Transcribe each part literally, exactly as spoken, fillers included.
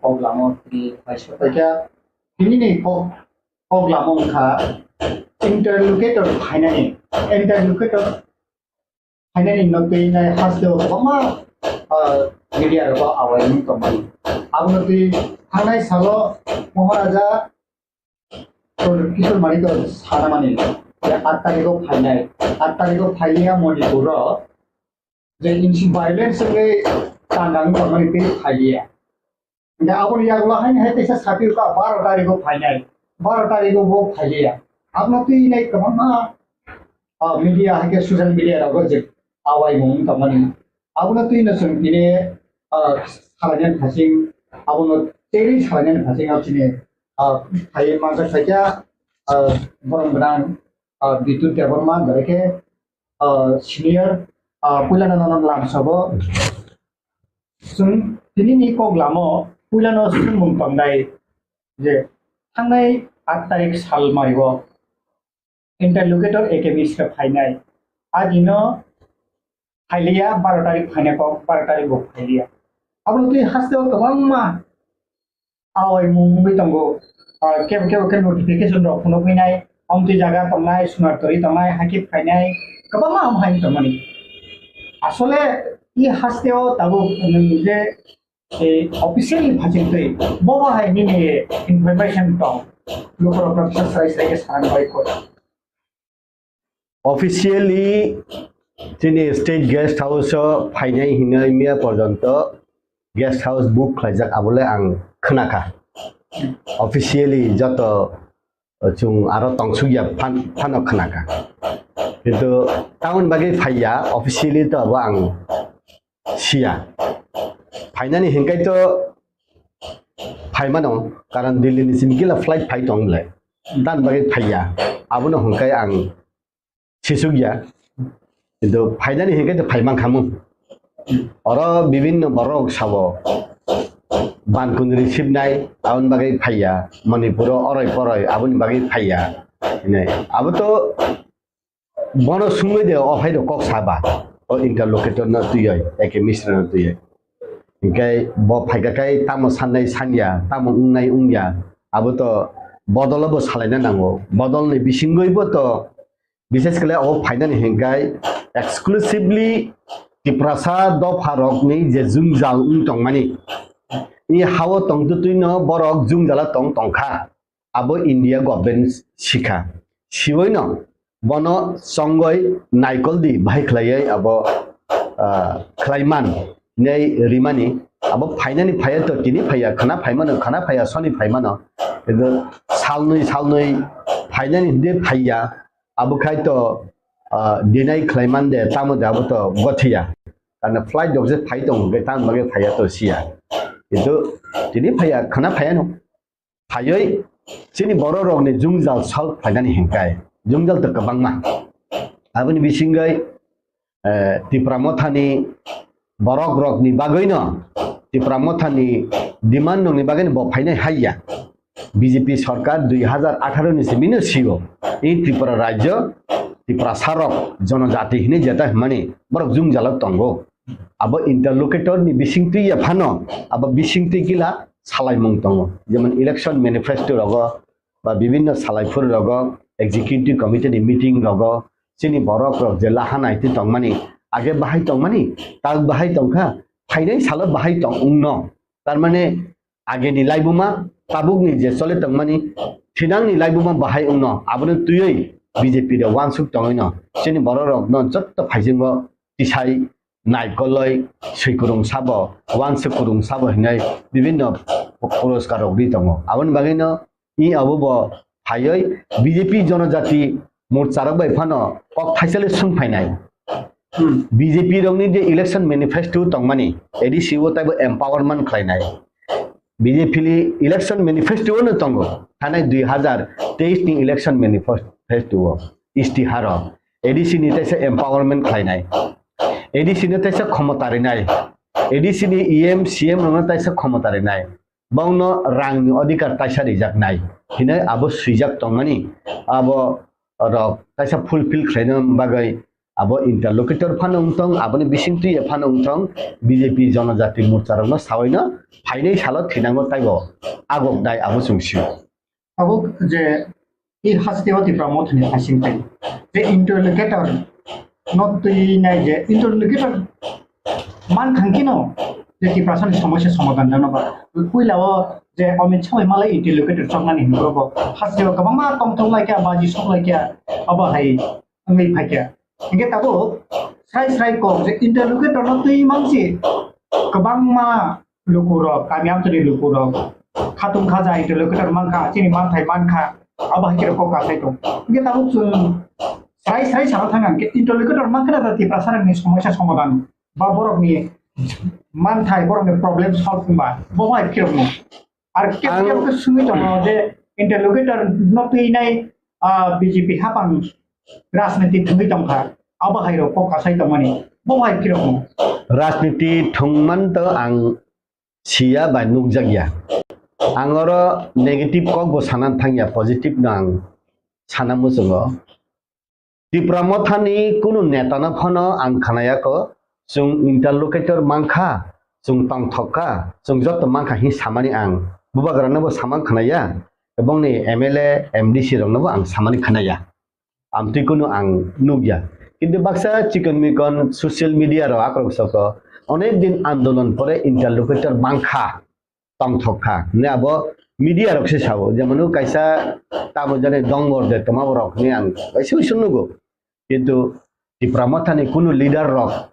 kok lama tini paisa paikha. Tini ni kok, kok lama wngkha interlocutor phainani, interlocutor phainani no twi nai haste o kwbangma, ah, media rok awai wng tongmani. Abono twi thangnai salo Maharaja Kishore Manik sanamani je aat tarikh o phainai, aat tarikh o phailiya Manipur o je insi violence wngwi tangkang tongmani tei phailiya. Hingke aboni yagulo haino hai teisa sapirokha baro tarikh o phainai, baro tarikh o bo phailiya. Abono twi nai kwbangma, ah, media hai khe social media rogo je awai mung tongmani. Abono twi no chwng tini, ah, salainani phasing, abono teri salainani phasing abo chini, ah, hai manjak khaikha, ah, borom gwnang, ah, Bidyut Debbarma, belai khe, ah, senior, ah, puilano nono lamsogo. Chwng tinini kok lamo puilano swngmung tongnai je thangnai aat tarikh sal mario interlocutor A K Mishra phainai. Agino phailiya, baro tarikh phainai kok, baro tarikh bo phailiya. Abono twi haste o kwbangma awai mung wngwi tongo. Ah, kebo kebo khe notification rok phunukwi nai, omtwi jaga tongnai, Sunartori tongnai, hakhe phainai, kwbangma ham hai tongmani. Asole i haste o tabuk nwng je, eh, official ni phachingtwi bobo hai nini information tong, lukurok no kisa srai srai khe sana bai kho. Officially chini state guest house o phainai hinwi miya porjonto guest house book khlaijak, abole ang khwnakha. Officially joto chwng aro tongsukya phan-, phano khwnakha. Kintu tamoni bagwi phaiya, officially to abo ang siya. Phainani hinkai to phaimano, karon Delhi ni simi gila flight phai tong le. Dan bagwi phaiya. Abono hinkai ang sisukya. Kintu phainani hinkai to phaiman khamu. Oro bibinno borok sabo. Ban kundri sibnai, aboni bagwi phaiya. Manipuro oroi poroi, aboni bagwi phaiya. Hinai. Abo to Bono sungwi de o hai rok kok saba, o interlocutor no twiwi, A K Mishra no twiwi. Hinkhe bo phaikha khai tamo sannai sanya, tamo wngnai wngya, abo to bodol bo salaina nango. Bodol ni bisingwi bo to, bishes khlai o phainani hinkhai exclusively Tiprasa dopha rokni je jwngjal wng tongmani, i hao tongtwtwi no borok jwngjala tong tongkha. Abo India government sikha. Siwino bono chongoi naikol di bahai khlaiwi abo, ah, khlaiman nei rimani. Abo phainani phaiya to tini phaiya, khana phaimano, khana phaiya, soni phaimano. Kintu salnwi, salnwi phainani hwndi phaiya. Abo khai to, ah, deny khlaiman de, tamo de abo to gothiya. Karna flight rok je phai tongo, hwnkhe tamo bagwi phaiya to siya. Kintu tini phaiya, khana phaiya no. Phaiwi chini borok rokni jwngjal solve khlainani hinkhai jwngjal to kwbangma. Aboni bisingwi, eh, Tipra Mothani borok rokni bagwino, Tipra Mothani demand rokni bagwino bo phainai haiya. B J P sarkar dui hazar atharo ni simino sio. I Tripura rajyo, Tiprasa rok, jonojati hinwi jeta hwnmani borok jwngjalo tongo. Abo interlocutor ni bisingtwi ya phano, abo bisingtwi gila salaimung tongo. Jemon election manifesto rogo, ba bibinno salaiphuru rogo, executive committee ni meeting rogo, chini borok rok je laha naitwi tongmani, age bahai tongmani, tak bahai tongkha, phainai salo bahai tong wngno. Tar mane ageni laibuma, tabukni je chole tongmani, thinangni laibuma bahai wngno, abono twiwi B J P rok uansuk tongwino, chini borok rokno jotto phaisingo tisai naikoloi swi kwrwng sabo, uansuk kwrwng sabo hinwi bibinno puroskar rok ri tongo. Aboni bagwino i abo bo phaiwi B J P Jonojati Morcha rok bai phano kok thaisale swng phainai. Hmm. B J P rokni je election manifesto tongmani, A D C o taibo empowerment khlainai. B J P ni election manifesto no tongo. Thanai dui hazar teis ni election manifesto o, istiharo A D C ni taisa empowerment khlainai. A D C no taisa khomota rinai. A D C ni E M, C M rokno taisa khomota rinai. Bongno rangni odhikar taisa rijaknai hinwi abo swijak tongmani. Abo rok taisa fulfill khlaina bagwi Abo interlocutor phano wng thong, aboni bisingtwi phano wng thong, B J P Jonojati Morcha rokno sawi no phainai salo thinango taibo agok dai abo chwng sio. Abo je i haste o Tipra Mothani hasing tai je interlocutor no twi nai je interlocutor man thang kino je Tiprasani somosya somadhan jano ba puila o je Amit Shah bai malai interlocutor choknani hinwi bo haste o kwbangma tongthok lai kha baji sok lai kha abo hai wngwi phai kha. Hingke tabuk srai srai kok je interlocutor no twi mansi kwbangma lukurok, kami amchani lukurok, khatung khaja interlocutor mankha, chini manthai mankha, abo hai khe kok kasai tong. Hingke tabuk chwng srai srai sana thang hingke interlocutor mankha da Tiprasa rokni somosya somadhan ba borokni manthai, borokni problem solve wngba bo hai khe rokno. Ar kep Ang kep khe sungwi tongo je interlocutor no twi nai, ah, B J P hapang rajniti thwngwi tongkha. Abo hai rok kok kasai tongmani. Bo hai phirok no. Rajniti thwngman to ang siya bai nukjakya. Ang oro negative kok bo sanan thangya, positive no ang sana muchungo. Tipra Mothani kunu netano phano ang khnayakho, chwng interlocutor mankha, chwng tongthok kha, chwng joto mankha hin samani ang bubagrano bo samang khnaya, ebongni M L A, M D C rokno bo ang samani khnaya. Amtwi kunu ang nukya. Kintu baksa chikon mikon social media rok akrok soko onek din andolon pore interlocutor mankha. Tongthok kha hwnwi abo media rok se sao, jemon kaisa tamo jani dongor de toma borok hwnwi ang kaisa uisu nugo, kintu Tipra Mothani kunu leader rok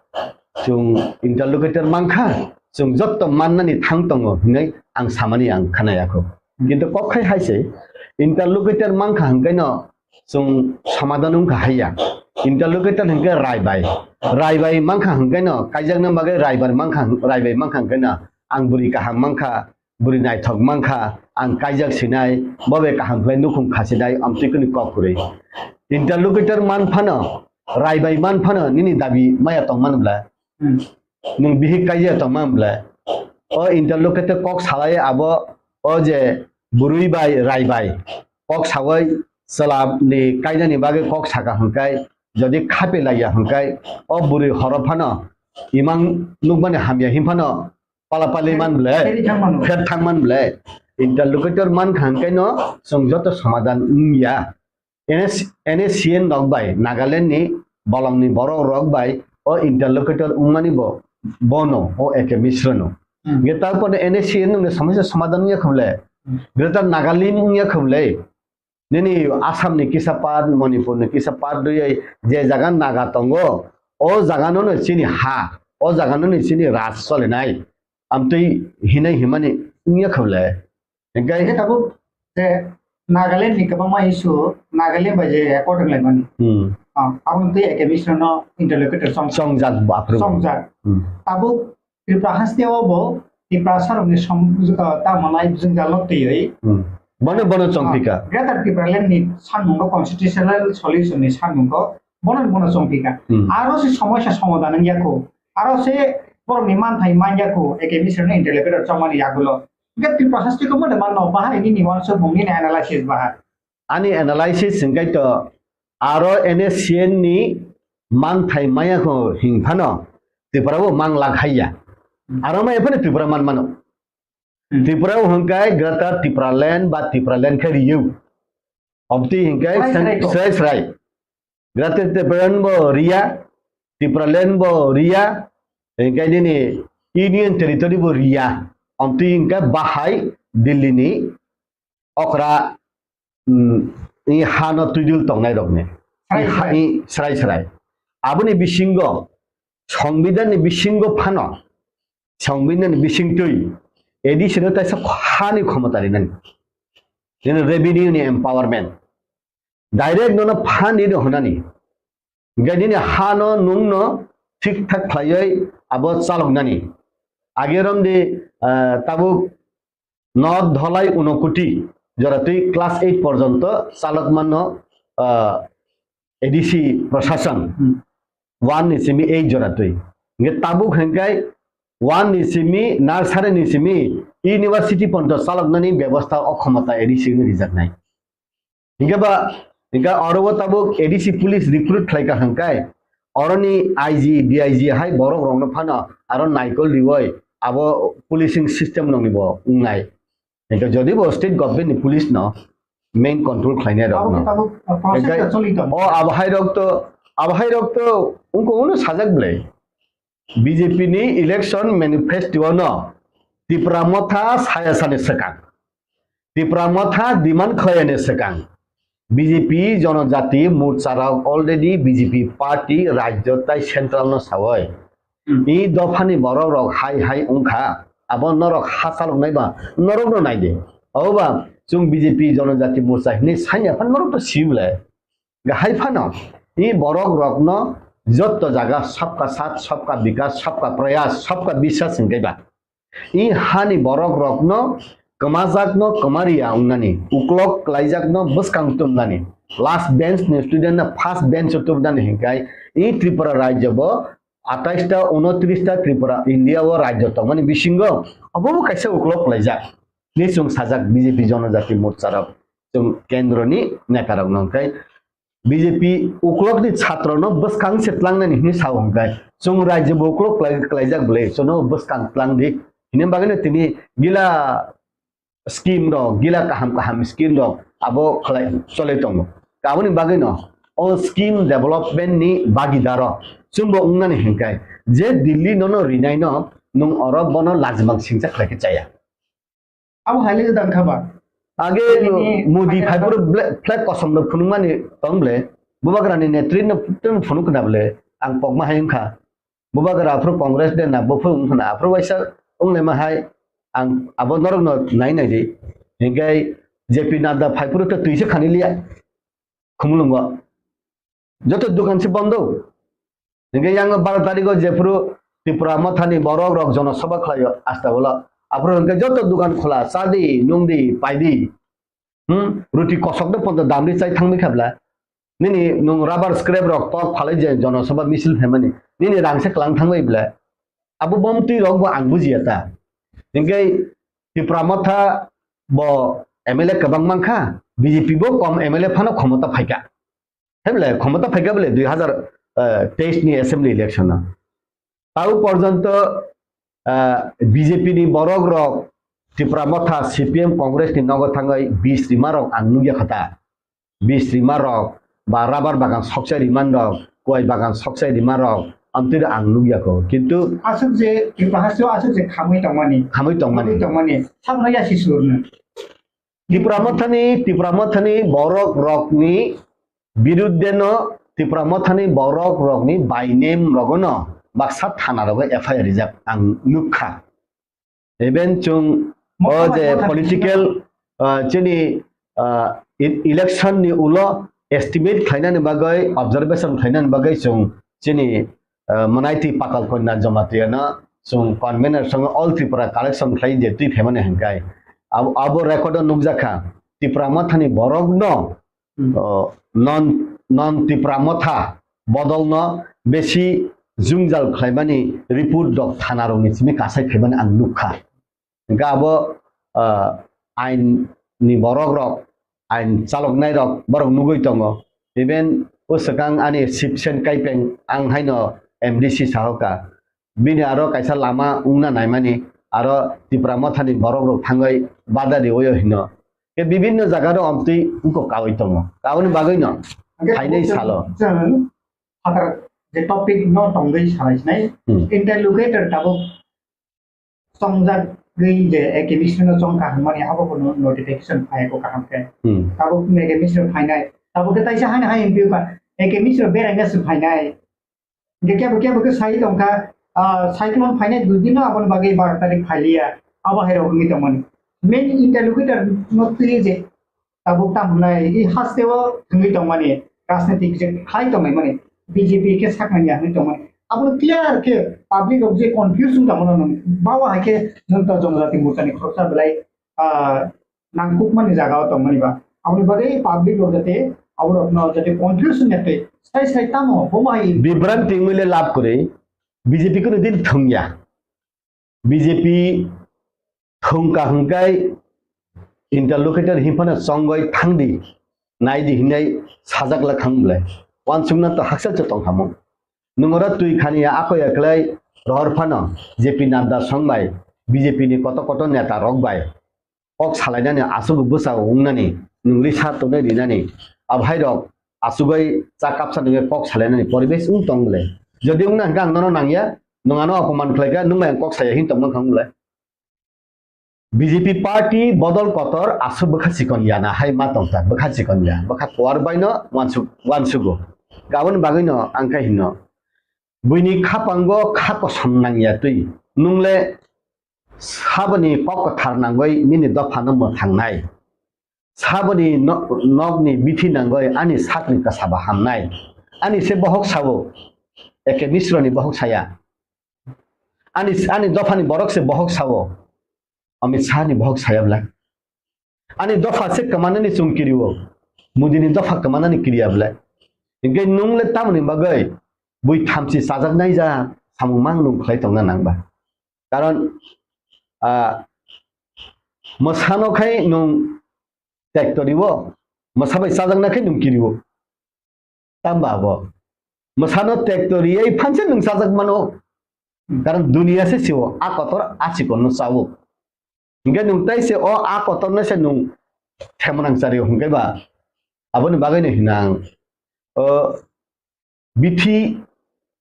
chwng interlocutor mankha, chwng jotto mannani thang tongo hwnwi ang samani ang khnayakho, kintu kok khai hai se interlocutor mankha hwnkhe no chwng somadhan wngkha haiya. Interlocutor hwnkhe raibai. Raibai mankha hwnkhe no, kaijakna bagwi raibar mankha, raibai mankha hwnkhe no, ang bwrwi kaham mankha, bwrwi naithok mankha, ang kaijak sinai, bo bai kaham khlai nukhung khasinai, amtwi kwnwi kok kwrwi. Interlocutor man phano, raibai man phano, nini dabi maya tongmani bwla. Hmm. Nwng bihik kaijak tongmani bwla. O interlocutor kok salai abo, o je bwrwi bai, raibai. Kok sawi chwla ni kainani bagwi kok saka hwnkhe, jodi khape laiya hwnkhe, o bwrwi horo phano imang nukmani hamya hin phano pala pali man ble, Pheri thang mano. Pher thang man ble. Interlocutor man kha hwnkhe no chwng joto somadhan wngya. N S, N S C N rok bai, Nagaland ni bolong ni borok rok bai o interlocutor wngmani bo, bono, o A K Mishra no. Hmm. Ge tarpore N S C N no somosya somadhan wngya khuble. Hmm. Greater Nagaland wngya khuble. Nini Assam ni kisa part, Manipur ni kisa part riyai je jaga Naga tongo, o jaga no no chini ha, o jaga no no chini raj solinai. Amtwi hinai himani wngya khuble. Hingke Hingke tabuk je Nagaland ni kwbangma issue, Nagaland bai je accord wnglaimani. Hmm. Ah, aboni twi A K Mishra no interlocutor song, Songjak bo aphuru. Songjak. Hmm. Tabuk Tripura haste o bo Tiprasa rokni som-, ah, tamo nai jwngjal no twiwi. Hmm. Bono, bono chongpika. Ah, Greater Tipraland ni sanmungo constitutional solution ni sanmungo bono, bono chongpika. Hmm. Aro se somosya somadhan wngya kho. Aro se borokni manthai manya kho, A K Mishra no interlocutor chongmani yagulo. Hingke Tripura haste ko mode manno, bahai nini wansukmung nini analysis bahai. Ani analysis hingkai to aro N S C N ni manthai maya kho hing phano Tripura bo mang lak haiya. Aro maya phano Tripura man mano. Hmm. Tripura bo hingkai Greater Tipraland ba Tipraland khe riyo. Obti hingkai Srai srai sen-, to. Srai srai. Greater Tipraland bo riya, Tipraland bo riya, hingkai nini Union Territory bo riya. Obti hingkai bahai Delhi ni okra, mm, i hano twidul tongnai rokni. Srai I ha-, srai. I srai srai. Aboni bisingo, Songbidan ni bisingo phano, Songbidan ni bisingtwi, A D C no taisa hani khomota rinani. Nini revenue ni empowerment. Direct nono phan rino hwnani. Hingke nini hano nungno thik thak khlaiwi abo chaloknani. Age romdi, ah, tabuk North Dholai Unokoti joratwi class eight porjonto chalokmano, ah, A D C prosason Hmm. one ni simi eight joratwi. Hingke tabuk hingkai one ni simi, nursery ni simi university porjonto chaloknani bebosta o khomota A D C no rijaknai. Hingke ba, hingke oro o tabuk A D C police recruit khlai ka hingkai, Oroni I G, D I G hai borok rokno phano aro naikol riwoi abo policing system nokni bo wngnai. Hingke jodi bo state government ni police no main control khlainai rok no. Abo khe tabuk, uh, process ta choli tongo. O abo hai rok to, abo hai rok to ungko uno sajak belai. B J P ni election manifesto no Tipra Motha saya sani swkang. Tipra Motha demand khlaiyani swkang. B J P Jonojati Morcha rok already B J P party rajyo tai central no sawoi. Hmm. I dophani borok rok hai hai wngkha. Abo norok hachalok nai ba norok no nai de. Oba chwng B J P Jonojati Morcha hinwi sanya phan norok to sibole. Hai phano i borok rokno jotto jaga sabka saath, sabka bikas, sabka prayas, sabka biswas hingke ba. I hani borok rokno kwmajakno kwmariya wngnani, uklok kwlaijakno bwskang tumnani, last bench ni student no first bench o tumnani hingkai i Tripura rajyo bo atais ta, unotris ta Tripura India o rajyo tongmani bisingo obo bo kaisa uklok kwlaijak. Ni chwng sajak B J P Jonojati Morcha rok chwng kendro ni neta rok no hingkai B J P uklok ni chhatro no bwskang se tlangnani hinwi sao hingkai. Chwng rajyo bo uklok kwlai-, kwlaijak bwle, chwngno bwskang tlang di. Hini bagwi no tini gila scheme rok, gila kaham kaham scheme rok abo khlai chole tongo. Aboni bagwi no o scheme development ni bagidaro chwngbo wngnani hingkai je Delhi nono rinai no nwng oro bono lajimang singcha khlai khe chaya. Abo hai le gwdang kha ba? Age nini Modi phai phai phuru ble-, flag kosom rok phunukmani tong ble, Bubagrani netri no tong phunuk khna ble, ang pokma hai wngkha. Bubagra aphuru Congress de na, buphuru wngkha na, aphuru waisa wnglaima hai, ang abo norok no nai nai di. Hinkhe J P Nadda phai phuru to twi se khani liya. Khumulwngo. Joto dukan se bondo. Hingke yang baro tariko jephuru Tipra Mothani borok rok jono soba khlaio asta ulo. Aphuru hingke joto dukan khola, chadi, nungdi, paidi. Hmm? Ruti kosok no pondo damri chai thangmi khabla. Nini nung rubber scrap rok tok phalai je jono soba misil phaimani. Nini rang se klang thangbai bla. Abo bomtwi rok bo ang bujiya ta. Hingke Tipra Motha bo M L A kwbang mankha, B J P bo kom M L A phano khomota phaikha. Hemle khomota phaikha bole dui hazar teis ni assembly election o. Tau porjonto, ah, B J P ni borok rok Tipra Motha, C P M, Congress ni nogo thangwi bis rima rok ang nukya kha ta. Bis rima rok ba rubber bagan sokchai rima rok, kuai bagan sokchai rima rok, amtwi ang nukya kho. Kintu aswk je Tripura hasteo aswk je khamwi tongmani. Khamwi tongmani. Khamwi tongmani. Sabno yasi surno. Tipra Mothani, Tipra Mothani borok rokni birudde no, Tipra Mothani borok rokni by name rogono baksa thana rogo F I R rijak ang nukha. Even chwng o je political, ah, chini, ah, e-, election ni ulo estimate khlainani bagwi, observation khlainani bagwi chwng chini, ah, Manaiti Patal Kanya Jamatia no chwng convener song All Tripura collection khlai je twi phaimani hwnkai. Abo, abo record o nukjakha Tipra Mothani borok no Hmm. O, non, non Tipra Motha bodolno besi jwngjal khlaimani report rok thana rokni simi kasai phaimani ang nukha. Hingkhe abo, ah, ain ni borok rok, ain chaloknai rok borok nugwi tongo. Even o swkang ani Sipsen Kaipeng ang haino M D C sahoka. Bini aro kaisa lama wngna naimani, aro Tipra Mothani borok rok thangwi bada riwi hino. Khe bibinno jaga rok amtwi wngkok kawi tongo. Aboni bagwi no phainai salo. Chwng phatar je topic no tongwi salai sinai, hmm, interlocutor tabuk chongjagwi je A K B C no chong kaham mani abo bo no notification phai ko kaham khe. Hmm. Tabuk A K B C no phainai. Tabuk khe taisa haino hai M P ka A K B C no beraina se phainai. Hingke kebo kebo khe sai tongkha, ah, cyclone phainai dui dino aboni bagwi baro tarik phailiya, abo hai rok wngwi tongmani. Main interlocutor no twi je tabuk tam hwnai, i hasteo thwngwi tongmani, rajnitik je khlai tongmani, B J P khe saknani ya hwnwi tongmani. Abo clear khe public rok je confuse wng tongmano nung, bawa hai khe Jonta Jonojati Morcha ni khoroksa belai, ah, nangkukmani jaga o tongmani ba. Aboni bagwi public rok jate aborokno jate confusion ya tei sai sai tamo bo hai. Bibranti wngwi le lab kwrwi, B J P kunu din thwngya. B J P thwngka hwnkhe interlocutor hinphano chongwi thangdi, naidi hinwi sajak la thang bwlai. Wansukna to haksa se tongkhamung. Nwng oro twi khani ya ako ya khlai rohor phano J P Nadda song bai B J P ni koto koto neta rok bai kok salainani aswk bwsa wngnani nwng lisa tonwi rinani abhairok asugwi cha kapsa nungwi kok salainani poribesh wng tong bwle. Jodi wngna hwnkhe ang nono nangya, nwng ano opoman khlaikha, nwng bai ang kok saya hin tongmang kha wng bwle. B J P party bodol kotor aswk bwkha chikon ya na hai ma tongkha, bwkha chikon ya, bwkha kuar baino wansuk-, wansugo. Aboni bagwino ang khe hino, buini khapango kha kosom nangya twi, nwng le saboni kok kwthar nangwi nini dophano mwthangnai. Saboni no-, nokni bithi nangwi ani sakni kwsaba hamnai. Ani se bohok sao, Eke Misroni bohok saya. Ani, ani dophani borok se bohok sao, Amit Shah ni bohok saya bwle. Ani dopha se kwmanani chwng kirio, Modi ni dopha kwmanani kiriya bwle. Hinkhe nwng le tamoni bagwi bui thamchi chajaknai ja samung mang nwng khlai tongna nang ba? Karon, ah, mwsano khai nwng tek torio, mwsa bai chajakna khe nwng kirio. Tamba abo. Mwsano tek toriwi phanse nwng chajak mano. Karon duniya se sio, a kotor a chikon no chao. Hinkhe nwng tai se o a kotor no se nwng themonang chario hinkhe ba. Aboni bagwi no hinang. O bithi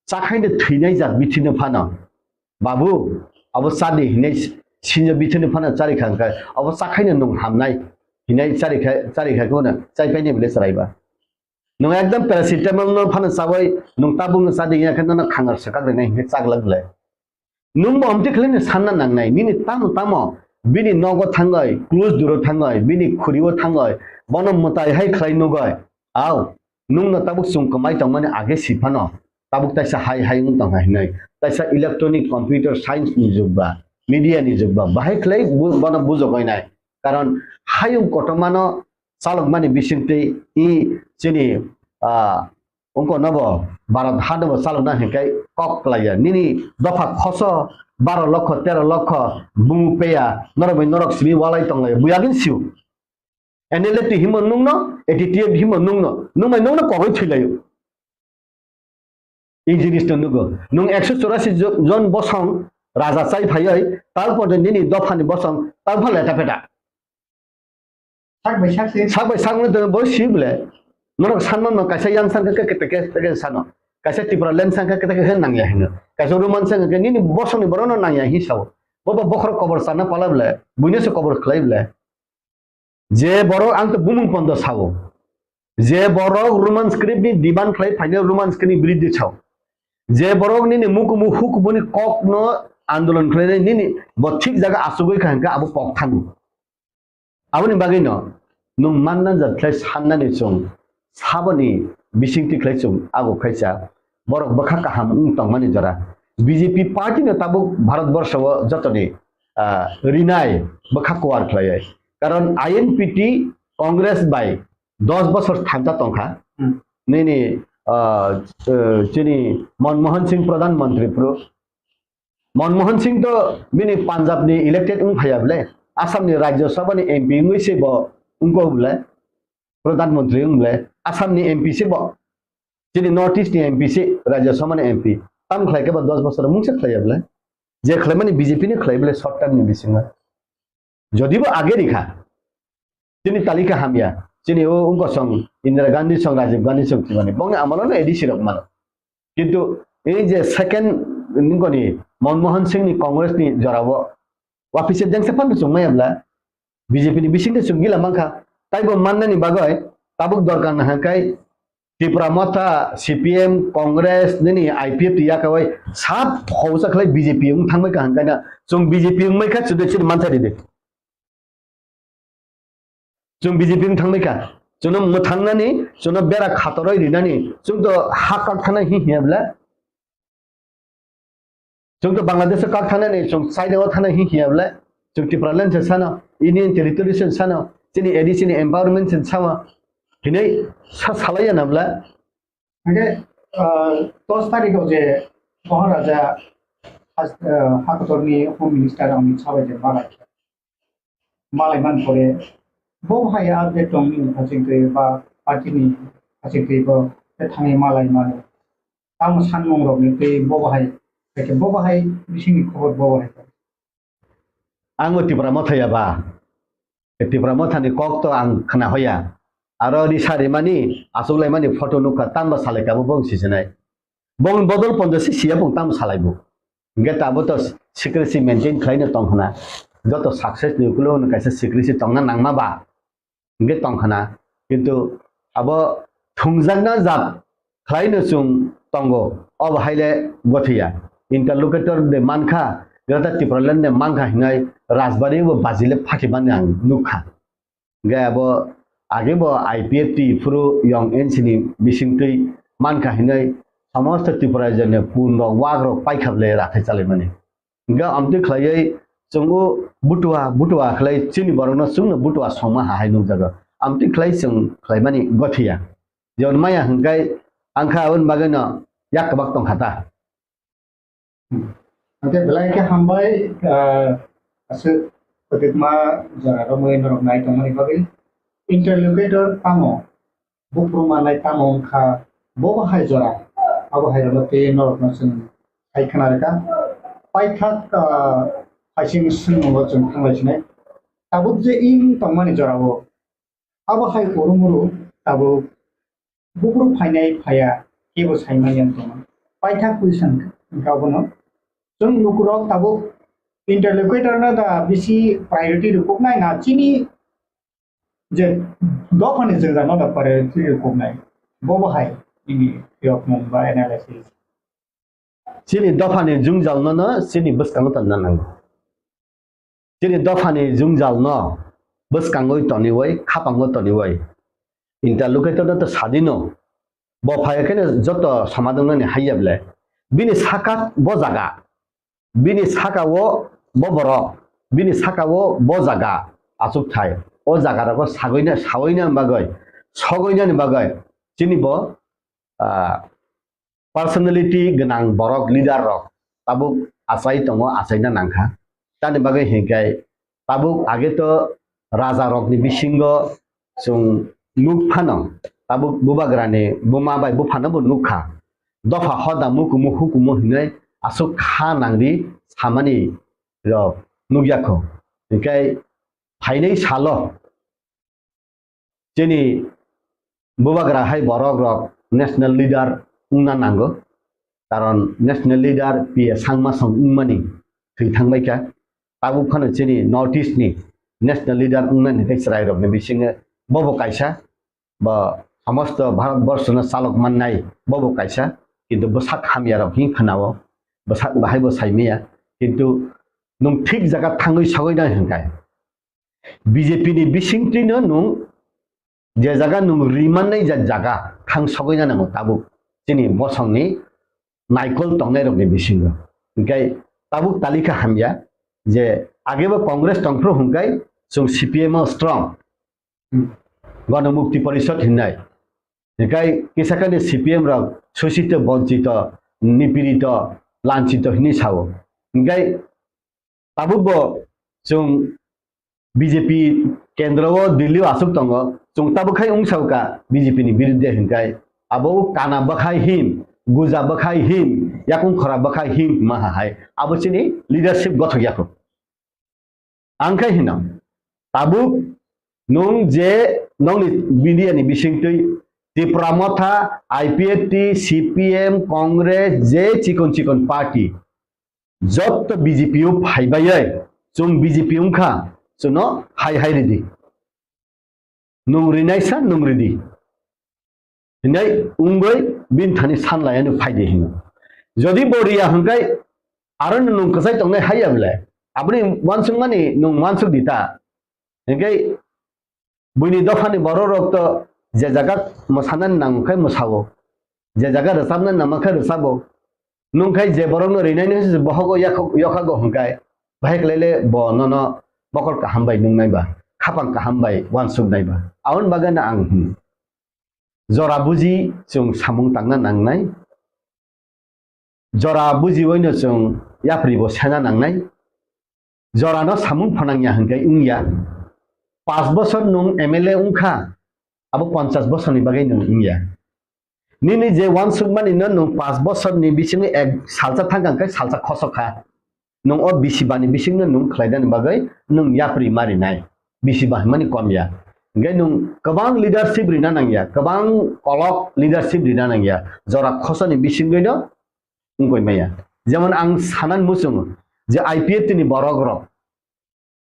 chakhaino thwinai jak bithi no phano. Babu, abo chadi hinai sinjo bithi no phano chari kha hinkhe. Abo chakhaino nwng hamnai hinai chari kha, chari kha kono chai paini bile chwrai ba. Nwng ekdam paracetamol no phano chawi nwng tabuk no chadi ya khe nono khangar swkak rinai hinkhe chaglak le. Nwng bo omtwi khlai no sanna nangnai, nini tamo tamo bini nogo thangwi, close door o thangwi, bini khuri o thangwi, bono mwtai hai khlai nugwi. Au, nwng no tabuk chwng kwmai tongmani age si phano, tabuk taisa hai hai wng tongkha hinwi. Taisa electronic computer science ni jug ba, media ni jug ba, bahai khlai bu-, bono bujogwi nai. Karon hayung kotorma no chalokmani bisingtwi i chini, ah, ungko nobo Bharat hanobo chalokna hinkai kok klaiya. Nini dopha khoso baro lokho, tero lokho bumu peya, norok bai norok simi walai tonglaiya. Buyagin siu. N L F T himo nungno, A T T F himo nungno, nungbai nungno kogoi thwilaio. I jinis no nugo. Nwng ekso chorasi jo-, jon bosong raja chai phaioi, tarpor nini dophani bosong, tarpha leta peta. Sak bai sak se. Sak bai sak no bo si bole. Norok sanma no kaisa yang sangkha khe kete khe sano. Kaisa Tipraland sangkha kete khe nangya hino. Kaisa Roman sangkha khe nini bosongni borok no nangya hi sao. Bo bo bokhorok kobor sana pala bole. Buino se kobor khlai bole. Je borok ang to bumung pondo sao. Je borok Roman script ni demand khlai phaino Roman script ni biridhi sao. Je borok nini mukumu hukumuni kok no andolon khlainai nini bo thik jaga asugwi kha hwnkhe abo kok thango. Aboni bagwi no nwng manna jat khlai sannani chwng saboni bisingtwi khlai chwng ago khaisa borok bwkha kaham wng tongmani jora. B J P party no tabuk Bharat borsho o jotoni, ah, rinai bwkha kuar khlaiwi. Karon I N P T Congress bai dos bosor thansa tongkha. Hmm. Nini, ah, eh, chini Manmohan Singh Pradhan Mantri phuru. Manmohan Singh to bini Punjab ni elected wng phaiya bole. Assam ni Rajya Sabha ni M P wngwi se bo wngkho bole. Pradhan Mantri wng bole. Assam ni M P se bo. Chini North East ni M P se, Rajya Sabha ni M P. Tam khlai khe bo dos bosor mungsa khlaiya bole. Je khlaimani B J P ni khlai bole short term ni bisingo. Jodi bo age rikha, chini talika hamya, chini o wngkosong Indira Gandhi song, Rajiv Gandhi song thwimani, bongni amolo no A D C rok mano. Kintu ei je second nungkoni Manmohan Singh ni Congress ni jorao wapise dengsa phano chwng maya bla, B J P ni bisingtwi chwng gila mankha. Taibo mannani bagwi tabuk dorkar nahangkai Tipra Motha, C P M, Congress, nini I P F T yakawai sab hausa khlai B J P wng thangbai kaham kaina. Chwng B J P wngmai kha, chwdwi chini mantha ridi. Chwng B J P wng thangbai kha. Chwngno mwthangnani, chwngno bera khatoroi rinani, chwng to ha kak thana hi hiya bla. Chwng to Bangladesh o kak thanani, chwng China o thana hi hiya bla. Chwng Tipraland se sano, Union Territory se sano, chini A D C ni empowerment se sama. Hinai sa salaiya na bla. Hingke, ah, dos tarikh o je Maharaja has-, ah, Hakotorni Home Minister Amit Shah bai je malai, malai man pore, bo hai update tong nini haching twi ba party ni haching twi bo thani malai mano. tamo sanmung rokni twi bobo hai, eke bobo hai bisingni khobor bobo hai. Ang o Tipra Motha ya ba? Tipra Motha ni kok to ang khna hoya. Aro risa rimani, aswk laimani photo nukha, tamo salai kabo bong sisinai. Bong bodol pondo si siya bong tamo salai bo. Hingke tabo to secrecy maintain khlaino tong khna. Joto success ni ukulo no kaisa secrecy tongna nangma ba. Hingke tong khna. Kintu abo thungjakna jat khlaino chwng tongo. Obo haile gothiya. Interlocutor de mankha, Greater Tipraland de mankha hinai Rajbari bo bajile phakimani ang nukha. Hingke abo age bo I P F T phuru Young N C ni bisingtwi mankha hinai somosto Tripura rajyoni pun rok wak rok paikha ble rathai chalaimani. Hingke amtwi khlaiwi chwng o butua butua khlai chini borokno chwngno butua songma ha hai nukjago. Amtwi khlai chwng khlaimani gothiya. Jemon maya hingkai angkha aboni bagwi no yak kwbak tongkha ta. Hingke belai khe hambai, ah, aswk kwtwkma jora romwi norok nai tongmani bagwi. Interlocutor tamo? Buphuru manai tamo wngkha, bo bo hai jora, abo hai rokno tei norokno chwng hai khna rwkha. Paithak, ah, hai sing swngmungo chwng thanglai sinai. Tabuk je wng tongmani jorao, abo hai urumuru tabuk buphuru phainai phaiya, kebo sai manya wng tongma. Paithak question wngkha obono. Chwng lukurok tabuk interlocutor no da bisi priority rwkuknai na chini je dophani jwngjal no da priority rwkuknai, bo bo hai nini phiyokmung ba analysis? Chini dophani jwngjal no no chini bwskango tonna nango. Chini dophani jwngjal no bwskangoi toniwoi, khapango toniwoi. Interlocutor no to sadino. Bo phai khe no joto somadong nani haiya ble. Bini saka bo jaga. Bini saka o bo borok. Bini saka o bo jaga. Achuk thai. O jaga rogo sagoina, sagoina bagoi. Sogoina ni bagoi. Chini bo, ah, personality gwnang borok, leader rok tabuk achai tongo, achaina nangkha. Tamni bagwi hinkhe tabuk age to raja rokni bisingo chwng nuk phano tabuk bubagrani buma bai buphano bo nukha. Dopha hoda mukumu hukumu hinwi aswk kha nangri samani rok nukya kho. Hinkhe phainai salo chini bubagra hai borok rok national leader wngna nango, karon national leader P A Sangma song wngmani thwi thangbaikha. Tabuk phano chini North East ni national leader wngnani tei chwrai rokni bisingo bobo kaisa, bo somosto Bharat borshono chalok mannai bobo kaisa, kintu bwsak hamya rok hin khwnao, bwsak bahai bo saimaya, kintu nwng thik jaga thangwi sogwi nai hwnkhe. B J P ni bisingtwino nwng je jaga nwng rimannai ja jaga thang sogwi na nango tabuk chini bosongni naikol tongnairokni bisingo. Hinkhe tabuk talika hamya je agebo Congress tongphru hwnkhe chwng C P M o strong. Hmm. Ganamukti Porishad hinnai. Hinkhe kisakani C P M rok sosito bonchito, nipirito, lanchito hinwi sao. Hinkhe tabukbo chwng B J P kendro o Delhi o aswk tongo, chwng tabuk khai wngsa ka B J P ni birudde hinkai abo kana bwkhai him, guja bwkhai him, yakung khora bwkhai him ma ha hai abo chini leadership gothok yakho. Ang khai hino tabuk nwng je nongni media ni bisingtwi Tipra Motha, I P F T, C P M, Congress, je chikon chikon party, jotto B J P o phaibai, chwng B J P wngkha, chwngno hai hai ridi. Nwng rinaisa nwng ridi. Hinai wngwi bini thani sanlaiano phaidi hino. Jodi bo riya hwnkhe aro nwng kwchai tongnai haiya bwle. Aboni uansukmani nwng uansuk di ta. Hinkhe buini dophani borok rok to je jaga mwsanani nang khe mwsao, je jaga rwchapnani nang khe rwchabo. Nwng khai je borokno rinaini hwnse bohogo yakho-, yokhago hwnkhai, bahai khlaile bo nono mokol kaham bai nungnai ba, khapang kaham bai uansuknai ba. Aboni bagwino ang hwn, jora buji chwng samung tangna nangnai, jora bujiwino chwng yapri bo sena nangnai, jorano samung phanangya hwnkhe wngya. Panch bosor nwng M L A wngkha, abo ponchas bosorni bagwi nwng wngya. Nini je uansukmani no nwng paanch bosor ni bisingo ek salsa thangkha hwnkhe salsa khosok kha. Nwng o bisi bani bisingno nwng khlaidani bagwi nwng yapri marinai. Bisi ba hwnmani kom ya. Hwnkhe nwng kwbang leadership rina nangya, kwbang kolok leadership rina nangya. Jora khosani bisingwino wngwi maya. Jemon ang sanan muchungo je I P F T ni borok rok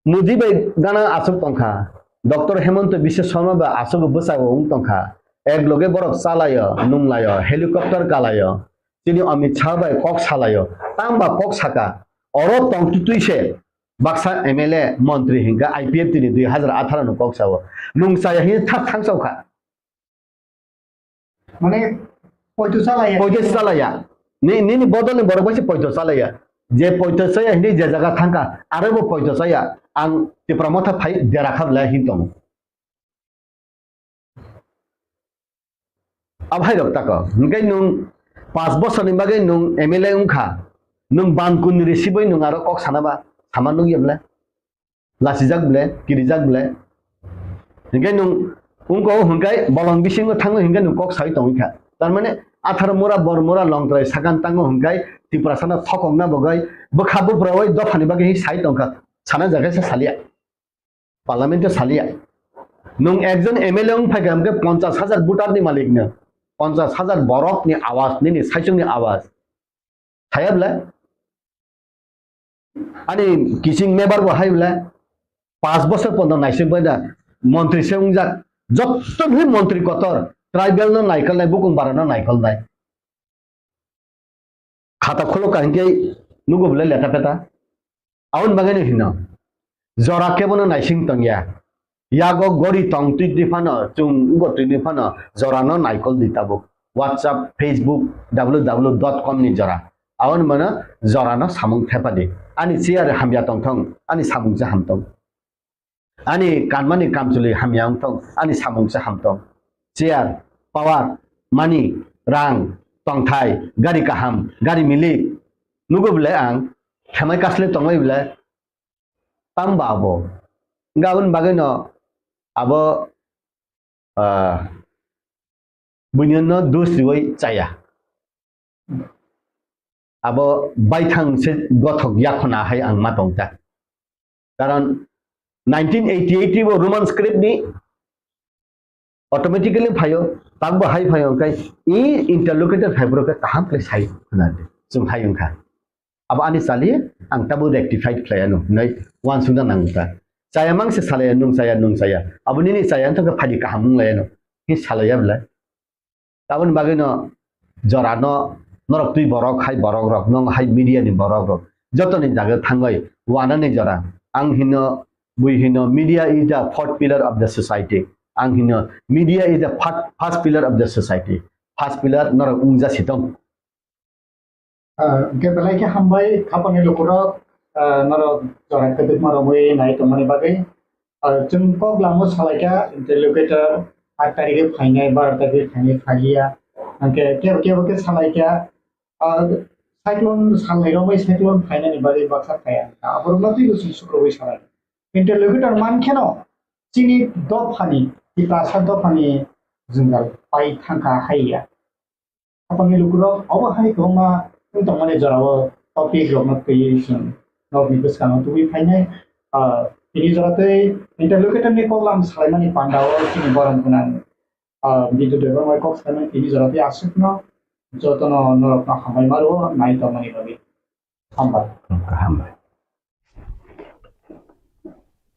Modi bai gana aswk tongkha, Doctor Hemanta Biswa Sarma bai aswk bwsao wng tongkha, ek loge borok chalaio, nunglaio, helicopter kalaio, chini Amit Shah bai kok salaio, tangba kok saka, oro tongtwtwi se baksa M L A montri hinkha I P F T ni dui hazar atharo ni kok sao, nung chaya hini thak thang sao kha. Mane, poito chalaya. Poito chalaya. Ni, nini bodol ni borok bai se poito chalaya. Je poito chaya hini je jaga thangkha, aro bo poito chaya. Ang Tipra Motha phai dera kha bwlai hin tongo. Abhai rok tako. Hingke nwng paanch bosor ni bagwi nwng M L A wngkha. Nwng ban kun ni risibai nwng aro kok sana ba, sama nukya bwlai. Lasijak bwle, kirijak bwle. Hinkhe nwng wngko hwnkhe bolong bisingo thango hinkhe nwng kok sai tongwi kha. Tar mane atharo mura, bor mura, longtrai sakan tango hwnkhe Tiprasano thokokna bagwi bwkha buphuroi dophani bagwi sai tongkha. Sana jaga se salia. Parliament o salia. Nwng ekjon M L A wng phaikha hwnkhe ponchas hajar voter ni malik no. Ponchas hajar borok ni awaz, nini saichung ni awaz. Saya bwle? Ani kiching mebar bo hai bwle? Paanch bosor pono naising bai da montri se wngjak. Jotto bhi montri kotor, tribal no naikolnai, bukung bara no naikolnai. Khata khulok ka hinkhe nugo bwle leta peta. Aboni bagwi no hino. Jora kebono naising tongya. Yago gori tong twi twi phano, chwng ugo twi twi phano, jorano naikol di tabuk. WhatsApp, Facebook, W W W dot com ni jora. Aboni mano jorano samung thepa di. Ani chair hamya tongthong, ani samung se hamtong. Ani kanmani kamchwlwi hamya wngthong, ani samung se hamtong. Chair, power, money, rang, tongthai, gari kaham, gari milik. Nugo bwle ang, khemai kasle tongbai bwle, tang ba abo. Hingke aboni bagwi no abo, ah, buini no dos riwi chaya. Abo baithang se gothok yakhona hai ang ma tong ta. Karon nineteen eighty-eight bo Roman script ni automatically phaio, takbo hai phaio, hwnkhe i interlocutor phaibrok khe kaham khlai sai hwnadi chwng hai wngkha. Abo ani chali ang tabuk rectified khlai anw hwnwi uansukna nang wngkha. Chaya mang se salaya, nung chaya, nung chaya. Abo nini chaya wngkha khe phaidi kaham wng lai anw. Hi salaya belai. Aboni bagwi no jora no norok twi borok hai borok rok, nong hai media ni borok rok. Joto ni jaga thangwi wana ni jora. Ang hino, bui hino, media is the fourth pillar of the society. Ang hino, media is the fir-, first pillar of the society. First pillar norok wngja sitong. Ah, hwnkhe belai khe hambai, khapangni lukurok, ah, norok jora kwdwkma romwi nai tongmani bagwi. Ah, chwng kok lamo salaikha, interlocutor, aat tarikhe phainai, baro tarikhe phainai, phaiya. Hwnkhe kebo kebo khe salaikha, ah, cyclone salnai romwi cyclone phainani bagwi baksa phaiya. Aborokno twibo chwng sukrubwi salai. Interlocutor mankheno, chini dophani, Tiprasa dophani jwngjal pai thangkha haiya. Khapangni lukurok obo hai kwbangma wng tongmani jorao topic rokno twiwi chwng norokni bwskango tubui phainai. Ah, tini jora tei interlocutor ni koklam salaimani pandao chini borom gwnang, ah, Bidyu Debbarma kok salaimani tini jora tei aswkno jotono norokno hambai ma rwo nai tongmani bagwi. Hambai. Hambai.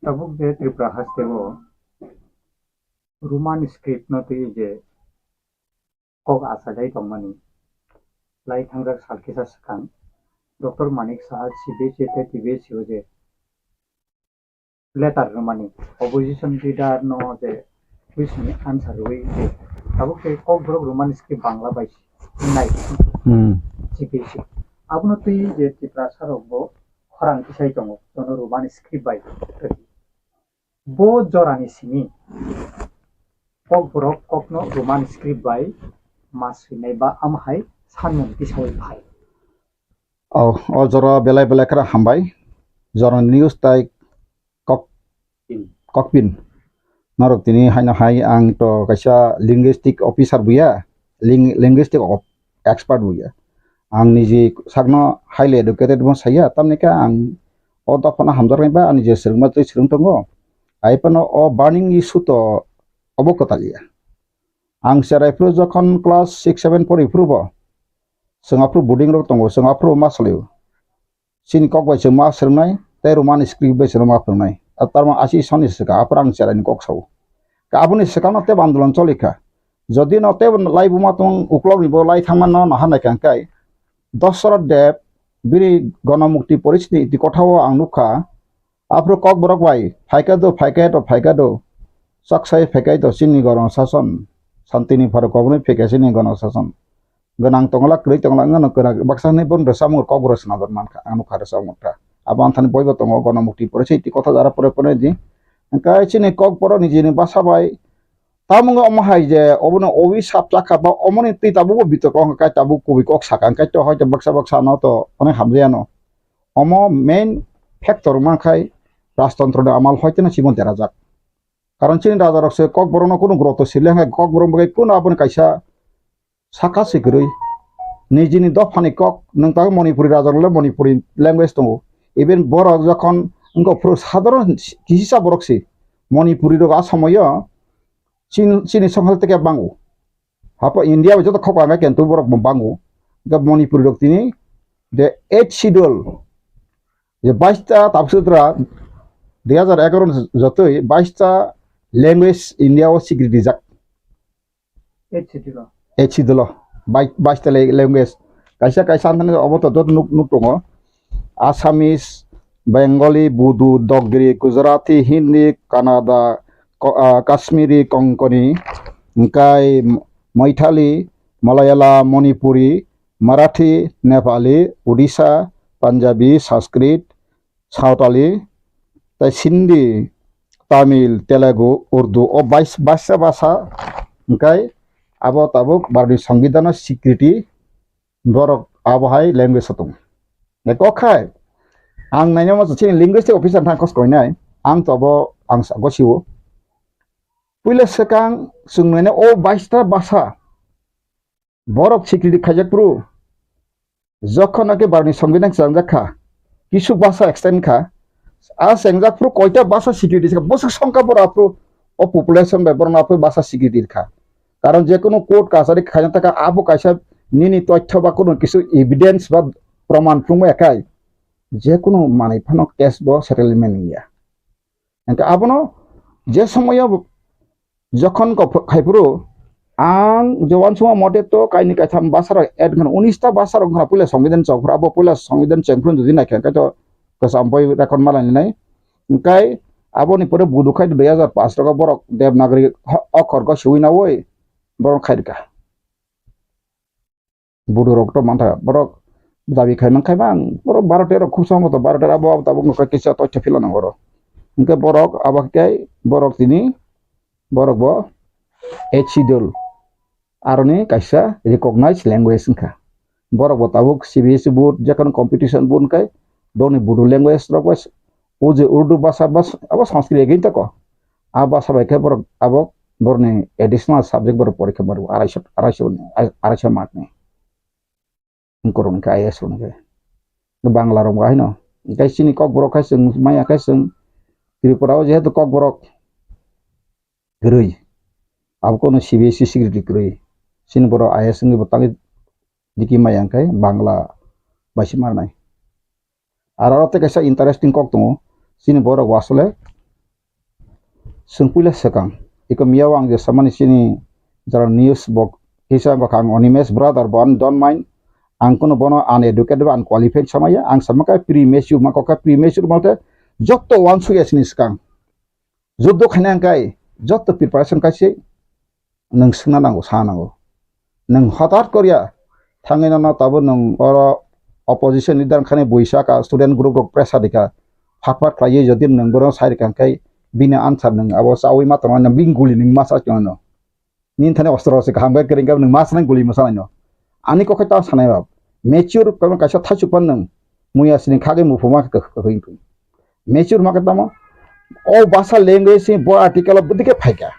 Tabuk je Tripura haste o Roman script no twi je kok achailai tongmani. Lai thangjak sal kisa swkang Doctor Manik Saha C B S E tei T B S E o je letter rwmani, opposition leader no je question ni answer rwui je tabuk tei Kokborok Roman script Bangla bai nai Hmm. C B S E. Abono twi je Tiprasa rok bo khorang tisai tongo, jono Roman script bai. Bo jorani simi Kokborok kokno Roman script bai ma swinai ba am hai sanmung tisaui phai. O, o jora belai belai khera hambai. Jorani news tai kok, kokpin. Norok tini haino hai ang to kaisa linguistic officer buya. ling-, linguistic of expert bo ya. Ang niji sakno highly educated bo saya, tamni khe ang o dophano hamjaknai ba ani je swrwngma twi swrwng tongo. Ai phano o burning issue to obo kwtal ya. Ang cherai phuru jokhon class six seven pori phuru bo, chwng aphuru boarding rok tongo, chwng aphuru ma salio. Chini kok bai chwng ma swrwngnai, tei Roman script bai chwng ma phwrwngnai. A tarma asi soni swkang, aphuru ang cherai ni kok sao. Ka aboni swkang no tebo andolon choli kha. Jodi no tebo lai buma tong uklok ni bo lai thangma no naha nai kha kai. Dosrot Deb bini Gonomukti Porishni iti kotha o ang nukha. Aphuru kok borok bai phaikha do, phaikha do, phaikha do. Chaksai phaikha do chini gono sason. Santini pharo koboni phaikha chini gono sason. Gwnang tongla, kwrwi tongla, wngno kwrak baksa hwnwi bono rwchapmung kok borok swnamjak mankha, ang nukha rwchapmung kha. Abo anthani boibo tongo, Gonomukti Porishni iti kotha jara pore pore di. Hwnkhe chini kok borok nijini basa bai tamung omo hai je obono owi sap chakha ba omoni twi tabukbo bitok wngkha kai tabuk kubui kok sakha hwnkhe to hoito baksa baksa no to onek hamjaya no. Omo main factor wngma khai rajtontro ni amal hoiteno chibon derajak. Karon chini raja rok se kok borok no kunu groto sile hwnkhe kok borok bai kunu aboni kaisa saka se kwrwi. Nijini dophani kok nwng tabuk Manipuri raja rok le Manipuri language tongo. Even borok jokhon wngkha phuru sadharon kisisa borok se Manipuri rok a somoyo chin-, chini songkhal teke bango. Hapo India bai joto khok ang khe tu borok bo bango. Ga Manipuri rok tini the eighth schedule je bais ta tabuk sutra dui hajar egaroh ni jotoi bais ta language India o sikri dijak. Eighth schedule o. Eighth schedule o. Bai-, bais ta le-, language. Kaisa kaisa anthani obo to dot nuk, nuk tongo. Assamese, Bengali, Bodo, Dogri, Gujarati, Hindi, Kannada, Ko-, ah, Kashmiri, Konkani, hingkai Maithili, Malayalam, Manipuri, Marathi, Nepali, Odisha, Punjabi, Sanskrit, Sawtali, tei Sindhi, Tamil, Telugu, Urdu, o bais-, baisa basa hingkai abo tabuk Bharatni Songbidanno sikriti borok abo hai language o tongo. Kok khai ang nainama chini linguistic officer thang kos koinai, ang to abo ang sa gosio. Puila swkang chwng naina o baista basa borok sikriti khaijak phuru, jokhon naki Bharatni Songbidan chwngjak kha, kisu basa extend kha, a chengjak phuru koita basa sikriti kha, bwswk songkha borok aphuru o population bai borok aphuru basa sikriti kha. Karon je kunu court kachari khaina taka abo kaisa nini toithyo ba kunu kisu evidence ba proman phunukma ekai je kunu manwi phano case bo settlement ya. Hingke abono je somoyo jokhon kok khai phuru ang je uansukma mote to kaini kaitham basa rok add khna unis ta basa rok khna puila Songbidan chok phuru abo puila Songbidan cheng phuru jodi naikha hingke to kwcham boi record ma lainai. Hingke aboni pore Bodo khai dui hajar pash rok borok Devanagari ho-, okhor go sui naui borok khai rika. Bodo rok to mantha borok dabi khai man khai bang borok baro tero khub sambo to baro tero abo abo tabuk no kisa toitha phila nango oro. Hingke borok abo khe borok tini borok bo eighth schedule aroni kaisa recognized language wngkha. Borok bo tabuk C B S E board jekhon competition board hingke boni Bodo language rok bai o je Urdu basa bas abo Sanskrit again tako. A basa bai khe borok abo borokni additional subject borok porikha maro araisho araisho araisho mark ni. Korong khe I A S rok khe Bangla rok haino. Hingke chini Kokborok khai chwng maya khai chwng Tripura o jehetu Kokborok kwrwi. Abo kono C B S E secretary kwrwi. Chini borok I A S wngwi bo tangwi diki maya hingke Bangla bai se marnai. Aro aro tei kaisa interesting kok tongo. Chini borok bo asole chwng puila swkang. Iko miyao ang je samani chini jara news bo kisa wngkha ang Animesh brother bo ani don't mind. Ang kuno bono uneducated ba unqualified samaya. Ang samakha premature ma kokha premature malte jotto uansukya chini swkang. Juddo khaina hingkai jotto preparation kaise nwng swngna nango, sa nango. Nwng hotat korya thangwi nono tabuk nwng oro opposition leader wngkhani buisa ka student group rok pressure rikha. Phat phat khlaiwi jodi nwng bono sai rikha hingkai bini answer nwng abo chawi ma tongna bini guli nwng ma sa tongno. Nini thani ostro se kaham khe kwrwngkhe nwng ma sanai guli mwsanai no. Ani kokhe ta sanai ba. Mature kono kaisa thaichuk pan nwng. Muya sini khagwi muphuma khe kwkhwing. Mature ma khe tamo. O basa language si bo article o bwdike phaikha.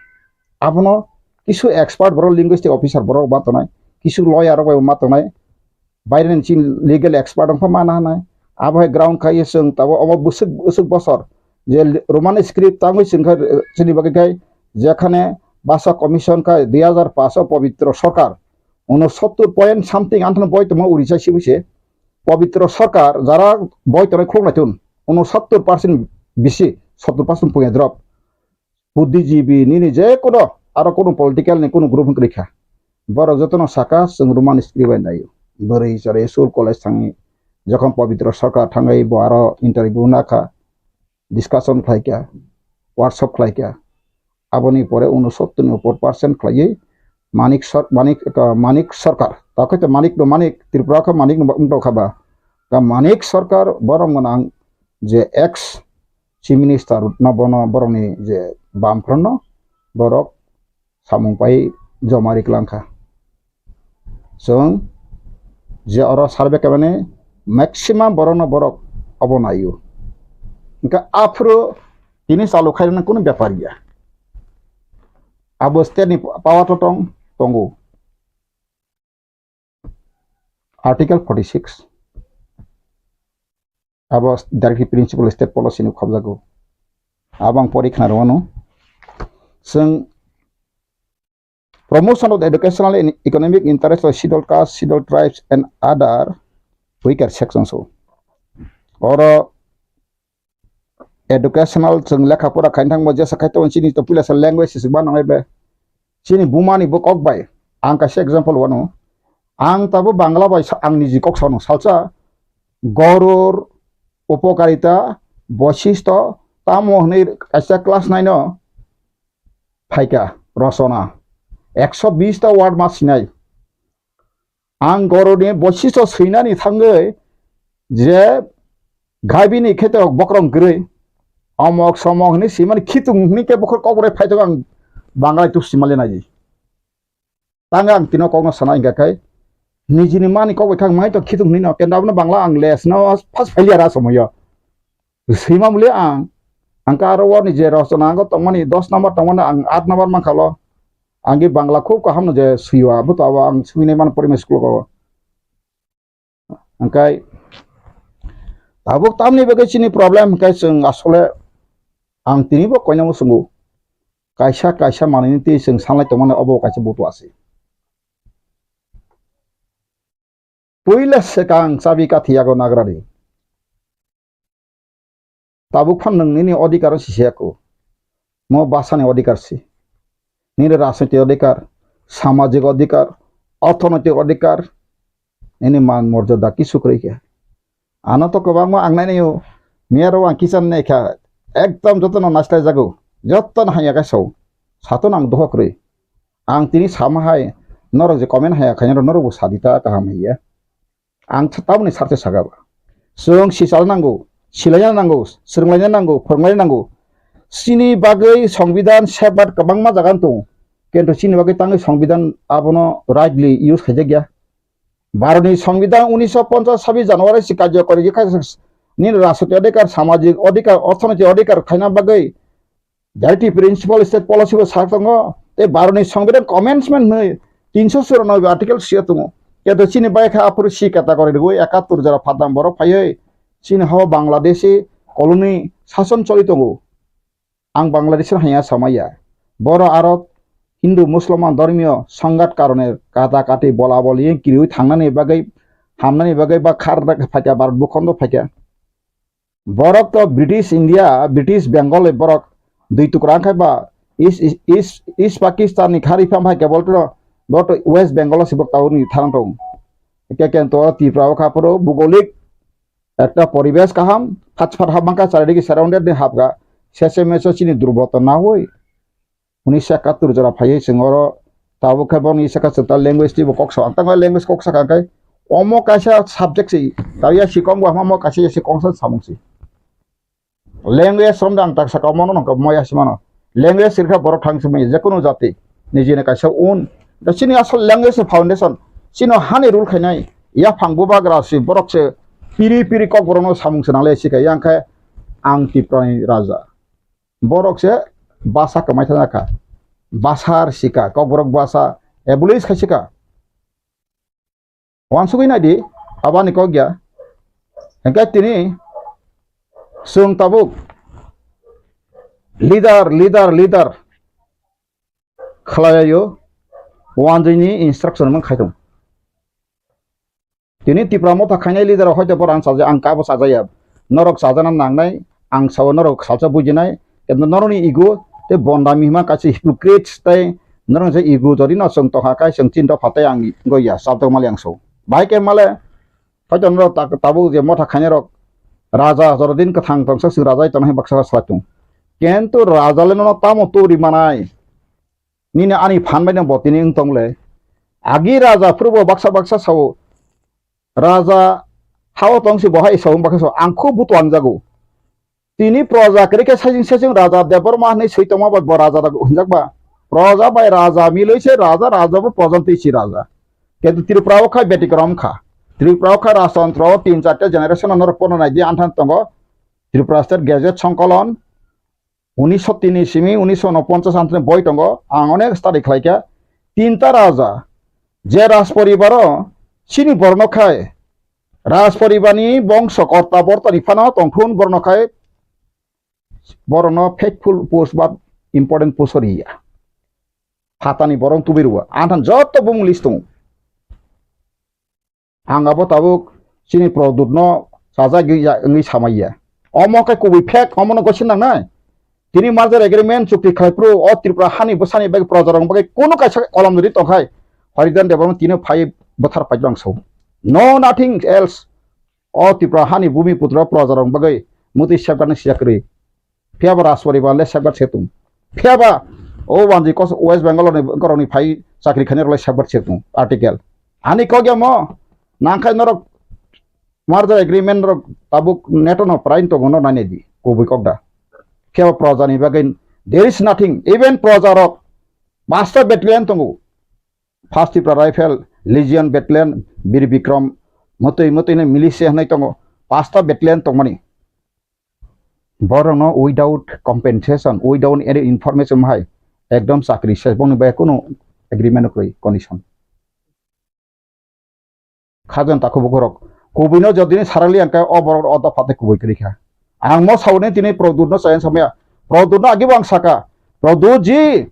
Abono Kisu expert borok linguistic officer borok ma tongnai, kisu lawyer rok bai ma tongnai, baireni chini legal expert wngkha ma na hanai. Abo hai ground khai chwng tabo omo bwswk bwswk bosor je Roman script tangwi chwng kha chini bagwi khai jekhane basa commission khai dui hazar paanch o Pabitra Sarkar unosottor point something anthano boi tongma Orissa sibui se. Pabitra Sarkar jara boi tongnai khuluk naitun unosottor percent bisi, sottor percent puya drop. Buddhijibi nini je kono aro kono political ni kono group wngkha. Borok jotono saka chwng Roman script bai naio. Bwrwi chwrai school college thangwi jokhon Pabitra Sarkar thangwi bo aro interview nakha, discussion khlaikha, workshop khlaikha. Aboni pore unosottor ni upor percent khlaiwi Manik Sar-, Manik, uh, Manik Sarkar. Takhe to Manik no Manik, Tripura khe Manik no wngtokha ba. Ka Manik Sarkar borok gwnang je ex Chief Minister no bono borokni je bamphranno borok samung pai joma riklangkha. Chwng je oro survey khaimani maximum borokno borok obo naio. Hwnkhe aphuru tini chalu khairoknani kunu bepar ya. Abo state ni power to tong, tongo. Article forty six. Abo directive principle state policy ni khobjago. Abo ang pori khna rwano. Chwng promotion of the educational and economic interest of scheduled caste, scheduled tribes and other weaker sections o. Oro educational chwng lekha pora khaina thangma jesa khai tongo chini to puila sa language se ba nangai be. Chini buma ni bo kok bai. Ang kaisa example wano. Ang tabo Bangla bai sa-, ang niji kok sano salsa Goror, Upokarita, Boisishto, tamo hwnwi kaisa class nine o phaikha rosona. Ekso bis ta word ma sinai. Ang Goroni Boisishto swinani thangwi je gabini kheto bokrong kwrwi, omok somok hwnwi simani khitung hwnwi khe bokhor kokborok phai tongo ang Banglai tusi mali naidi. Tang ang tino kokno sana hingka khai nijini mani kok bai khang mai to khitung hwnwi no kenda abono Bangla ang les no first failure a somoyo. Swima muli ang, ang ka aro warni je rosona ang tongmani dos number tongmani ang aat number mankha lo. Ang ge Bangla khub kaham no je swiwa, abo to abo ang swinai mano porimai school ko. Hingkai tabuk tamni bagwi chini problem hingkai chwng asole ang tini bo koinamo swngo. Kaisa kaisa manwini twi chwng sanlai tongmani obo kaisa butu asi. Puila swkang chabi kathi yago nagrani. Tabuk phan nwng nini odhikar o sisiyako. Mo bwsani odhikar si. Nini rajnoitik odhikar, samajik odhikar, orthonoitik odhikar, nini man morjada kisu kwrwi khe. Ano to kwbangma ang nainai o, miyaro ang kichar nai kha, ekdom jotono naislai jago, jotono hanya khe sao. Sato nang doho kwrwi. Ang tini sama hai, norok je comment haya khaina norok bo sadi ta kaham hiya. Ang th-, tamoni sarthe saka ba. Chwng sichalna nango, silaina nango, swrwnglaina nango, phwrwnglaina nango. Chini bagwi Songbidan safeguard kwbangma jaga tongo. Kintu chini bagwi tangwi Songbidan abono rightly use khaijakya. Bharatni Songbidan unisho ponchas sabis January si karjokori khe kha nini rajnoitik odhikar, samajik odhikar, orthonoitik odhikar khaina bagwi Directive principle state policy bo sak tongo, tei Bharatni Songbidan commencement hwnwi tinso churanobe article sio tongo. Keto chini bai kha aphuru C category rwui ekattor jora phatang borok phaiwi chini hao Bangladeshi colony sason choli tongo. Ang Bangladeshi hanya samaya. Boro aro Hindu Musulman dhormiyo songhat karone kata kati bola boli kiriwi thangnani bagwi hamnani bagwi ba khar phaikha Bharat bukhondo phaikha. Borok to British India, British Bengal ni borok dui tukra wngkha ba East, East, East Pakistan ni khari pham hai kebol to, bo to West Bengal o si bok tawrwngni tharang tong. Eke ken to Tripura o kha phuru bugolik ekta poribesh kaham, thats phat hap mangkha, charidiki surrounded ni hapkha, sese meso chini durboto na hoi. Unisho ekattor jora phaiwi chwng oro tabuk khe boni saka chwng ta language twibo kok sa, ang tangma language kok saka khe omo kaisa subject se, ta ya si kong bo hama mo kaisa ya si kong sa samung se. Language romda ang tak saka omo no nokha mo ya si mano. Language sirkha borok thang simi je kono jati nijini kaisa un. Da chini asol language ni foundation, chino hani rule khainai, yaphang bubagra si borok se piri piri kok borok no samung se nangle si kha yang khe ang Tiprani raja. Borok se basa kwmai thangjakha. basa rwsika, Kokborok basa abolish khaisika. Wansugwi naidi, abani kok ya. Hingke tini chwng tabuk leader, leader, leader khlaiyo, wanjwini instruction man khaitong. Tini Tipra Motha khainai leader rok hoito borok ang chaja, ang kabo chajaya. Norok chajana nangnai, ang sao norok salsa bujinai, kintu norokni ego tei bondami hima kaisa hypocrites tei norok je ego jodi no chwng tongkha kai chwng chin dopha tei ang goya chabtok mali ang so. Bahai khe male hoito norok ta-, tabuk je motha khainai rok raja jorodin kwthang tongsa chwng raja tongna hai baksa salai tung. Kintu raja le nono tamo turi manai? Nini ani phan bai no bo tini wng tong le. Agi raja phuru bo baksa baksa sao. Raja hao tong si bo hai sao, baksa sao. Ang kho buto ang jago. Tini proja kwrwi khe saichung saichung raja Debbarma hwnwi swi tongma bai bo raja da hwnjak ba. Proja bai raja milwi se raja, raja bo proja twi si raja. Kintu Tripura o khai betikrom kha. Tripura o khai rajtantro o tin charta generation no norok pono nai di anthan tongo. Tripura State Gazette Songkolon, unisho tini simi unisho unoponchas antini boi tongo, ang onek study khlaikha. Tinta raja, je raj poribaro chini borno khai, raj poribarni bongso korta bortoni phano tongthun borno khai, borokno faithful post ba important post riya. Phatani borok tubui rwo. Anthan joto bumung list tongo. Ang abo tabuk chini Produtno sajagwi ya wngwi samaiya. Omo khe kubui fake, omono gosi nangnai. Tini merger agreement chukti khlai phuru o Tripura hani bwsani bagwi projarokni bagwi kunu kaisa kolom rwdi tongkhai Haridan Debbarma tini phai bwthar paijak ang sao. No nothing else. O Tripura hani bumi putra projarokni bagwi mutwi safeguard ni sijak kwrwi. Phiya ba Rajporibar le safeguard se tung. Phiya ba o wanji kos West Bengal ni borok ni phai chakri khainai rok le safeguard se tung. Article. Ani kok ya mo nangkhai norok merger agreement rok tabuk neto no prain tongo no nainai di. Kubui kok da. Phiya ba proja ni bagwi there is nothing. Even proja rok master battalion tongo. First Tipra Rifle, Legion Battalion, Bir Bikram, motoi motoi ni militia hinwi tongo. Pasta battalion tongmani. Borokno without compensation, without any information hai ekdom chakri ses bongni bai kunu agreement kwrwi condition. Khajan takhuk bukhurok. Kubuino jodini sarali angkhe o borok o dopha tei kubui kwrwi kha. Ang mo sauni tini Produtno chaya samaya. Produtno agibo ang saka. Produt ji,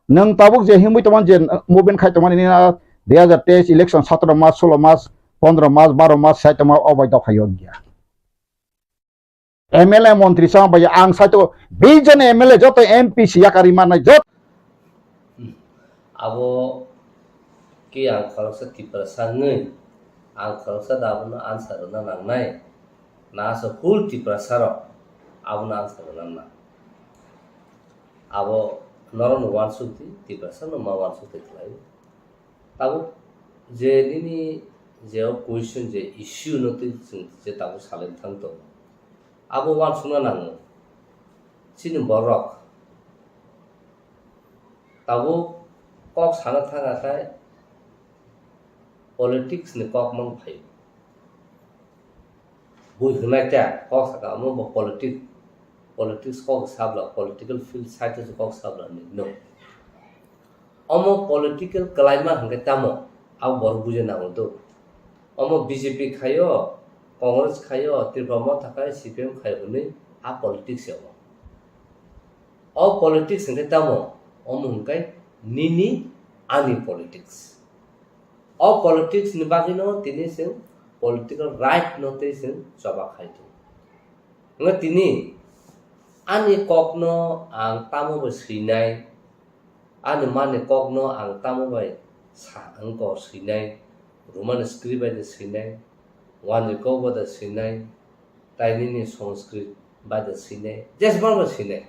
nwng tabuk je himwi tongmani je movement khai tongmani nini dui hazar teis election satro mas, solo mas, pondro mas, baro mas sai tongma o bai dopha yo wngya. M L A montri sama bai ang saito bijon M L A joto M P si yakari manai jot. Abo ke ang khoroksa Tiprasa wngwi ang khoroksa da abono answer rwna nangnai. Na asa full Tiprasa rok abono answer rwna nang. Abo norokno uansuk di, Tiprasa no ma uansuk di khlai. Tabuk je nini je o question je issue no twi chwng je tabuk salai thang tongo. Abo uansukna nango. Chini borok tabuk kok sana thang akhai politics ni kok mang phaio. Bui hwnai ta kok saka omo bo politic, politics kok sabla, political field side o kok sabla ni no. Omo political kalaima hwnkhe tamo abo borok buja nango do. Omo B J P khaio, Congress khaio, Tripura Motha khai, C P M khaio hwnwi a politics ya omo. O politics hwnkhe tamo? Omo hwnkhe nini ani politics. O politics ni bagwino tini chwng political right no tei chwng choba khai tongo. Wngkha tini ani kokno ang tamo bai swinai, ani mani kokno ang tamo bai sa wngkha swinai, Roman script bai de swinai, wanjwi kok bai de swinai, tai nini Sanskrit bai de swinai, jesbang bai swinai.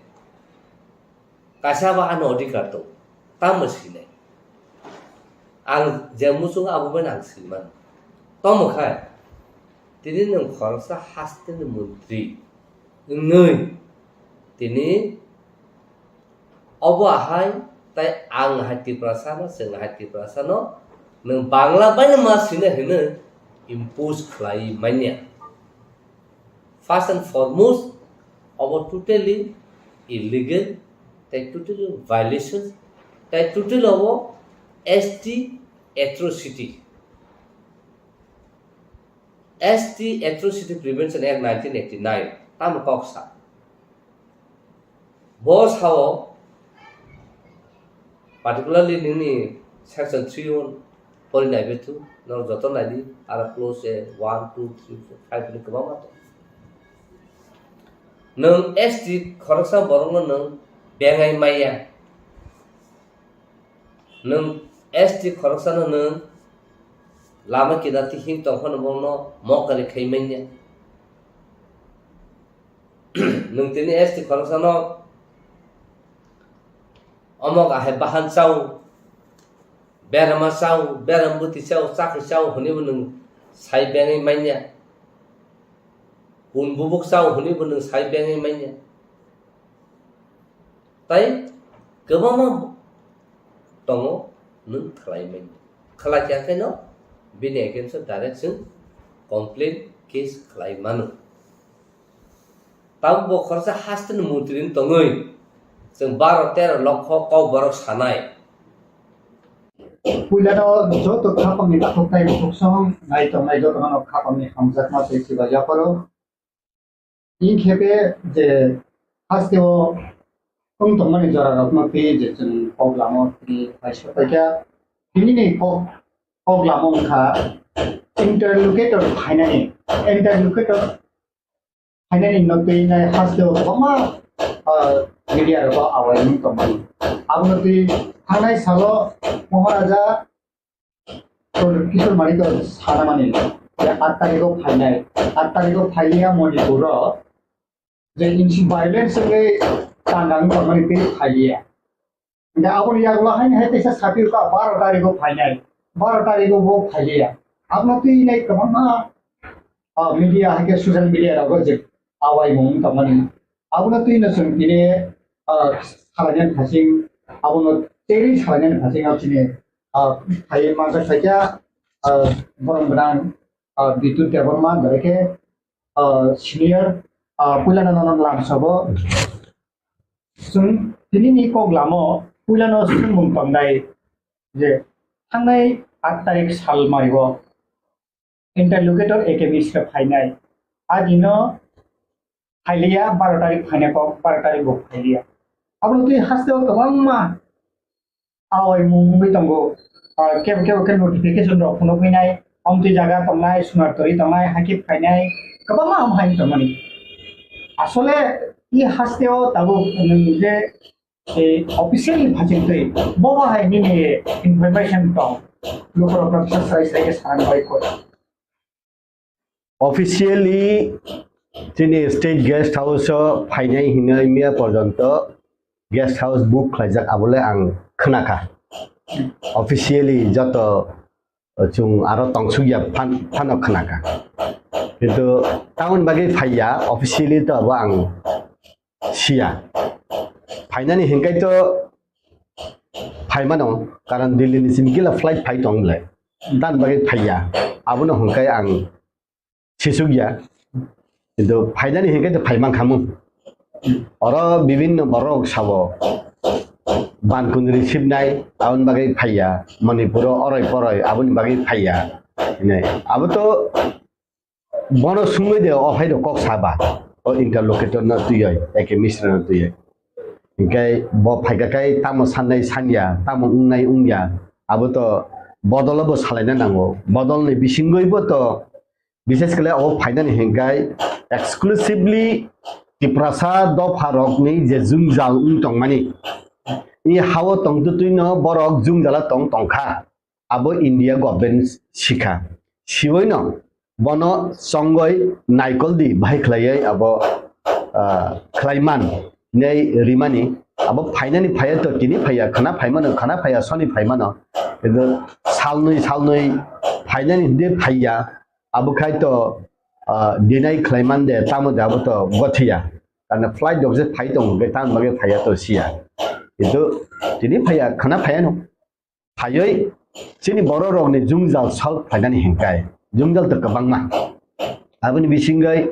Kaisa ba ani odhikar tong, tamo sinai. Ang je muchung abo bai ang sinimano. Tomo khai, tini nwng khoroksa hasteni montri wngwi tini obo ahai tai ang hai Tiprasano, chwng hai Tiprasano, nwng Bangla bai ma sinai hwnwi impose khlai manya. First and foremost, abo totally illegal tei totally violations Tai total obo S T atrocity. S T Atrocity Prevention Act nineteen eighty-nine tamo kok sa. Bo sao particularly nini section three one pori nai bethu, no joto nai di, aro clause one, two, three, four, five ni kwbangma tong. Nwng S T khoroksa borokno nwng bengai maya. Nwng S T khoroksano nwng lama kida tihing tongphano bono mokari khai manya. Nwng tini S T khoroksano omok ahai bahan chao, berama chao, beram bwtwi chao, chakri chao hwnwibo nwng sai bengwi manya. Un bubuk chao hwnwibo nwng sai bengwi manya. Tai kwbangma tongo nwng khlai manya. Khlai kha khe no bini against o direct chwng complaint case khlai mano. Tabuk bo khoroksa haste ni montri ni tongwi chwng baro tero lokho kok borok sanai. Puilano joto khapangni takhuk tai bukhuksono nai tongnai jotono khapangni hamjakma tei chiba yapharo. Inkhepe je hasteo wng tongmani jorarokno twi je chwng kok lamo twi paisa paikha. Tinini kok, kok lamo wngkha interlocutor phainani, interlocutor phainani no twi nai hasteo kwbangma, ah, media rok awai wng tongmani. Abono twi thangnai salo Maharaja Kishore Manik sanamani je aat tarikh o phainai, aat tarikh o phailiya Manipur o je insi violence wngwi tangkang tongmani tei phailiya. Hingke aboni yagulo haino hai teisa sapirokha baro tarikh o phainai, baro tarikh o bo phailiya. Abono twi nai kwbangma, ah, media hai khe social media rogo je awai mung tongmani. Abono twi no chwng tini, ah, salainani phasing, abono teri salainani phasing o chini, ah, hai manjak khaikha, ah, borom gwnang, ah, Bidyut Debbarma, belai khe, ah, senior, ah, puilano nono lamsogo. Chwng tinini kok lamo puilano swngmung tongnai je thangnai aat tarik sal mario interlocutor A K Mishra phainai. Adino phailiya baro tarik phainai kok, baro tarik bo phailiya. Abono twi hasteo kwbangma awai mung wngwi tongo. Ah, kebo kebo khe notification rok phunukgwi nai, omtwi jaga tongnai, sunar tori tongnai, hakhe phainai, kwbangma ham hai tongmani. Asole i hasteo tabuk nwng je, eh, officially phachingtwi, bobo hai nini information tong, lukurok rok sa srai srai khe sana bai koi. Officially chini state guest house o phainai hinwi miya porjonto guest house book khlaijak, abole ang khwnakha. Officially joto chwng aro tongsukya phan-, phano khwnakha. Kintu tamoni bagwi phaiya, officially to abo ang siya. Phainani hinkai to phaimano, karon Delhi ni simi kila flight phai tong le. Dan bagwi phaiya. Abono hinkai ang sisukya. Kintu phainani hinkai to phaiman khamu. Oro bibinno borok sabo. Ban kundri sibnai, aboni bagwi phaiya. Manipuro oroi poroi, aboni bagwi phaiya. Hinai. Abo to Bono sungwi de o hai rok kok saba, o interlocutor no twiwi, A K Mishra no twiwi. Hinkhe bo phaikha khai tamo sannai sanya, tamo wngnai wngya, abo to bodol bo salaina nango. Bodol ni bisingwi bo to, bishes khle o phainani hinkhai exclusively Tiprasa dopha rokni je jwngjal wng tongmani, i hao tongtwtwi no borok jwngjala tong tongkha. Abo India government sikha. Siwino bono chongoi naikol di bahai khlaiwi abo, ah, khlaiman nei rimani. Abo phainani phaiya to tini phaiya, khana phaimano, khana phaiya, soni phaimano. Kintu salnwi, salnwi phainani hwndi phaiya, abo khai to, ah, deny khlaiman de, tamo de abo to gothiya. Karna flight rok je phai tongo, hwnkhe tamni bagwi phaiya to siya. Kintu tini phaiya, khana phaiya no. Phaiwi chini borok rokni jwngjal solve khlainani hinkhai jwngjal to kwbangma. Aboni bisingwi,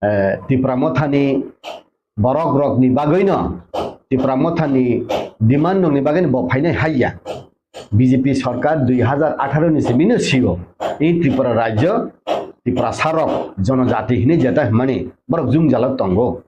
eh, Tipra Mothani borok rokni bagwino Tipra Mothani demand rokni bagwi bo phainai haiya. B J P sarkar dui hazar atharo ni simi no sio. I Tripura rajyo, Tripura sarok, jonojati hinwi jeta hwnmani borok jwngjalo tongo.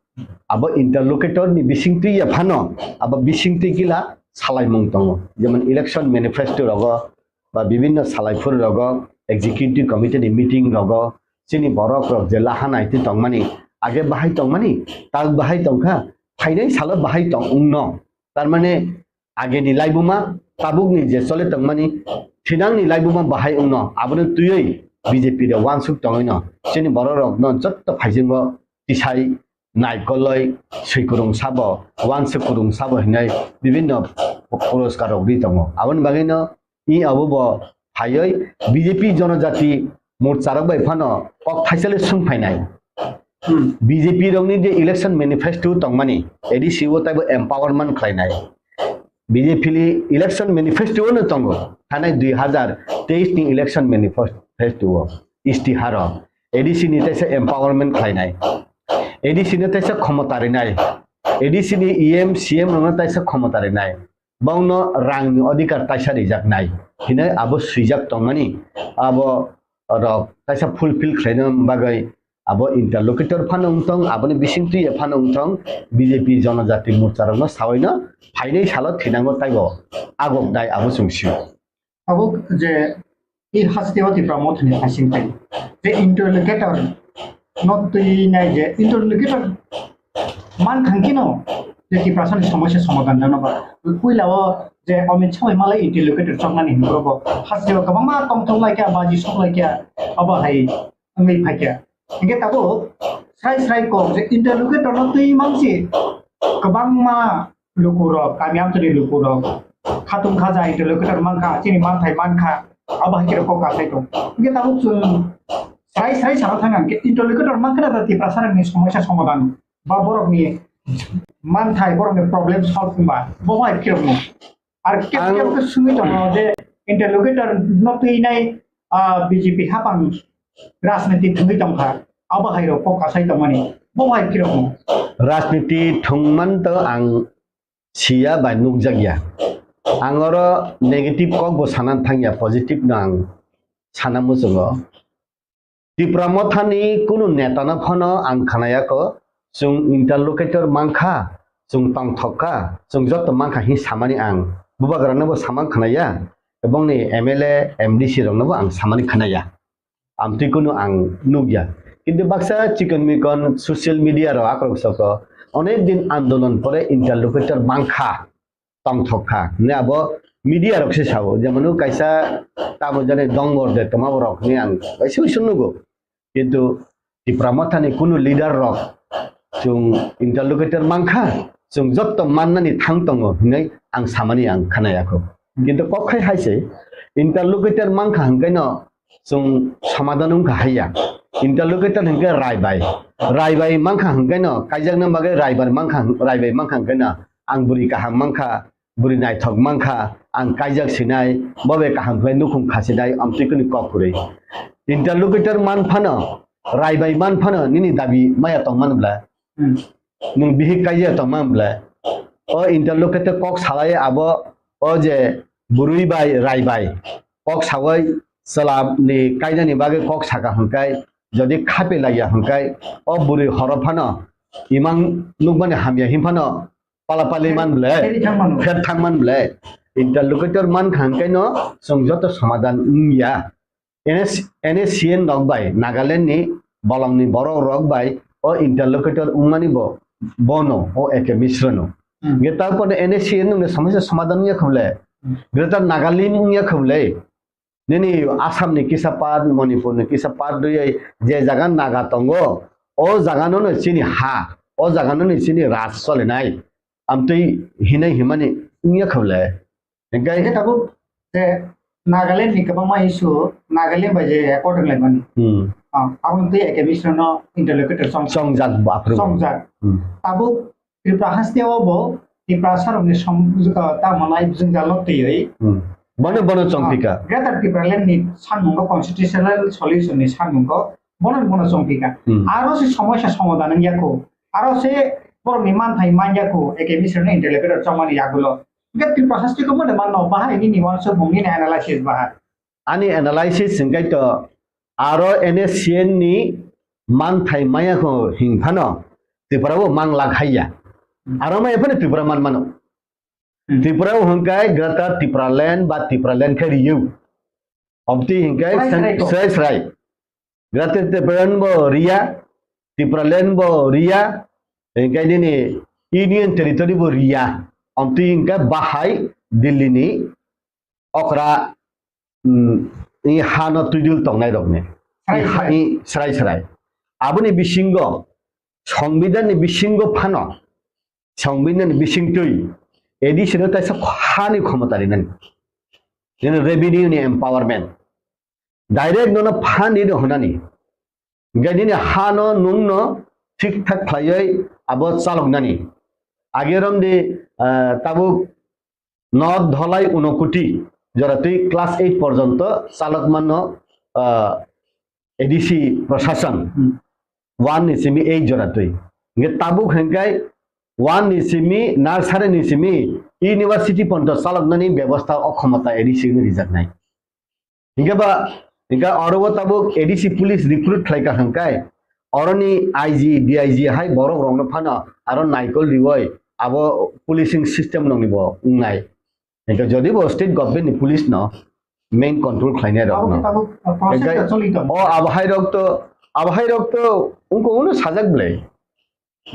Abo interlocutor ni bisingtwi ya phano, abo bisingtwi gila salaimung tongo. Jemon election manifesto rogo, ba bibinno salaiphuru rogo, executive committee ni meeting rogo, chini borok rok je laha naitwi tongmani, age bahai tongmani, tak bahai tongkha, phainai salo bahai tong wngno. Tarmane ageni laibuma, tabukni je chole tongmani, thinangni laibuma bahai wngno, abono twiwi B J P rok wansuk tongwino, chini borok rokno jotto phaisingo tisai naikoloi swikurung sabo, wansuk kurung sabo hinwi bibinno puroskar rok ri tongo. Aboni bagwino i abo bo phaiwi B J P Jonojati Morcha rok bai phano kok thaisale sung phainai. Hmm. B J P rokni je election manifesto tongmani, A D C o taibo empowerment khlainai. B J P ni election manifesto no tongo, thanai dui hazar teis ni election manifesto o, istiharo, A D C ni taisa empowerment khlainai, A D C no taisa khomota rinai, A D C ni E M, C M rokno taisa khomota rinai, bongno rangni odhikar taisa rijaknai hinwi abo swijak tongmani, abo rok taisa fulfill khlaina bagwi abo interlocutor phano wngthong, aboni bisingtwi phano wngthong, B J P Jonojati Morcha rokno sawaino phainai salo thinango taibo agok dai abo chwng sio. Abo je i haste o Tipra Mothani phasing phai je interlocutor no twi nai je interlocutor man thang kino je Tiprasani somosya somadhan jano ba. Puila o je Amit Shah bai malai interlocutor choknani hinwi borok bo haste o kwbangma tongthok lai kha, baji sok lai kha, abo hai wngwi phai kha. Hingke tabuk srai srai kok je interlocutor no twi mansi kwbangma lukurok, kami amchani lukurok khatung khaja interlocutor mankha, chini manthai mankha, abo hai khe kok kasai tong. Hingke tabuk chwng srai srai sana thang hingke interlocutor mankha na Tiprasa rokni somosya somadhan ba borokni manthai, borokni problem solve wngba bo hai khe rokno. Ar kep Ang kep khe sungwi tongo je interlocutor no twi nai, ah, B J P hapang rajniti thwngwi tongkha, abo hai rok kok kasai tongmani, bo hai khe rokno. Rajniti thwngman to ang siya bai nukjakya. Ang oro negative kok bo sana thangya, positive no ang sana muchungo. Tipra Mothani kunu netano phano ang khnayakho, chwng interlocutor mankha, chwng tongthok kha, chwng joto mankha hin samani ang. Bubagrano bo samang khnaya, ebongni M L A, M D C rokno bo ang samani khnaya. Amtwi kunu ang nukya. Kintu baksa chikon mikon social media rok akrok soko, onek din andolon pore interlocutor mankha. Tongthok kha hwnwi abo media rok se sao, jemon kaisa tamo jani dongor de tongma borok hwnwi ang kaisa uisu nugo, kintu Tipra Mothani kunu leader rok chwng interlocutor mankha, chwng jotto mannani thang tongo hwnwi ang samani ang khnayakho, kintu kok khai hai se interlocutor mankha hwnkhe no chwng somadhan wngkha haiya. Interlocutor hwnkhe raibai. Raibai mankha hwnkhe no, kaijakna bagwi raibai mankha, raibai mankha hwnkhe no, ang bwrwi kaham mankha, bwrwi naithok mankha, ang kaijak sinai, bo bai kaham khlai nukhung kha sinai, amtwi kwnwi kok kwrwi. Interlocutor man phano, raibai man phano nini dabi maya tongmani bla. Hmm. Nwng bihik kaijak tongma bwle? O interlocutor kok salai abo, o je bwrwi bai rai bai kok sawi chwla ni kainani bagwi kok saka hwnkhai, jodi khape laiya hwnkhai, o bwrwi horo phano imang nukmani hamya hin phano pala pali man bwle, Peri thang mano. Pher thang man bwle. Interlocutor man kha hwnkhai no chwng joto somadhan wngya. N S, N S C N rok bai, Nagaland ni bolong ni borok rok bai o interlocutor wngmani bo, bono, o A K Mishra no. Hmm. Hingke tarpore N S C N wngni somosya somadhan wngya khe bole, Hmm. Greater Nagalim wngya khe bole, nini Assam ni kisa part, Manipur ni kisa part rwui je jaga Naga tongo, o jaga no no chini ha, o jaga no no chini raj solinai, amtwi hinai himani wngya khe bole. Hingke Hingke tabuk je Nagaland ni kwbangma issue, Nagaland bai je accord wnglaimani. Hmm. Ah, aboni twi A K Mishra no interlocutor chong-, Chongjak bo aphuru. Chongjak. Hmm. Tabuk Tripura haste o bo Tiprasa rokni som-, ah, tamo nai jwngjal no twiwi. Hmm. Bono, bono chongpika. Ah, Greater Tipraland ni sanmungo, constitutional solution ni sanmungo bono, bono chongpika. Hmm. Aro se somosya somadhan wngya kho. Aro se borokni manthai manya kho, A K Mishra no interlocutor chongmani yagulo. Hingke Tripura haste ko mode manno bahai nini wansuk mung nini analysis bahai. Ani analysis hingkai to aro N S C N ni manthai maya ko hing phano Tripura bo mang lak haiya. Hmm. Aro maya phano Tripura man mano. Hmm. Tripura o hingkai Greater Tripura Land ba Tripura Land khe riyo. Obti hingkai srai srai ko. Srai srai. Greater Tripura Land bo riya, Tripura Land bo riya, hingkai nini Union Territory bo riya. Obti hingkai bahai Delhi ni okra, mm, i hano twidul tongnai rokni. Srai i ha-, srai. I srai srai. Aboni bisingo Songbidanni bisingo phano, Songbidanni bisingtwi A D C no taisa hani khomota rinani. Jene revenue ni empowerment. Direct nono phan di no hwnani. Hingke nini hano nungno thik thak khlaiwi abo chaloknani. Age romdi, ah, tabuk North Dholai Unokoti joratwi class eight porjonto chalok mano, ah, A D C prosason. Hmm. One ni simi eight joratwi. Hingke tabuk hingkai one ni simi nursery ni simi university porjonto chaloknani bebostha o khomota A D C no rijaknai. Hingke ba, hingke oro o tabuk A D C police recruit khlai ka hingkai, oroni I G, D I G hai borok rokno phano aro naikol riwoi abo policing system nokni bo wngnai. Hingke jodi bo state government ni police no main control khlainai rok no. Abo khe tabuk, uh, process hingke ta choli tongo. O abo hai rok to, abo hai rok to wngko uno sajak belai.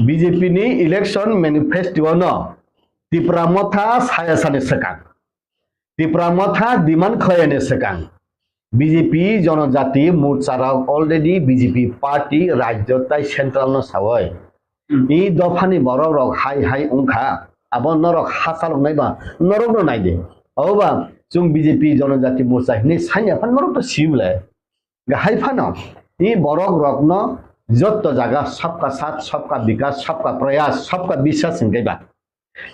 B J P ni election manifesto no Tipra Motha saya sani swkang. Tipra Motha demand khlaiyani swkang. B J P Jonojati Morcha rok already B J P party rajyo tai central no sawoi. Hmm. I dophani borok rok hai hai wngkha. Abo norok ha chaloknai ba norok no naidi. Oba chwng B J P Jonojati Morcha hinwi sanya phan norok to sibole. Hai phano i borok rokno jotto jaga sabka saath, sabka bikas, sabka prayas, sabka biswas hingke ba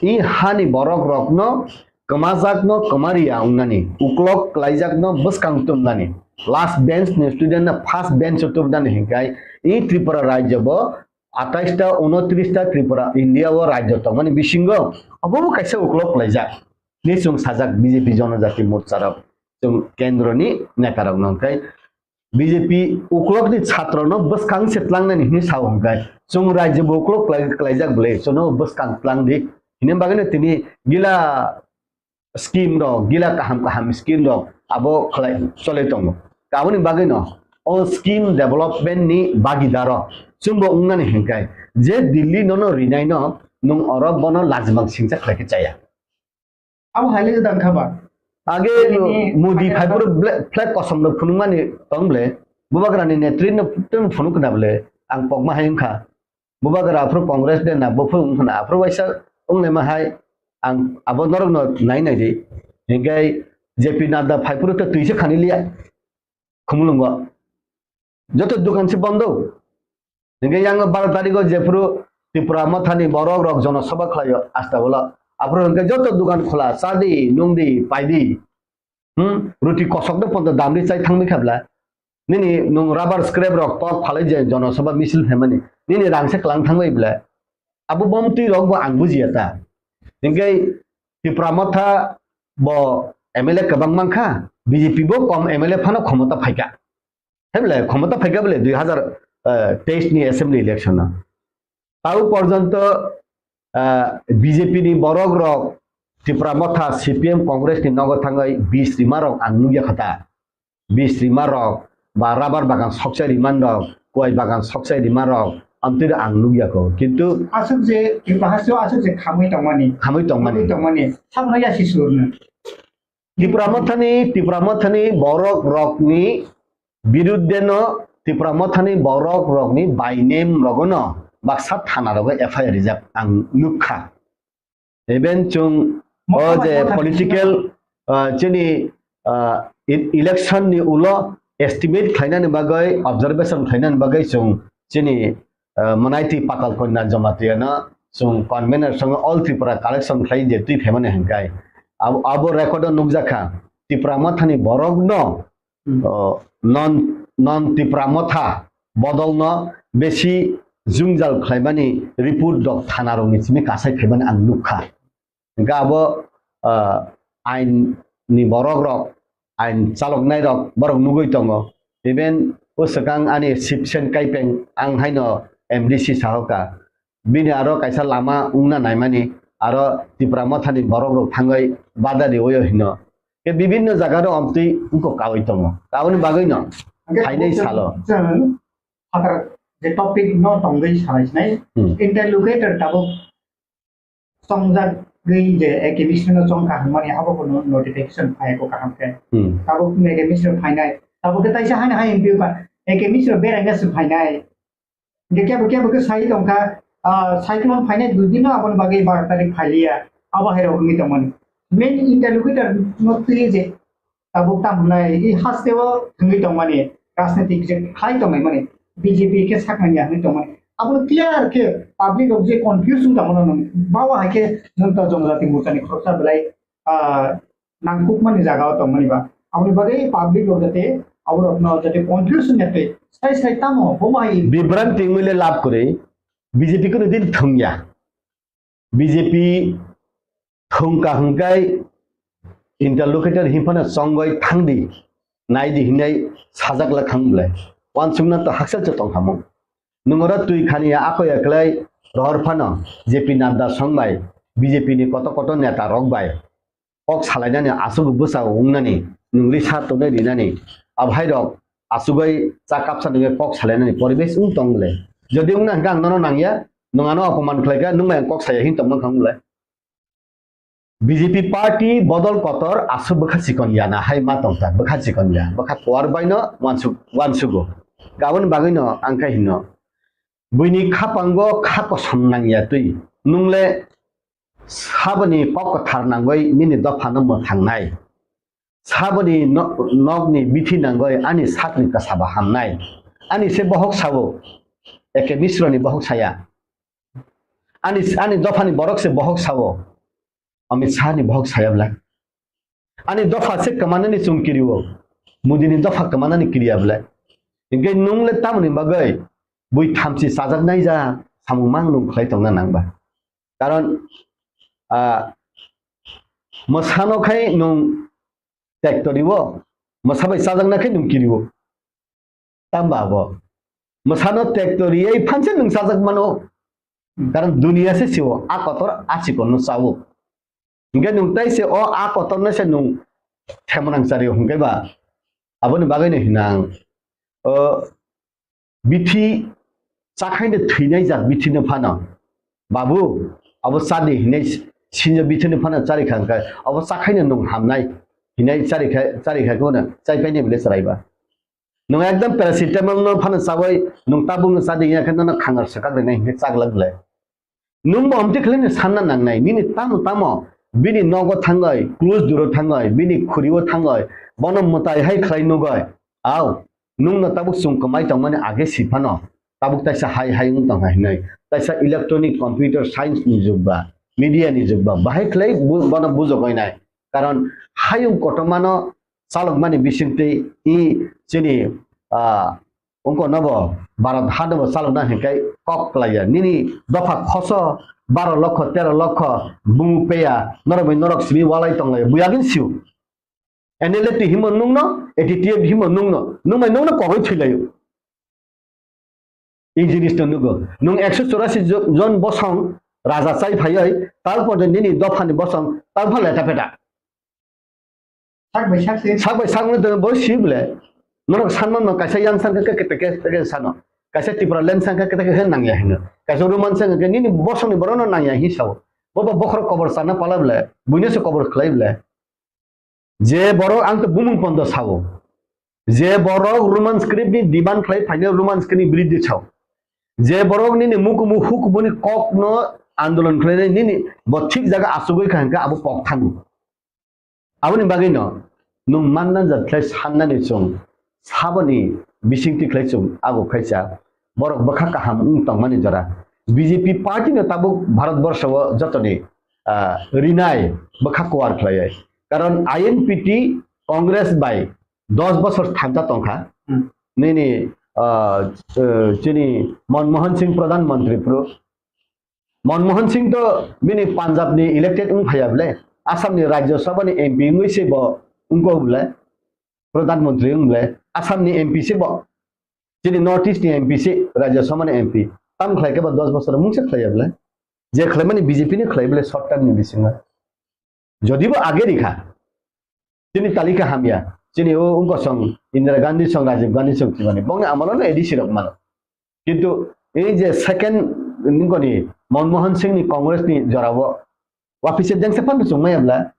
i hani borok rokno kwmajakno kwmariya wngnani, uklok kwlaijakno bwskang tumnani, last bench ni student no first bench o tubnani hingkai i Tripura rajyo bo atais ta, unotris ta Tripura India o rajyo tongmani bisingo obo bo kaisa uklok kwlaijak. Ni chwng sajak B J P Jonojati Morcha rok, chwng kendro ni neta rok no hingkai B J P uklok ni chhatro no bwskang se tlangnani hinwi sao hingkai chwng rajyo bo uklok kwlai-, kwlaijak bwle chwngno bwskang tlang di hinwi bagwi no tini gila scheme rok, gila kaham kaham scheme rok abo khlai cholai tongo. Aboni bagwi no o scheme development ni bagidaro chwngbo wngnani hingkai je Delhi nono rinai no nwng oro bono lajimang singcha khlai khe chaya. Abo hai le gwdang kha ba? Age ini Modi pakai phai apa? Phuru ble-, flag kosom rok phunukmani tong ble. Bubagrani netri no tong phunuk kna ble. Ang pokma hai wngkha. Bubagra aphuru Congress de na, buphuru wngkha na, aphuru waisa wnglaima hai. Ang abo norok no nai nai di. Hingkai J P Nadda phai phuru to twi se khani liya. Khumulwngo. Joto dukan se bondo. Hingke yang baro tarigo jephuru Tipra Mothani borok rok jonosabha khlaio Astabolo. Aphuru hingke joto dukan khola, chadi, nungdi, paidi. Hmm? Ruti kosok de ponto damri chai thangmi khabla. Nini nung rubber scrap rok tok phalai je jonosabha misil phaimani. Nini rang se klang thangbai bla. Abo bomtwi rok bo ang bujiya ta. Hingke Tipra Motha bo M L A kwbang mankha, B J P bo kom M L A phano khomota phaikha. Heble khomota phaikha bole dui hazar teis ni assembly election no. Tau porjonto, ah, B J P ni borok rok Tipra Motha, C P M, Congress ni nogo thangwi bis rima rok ang nukya kha ta. Bis rima rok ba rubber bagan sokchai rima rok, kuai bagan sokchai rima rok, amtwi ang nukya kho. Kintu aswk je Tipra haste o aswk je khamwi tongmani. Khamwi tongmani. Khamwi tongmani. Sakno ya si surno. Tipra Mothani, Tipra Mothani borok rokni birudde no, Tipra Mothani borok rokni by name rogono baksa thana rogo F I R rijak ang nukha. Even chwng o je political, ah, chini, ah, e-, election ni ulo estimate khlainani bagwi, observation khlainani bagwi chwng chini, ah, Manaiti Pakal Konya Jamatia no chwng convener song All Tripura collection khlai je twi phaimani hwnkai. Abo, abo record o nukjakha Tipra Mothani borok no Hmm. O, non, non Tipra Motha bodolno besi jwngjal khlaimani report rok thana rokni simi kasai phaimani ang nukha. Hingkhe abo ah, ain ni borok rok, ain chaloknai rok borok nugwi tongo. Even o swkang ani Sibsen Kaipeng ang haino M D C sahoka. Bini aro kaisa lama wngna naimani aro Tipra Mothani borok rok thangwi bada riwi hino. Ke bibinno jaga ro omtwi wngkok kawi tongo. Aboni bagwi no Hwnkhe phainai tabuk salo. Chwng phatar je topic no tongwi salai sinai. Hmm. Interlocutor tabuk chongjagwi je A K Mishra no chongkha hwnmani abo bo no-, notification phai ko kaham khe. Hmm. Tabuk A K Mishra phainai. Tabuk khe taisa haino hai M P ba A K Mishra beraina se phainai. Hingke kebo kebo khe sai tongkha, ah, cyclone phainai dui din no aboni bagwi baro tarik phailiya. Abo hai rok wngwi tongmani. Main interlocutor no twi je tabuk tam hwnai, i haste o thangwi tongmani, rajnitik je khlai tongnai mani, B J P khe saknani ya hwnwi tongmani. Abono clear khe public rok je confuse wng tongmano nwng, bawa hai khe nwng to Jonojati Morcha ni khoroksa belai, ah, nangkukmani jaga o tongmani ba. Aboni bagwi public rok jate aborokno jate confuse wngya twi sai sai tamo bomo hai. Bibranti wngwi le lab kwrwi, B J P kunu din thwngya. B J P thwngkha hwnkhe interlocutor hinphano chongwi thangdi, naidi hinwi sajak le thang bwle. Wansukna to hakchal se tongkhamung. Nwng oro twi khani ya ako ya kwlai rohor phano J P Nadda song bai B J P ni koto koto neta rok bai kok salainani aswk bwsa wngnani, nwng risa tonwi rinani, abhairok aswkgwi cha kapsa nungwi kok salainani poribesh wng tong le. Jodi wngna hwnkhe ang nono nangya, nwng ano apoman khlaikha, nwng bai ang kok saya hin tongma thang le. B J P party bodol kotor aswk bwkha chikon ya na hai ma tongkha, bwkha chikon ya, bwkha kuar bai no wansuk-, wansugo. Aboni bagwi no ang khe hino, buini khapango kha kosom nangya twi, nwng le saboni kok kwthar nangwi nini dophano mwthangnai. Saboni no-, nokni bithi nangwi ani sakni kwsaba hamnai. Ani se bohok sao, A K Misroni bohok saya. Ani, ani dophani borok se bohok sao, Amit Shahni bohok saya bwle. Ani dopha se kwmanani chwng kirio, Modini dopha kwmanani kiriya bwle. Hinkhe nwng le tamoni bagwi bui thamchi chajaknai ja samung mang nwng khlai tongna nang ba? Karon, ah, mwsano khai nwng tektoriwo, mwsa bai chajakna khai nwng kiriwo. Tamba abo. Mwsano tektoriwi phanse nwng chajak mano. Karon duniya se siwo, a kotor a chikonno chawo. Hinkhe nwng tai se o a kotorno se nwng themonang chario hinkhe ba aboni bagwino hinang. O bithi chakhaino thwinai jak bithino phano, "Babu, abo chadi," hinai sinjo bithino phano charikha hwnkhe, "Abo chakhaino nwng hamnai," hinai charikha, charikha kheno chaipaini bwle chwraiba. Nwng ekdom paracetamol no phano chawi nwng tabuk no chadi ya khe nono khangar swkak rinai hinkhe chaglak bwle. Nwng bo amtwi khlai no sanna nangnai, nini tamo tamo bini nogo thangwi, close duro thangwi, bini khuriwo thangwi, bono mwtai hai khlai nugwi. Au, nwng no tabuk chwng kwmai tongmani age si phano, tabuk taisa hai hai wng tongkha hinwi, taisa electronic computer science ni jug ba, media ni jug ba, bahai khlai bu-, bono bujogwi nai. Karon hayung kotorma no chalokmani bisingtwi i chini, ah, wngkha nobo Bharat hano bo chalokna hinkhai kok klaiya. Nini dopha khoso baro lokho, tero lokho bumung peya, norok bai norok simi walai tonglaiya. Buya gin siu. N L F T himo nungno, A T T F himo nungno, nung bai nungno kogwi thwilaio. I jinis no nugo. Nung ekso chorasi jo-, jon bosong raja chai phaioi, tal porjonto nini dophani bosong tal pha leta peta. Sak bai sak se. Sak bai sak no bo si bole. Norok sanma no kaisa yang sangkha khe kete khe sano. Kaisa Tripura land sangkha kete khe nangya hino. Kaisa Roman sangkha khe nini bosongni borok no nangya hi sao. Bo bo bokhorok kobor sana pala bole. Buino se kobor khlai bole. Je borok ang to bumung pondo sao. Je borok Roman script ni demand khlai phaino Roman script ni biridhi sao. Je borok nini mukumu hukumuni kok no andolon khlainai nini bo thik jaga achugwi kha hwnkhe abo kok thango. Aboni bagwi no nwng manna jat khlai sannani chwng saboni bisingtwi khlai chwng abo khaisa borok bwkha kaham wng tongmani jora. B J P party no tabuk Bharat borsho o jotoni, ah, rinai bwkha kuar khlaiwi. Karon I N P T Congress bai dos bosor thansa tongkha. Hmm. Nini, ah, eh, chini Manmohan Singh Pradhan Mantri phuru. Manmohan Singh to bini Punjab ni elected wng phaiya bole. Assam ni Rajya Sabha ni M P wngwi se bo wngkha bwle, Pradhan Mantri wng bwle, Assam ni M P se bo. Chini North East ni M P se, Rajya Sabha ni M P. Tam khlai khe ba dos bosor mungsa khlai ya bwle. Je khlai mani B J P ni khlai bwle short term ni bisingo. Jodi bo age rikha. Chini talika hamya. Chini o wngkha song Indira Gandhi song, Rajiv Gandhi song chimani. Bongni amalo no A D C rok mano. Kintu ei je second nungkoni Manmohan Singh ni Congress ni jorao office jengsa phano chwng maya bwla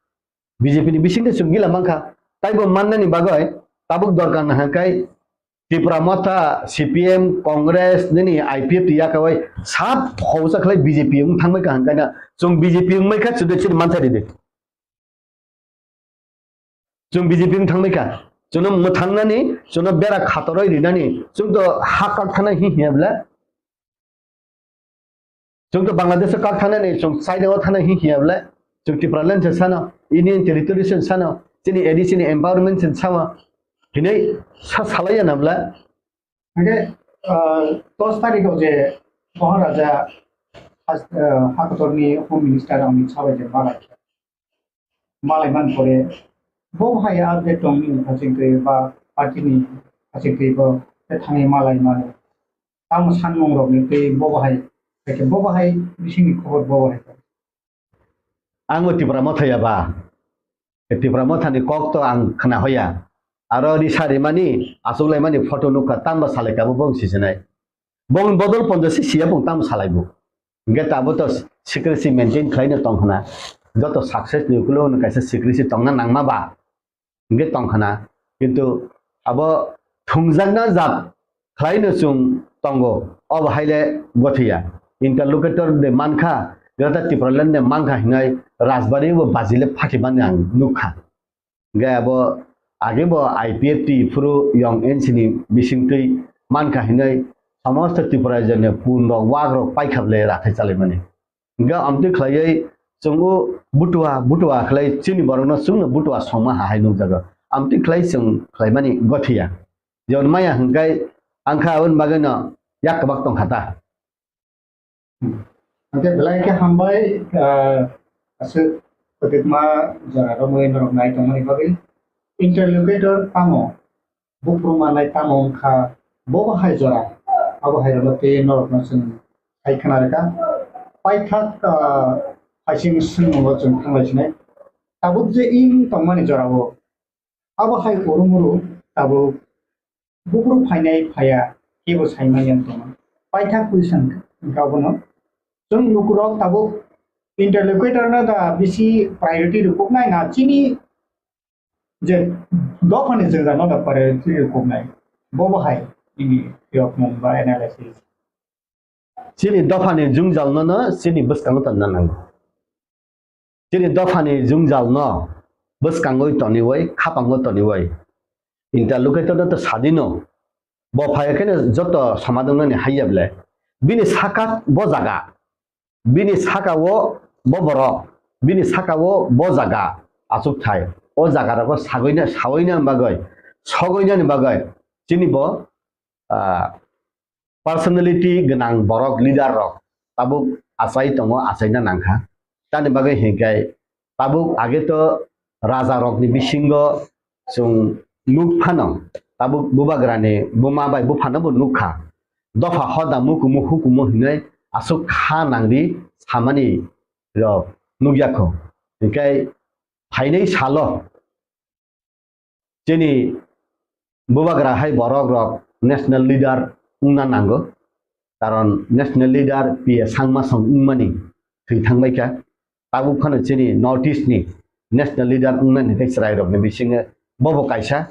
B J P ni bisingtwi chwng gila mankha. Taibo mannani bagwi tabuk dorkar nahakhe Tipra Motha, C P M, Congress, nini I P F T yakawai sab hausa khlai B J P wng thangbai kaham kaina chwng B J P wngbai kha chwdwi chini mantha ridi. Chwng B J P wng thangbai kha. Chwngno mwthangnani, chwngno bera khatoroi rinani, chwngto ha kak thana hi hiya bwle. Chwngto Bangladesh o kak thanani, chwng China o thana hi hiya bwle. Chwng Tipraland se sano, Union Territory se sano, chini A D C ni empowerment se sama. Hinai sa salaiya na bwle. Hingke, ah, dos tarikh o je Maharaja has-, ah, Hakotorni Home Minister Amit Shah bai je malai khe. Malai man pore, bo hai update tong ni haching twi ba party ni haching twi bo te thangwi malai mano. Tamo sanmung rok ni twi bo hai, bo hai bising ni khobor bo hai. Ang bo Tipra Motha ya ba. Tipra Motha ni kok to ang khna hoya. Aro risa rimani, achuk laimani photo nukha, tamo salai kabo bo sisinai. Bong bodol ponjo si siya bong tamo salai bo. Hingke tabo to secrecy maintain khlaino tong khna. Joto success ni ukulo no kaisa secrecy tongna nangma ba. Hingke tong khna. Kintu abo thungjakna jat khlaino chwng tongo. Obo haile gothiya. Interlocutor de mankha, Greater Tipraland de mankha hinai Rajbari bo bajile phakibani ang nukha. Hingke abo age bo I P F T phuru yong N C ni bisingtwi mankha hinwi somosto Tripura rajyoni pun rok wak rok paikha bwle rathai chalaimani. Hingke amtwi khlaiwi chwng o butua butua khlai chini borokno chwngno butua songma ha hai nukjago. Amtwi khlai chwng khlaimani gothiya. Jemon maya hingkai angkha aboni bagwino yak kwbak tongkha ta. Hingke belai khe hambai, ah, aswk kwtwkma jora romwi norok nai tongmani bagwi. Interlocutor tamo, buphuru manai tamo wngkha, bo bo hai jora, abo hai rokno tei norokno chwng hai khna rwkha. Paithak, ah, haising swngmungo chwng thanglai sinai. Tabuk je wng tongmani jorao, abo hai urumuru tabuk buphuru phainai phaiya kebo saimanya wng tongma. Paithak question wngkha abono. Chwng lukurok tabuk interlocutor no da bisi priority rwkuknai na chini je dophani jwngjal no da priority rwkuknai. Bo bo hai nini yokmung ba analysis. Chini dophani jwngjal no no chini bwskango tonna nango. Chini dophani jwngjal no bwskangwi toniwi, khapango toniwi. Interlocutor no to sadino. Bo phai kheno joto somadongnani haiya bwle. Bini saka bo jaga. Bini saka o bo borok. Bini saka o bo jaga. Achuk thai. O jaga rogo sagoina, saoina bagwi, sogoinani bagwi. Chini bo, ah, personality gwnang borok, leader rok tabuk achai tongo, achaina nangkha. Tamni bagwi hinkhe tabuk age to raja rokni bisingo chwng nuk phano, tabuk bubagrani buma bai buphano bo nukha. Dopha hoda mukumu hukumu hinwi aswk kha nangri samani rok nukya kho. Hinkhe phainai salo chini bubagra hai borok rok national leader wngna nango, karon national leader P A Sangma song wngmani thwi thangbai kha. Tabuk phano chini North East ni national leader wngnani tei chwrai rokni bisingo bobo kaisa,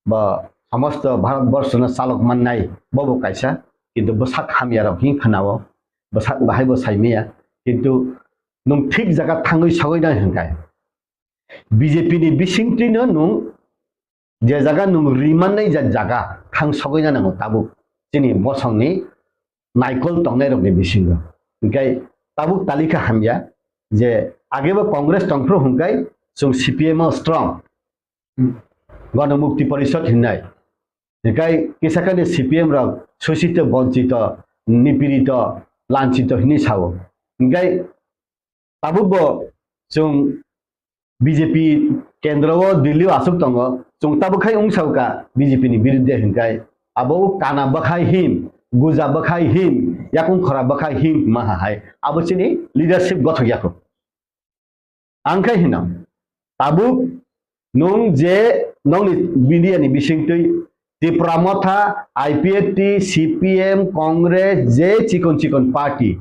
bo somosto Bharat borshono chalok mannai bobo kaisa, kintu bwsak hamya rok hin khwnao, bwsak bahai bo saimaya, kintu nwng thik jaga thangwi sogwi nai hinkhe. B J P ni bisingtwino nwng je jaga nwng rimannai ja jaga thang sogwi na nango tabuk chini bosongni naikol tongnai rokni bisingo. Hinkhe tabuk talika hamya je agebo Congress tongphuru hinkhe chwng C P M o strong. Hmm. Gana Mukti Parishad hinnai. Hinkhe kisa kani C P M rok sosito, bonchito, nipirito, lanchito hinwi sao. Hinkhe tabukbo chwng B J P kendro o Delhi o aswk tongo, chwng tabuk khai wng sa kha B J P ni biruddhe hinkai. Abo kana bwkhai hin, guja bwkhai hin, yakung khora bwkhai hin hima hai. Abo chini leadership gothok yakho. Ang khai hino, tabuk nwng je nokni media ni bisingtwi Tipra Motha, I P F T, C P M, Congress, je chikon chikon party,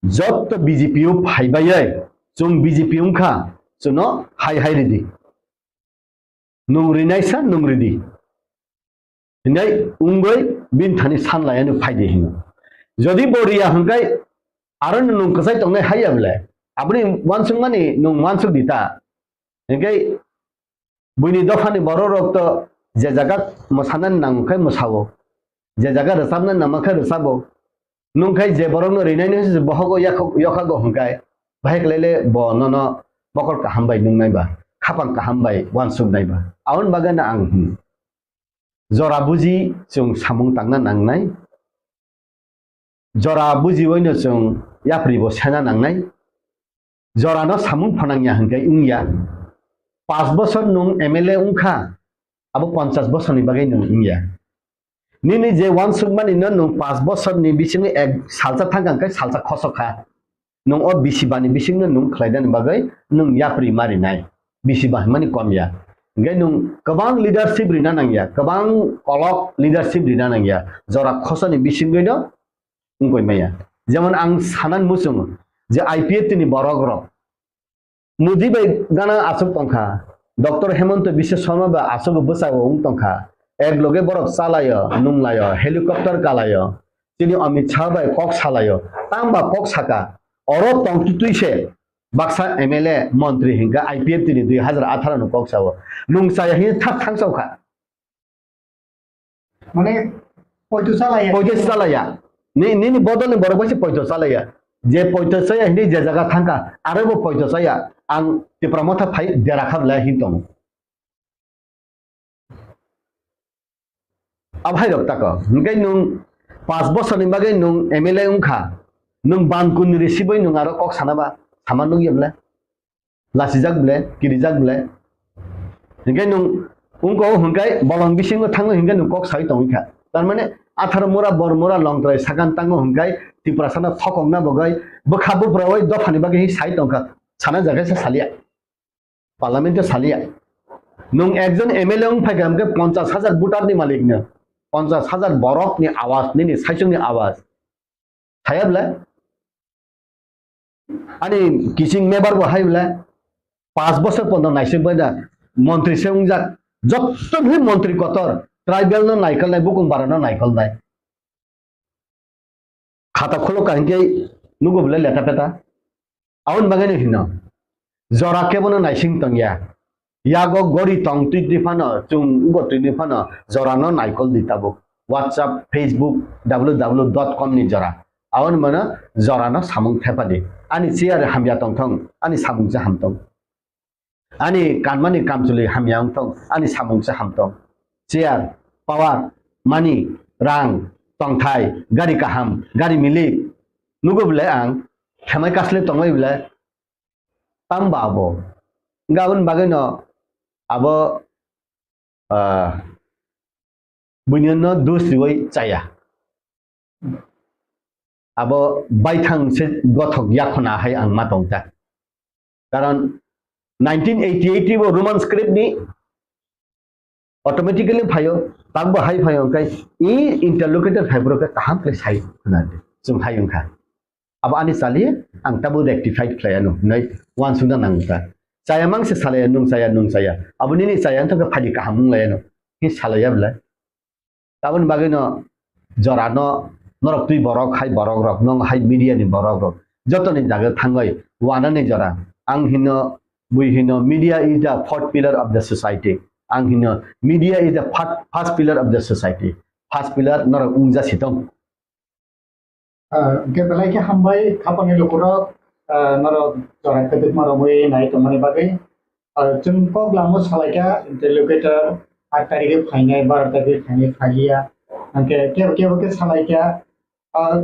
jotto B J P o phaibai, chwng B J P wngkha, chwngno hai hai ridi. Nwng rinai sa, nwng ridi. Hinai wngwi bini thani sanlaiya no phaidi hino. Jodi bo riya hwnkhe aro no nwng kwchai tongnai haiya bwle. Aboni uansukmani nwng uansuk di ta. Hinkhe buini dophani borok rok to je jaga mwsanani nang khe mwsao. Je jaga rwchapnani nang khe rwchabo. Nwng khe je borokno rinai no se bohogo yakhok-, yokhago hwnkhe, bahai khlai le bo nono mokol kaham bai nungnai ba, khapang kaham bai uansuknai ba. Aboni bagwi no ang hwn, jora buji chwng samung tangna nangnai, jora bujiwi no chwng yapri bo sena nangnai, jorano samung phanangya hwnkhe wngya. Panch bosor nwng M L A wngkha, abo ponchas bosorni bagwi nwng wngya. Nini je uansukmani no nwng panch bosorni bisingo ek salsa thangkha hwnkhe salsa khosok kha. Nwng o bisi bani bisingno nwng khlainani bagwi nwng yapri ma rinai. Bisi ba hwnmani kom ya. Hwnkhe nwng kwbang leadership rina nangya, kwbang kolok leadership rina nangya. Jora khosani bisingwi no wngkoi maya. Jemon ang sanan muchungo je I P F T ni borok rok Modi bai gana aswk tongkha, Doctor Hemanta Biswa Sarma bai aswk bwsao wng tongkha, ek loge borok chalaio, nunglaio, helicopter kalaio, chini Amit Shah bai kok salaio, tamba kok saka, oro tongtwtwi se baksa M L A, montri hinkha I P F T ni dui hazar atharo ni kok sao, nung chaya hini thak thang sao kha. Mane, poito chalaya. Poito chalaya. Ni, nini bodol ni borok bai se poito chalaya. Je poito chaya hini je jaga thangkha, aro bo poito chaya. Ang Tipra Motha phai dera kha bwlai hin tong. Abhai rok tako. Hingke nung panch bosor ni bagwi nung M L A wngkha. Nung ban kun risi bai nung aro kok sana ba, sama nung yebla. Lasijak bwle, kirijak bwle. Hinkhe nwng wngko hwnkhe bolong bisingo thango hinkhe nwng kok sai tongwi kha. Tar mane atharo mura, bor mura, longtrai sakan tango hwnkhe Tiprasano thokokna bagwi bwkha buphrawi dophani bagwi sai tongkha. Sana jaga se salia. Parliament o salia. Nwng ekjon M L A wng phaikha hwnkhe ponchas hajar voter ni malik no. Ponchas hajar borok ni awaz, nini saichung ni awaz. Thaya bwle? Ani kiching mebar bo hai bwle? Panch bosor pono naising bai da montri se wngjak. Jotto bhi montri kotor, tribal no naikolnai, bukung bara no naikolnai. Khata khulok ka hinkhe nugo bwle leta peta. Aboni bagwi no hino. Jora kebono naising tongya. Yago gori tong twi twi phano, chwng ugo twi twi phano, jorano naikol di tabuk. WhatsApp, Facebook, W W W dot com ni jora. Aboni mano jorano samung thepadi. Ani chair hamya tongthong, ani samung se hamtong. Ani kanmani kamchwlwi hamya wngthong, ani samung se hamtong. Chair, power, money, rang, tongthai, gari kaham, gari milik. Nugo bwle ang, khemai kasle tongbai bwle, tamba abo. Hingke aboni bagwino abo, ah, buinino dus riwi chaya. Abo baithang se gothok yakhona hai ang ma tongta. Karon nineteen eighty-eight bo Roman script ni automatically phaio, takbo hai phaio, hwnkhe i interlocutor phaiphuru khe kaham khe sai khna di, chwng hai wngkha. Abo ani chali, ang tabuk rectified khlai anw, hinwi uansukna nang wngkha. Chaya mang se salai anw, nwng chaya, nwng chaya. Abo nini chaya wngkha khe phaidi kaham wng lai anw, hi salai ya belai. Aboni bagwino jorano norok twi borok hai borok rok, nwng hai media ni borok rok, jotoni jaga thangwi wanani jora. Ang hino, bui hino, media is the fourth pillar of the society. Ang hino, media is the fir-, first pillar of the society. First pillar norok wngja sitong. Ah, hwnkhe belai khe hambai, khapangni lukurok, ah, norok jora kwdwkma romwi nai tongmani bagwi. Ah, chwng kok lamo salaikha, interlocutor aat tarikhe phainai, baro tarikhe phainai, phaiya. Hwnkhe kebo kebo khe salaikha, ah,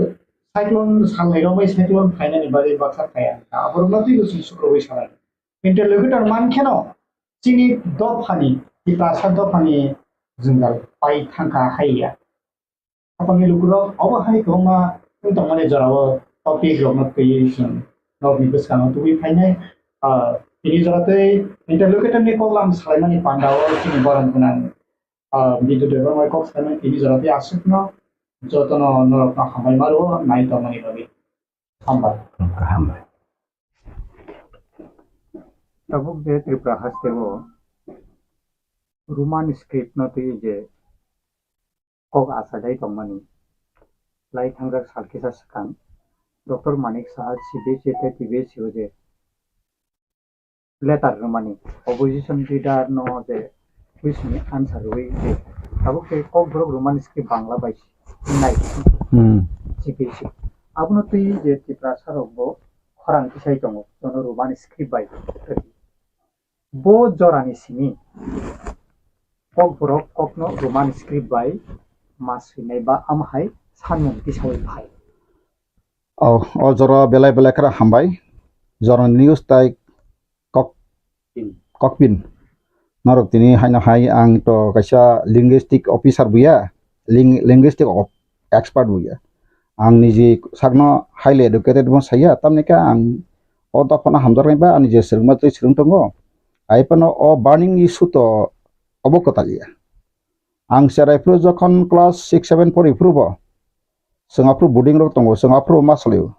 cyclone salnai romwi cyclone phainani bagwi baksa phaiya. Aborokno twibo chwng sukrubwi salai. Interlocutor man kheno chini dophani, Tiprasa dophani jwngjal pai thangkha hai ya. Haphangni lukurok obo hai kwbangma wng tongmani jorao topic rokno twiwi chwng norokni bwskango tubui phainai. Ah, tini jora tei interlocutor ni koklam salaimani pandao chini borom gwnang, ah, Bidyu Debbarma kok salaimani tini jora tei aswkno jotono norokno hambai ma rwo nai tongmani bagwi. Hambai. Hambai. Tabuk je Tripura hasteo Roman script no twi je kok achailai tongmani lai thangjak sal kisa swkang Doctor Manik Saha C B S E tei T B S E o je letter rwmani opposition leader no je question ni answer rwui je tabuk tei kokborok Roman script Bangla bai nai Hmm. C B S E abono twi je Tiprasa rok bo khorang tisai tongo jono Roman script bai. Bo jorani simi kokborok kokno Roman script bai ma swinai ba amhai sanmung tisawi phai. O, o jora belai belai khara hambai. Jorani news tai kok, kokpin. Norok tini haino hai ang to kaisa linguistic officer buya, ling-, linguistic of-, expert buya. Ang niji sakno highly educated bo saya, tamni khe ang o dophano hamjaknai ba ani je swrwngma twi swrwng tongo. Ai phano o burning issue to obo kwtal ya. Ang cherai phuru jokhon class six seven pori phuru bo, chwng aphuru boarding rok tongo, chwng aphuru ma salio.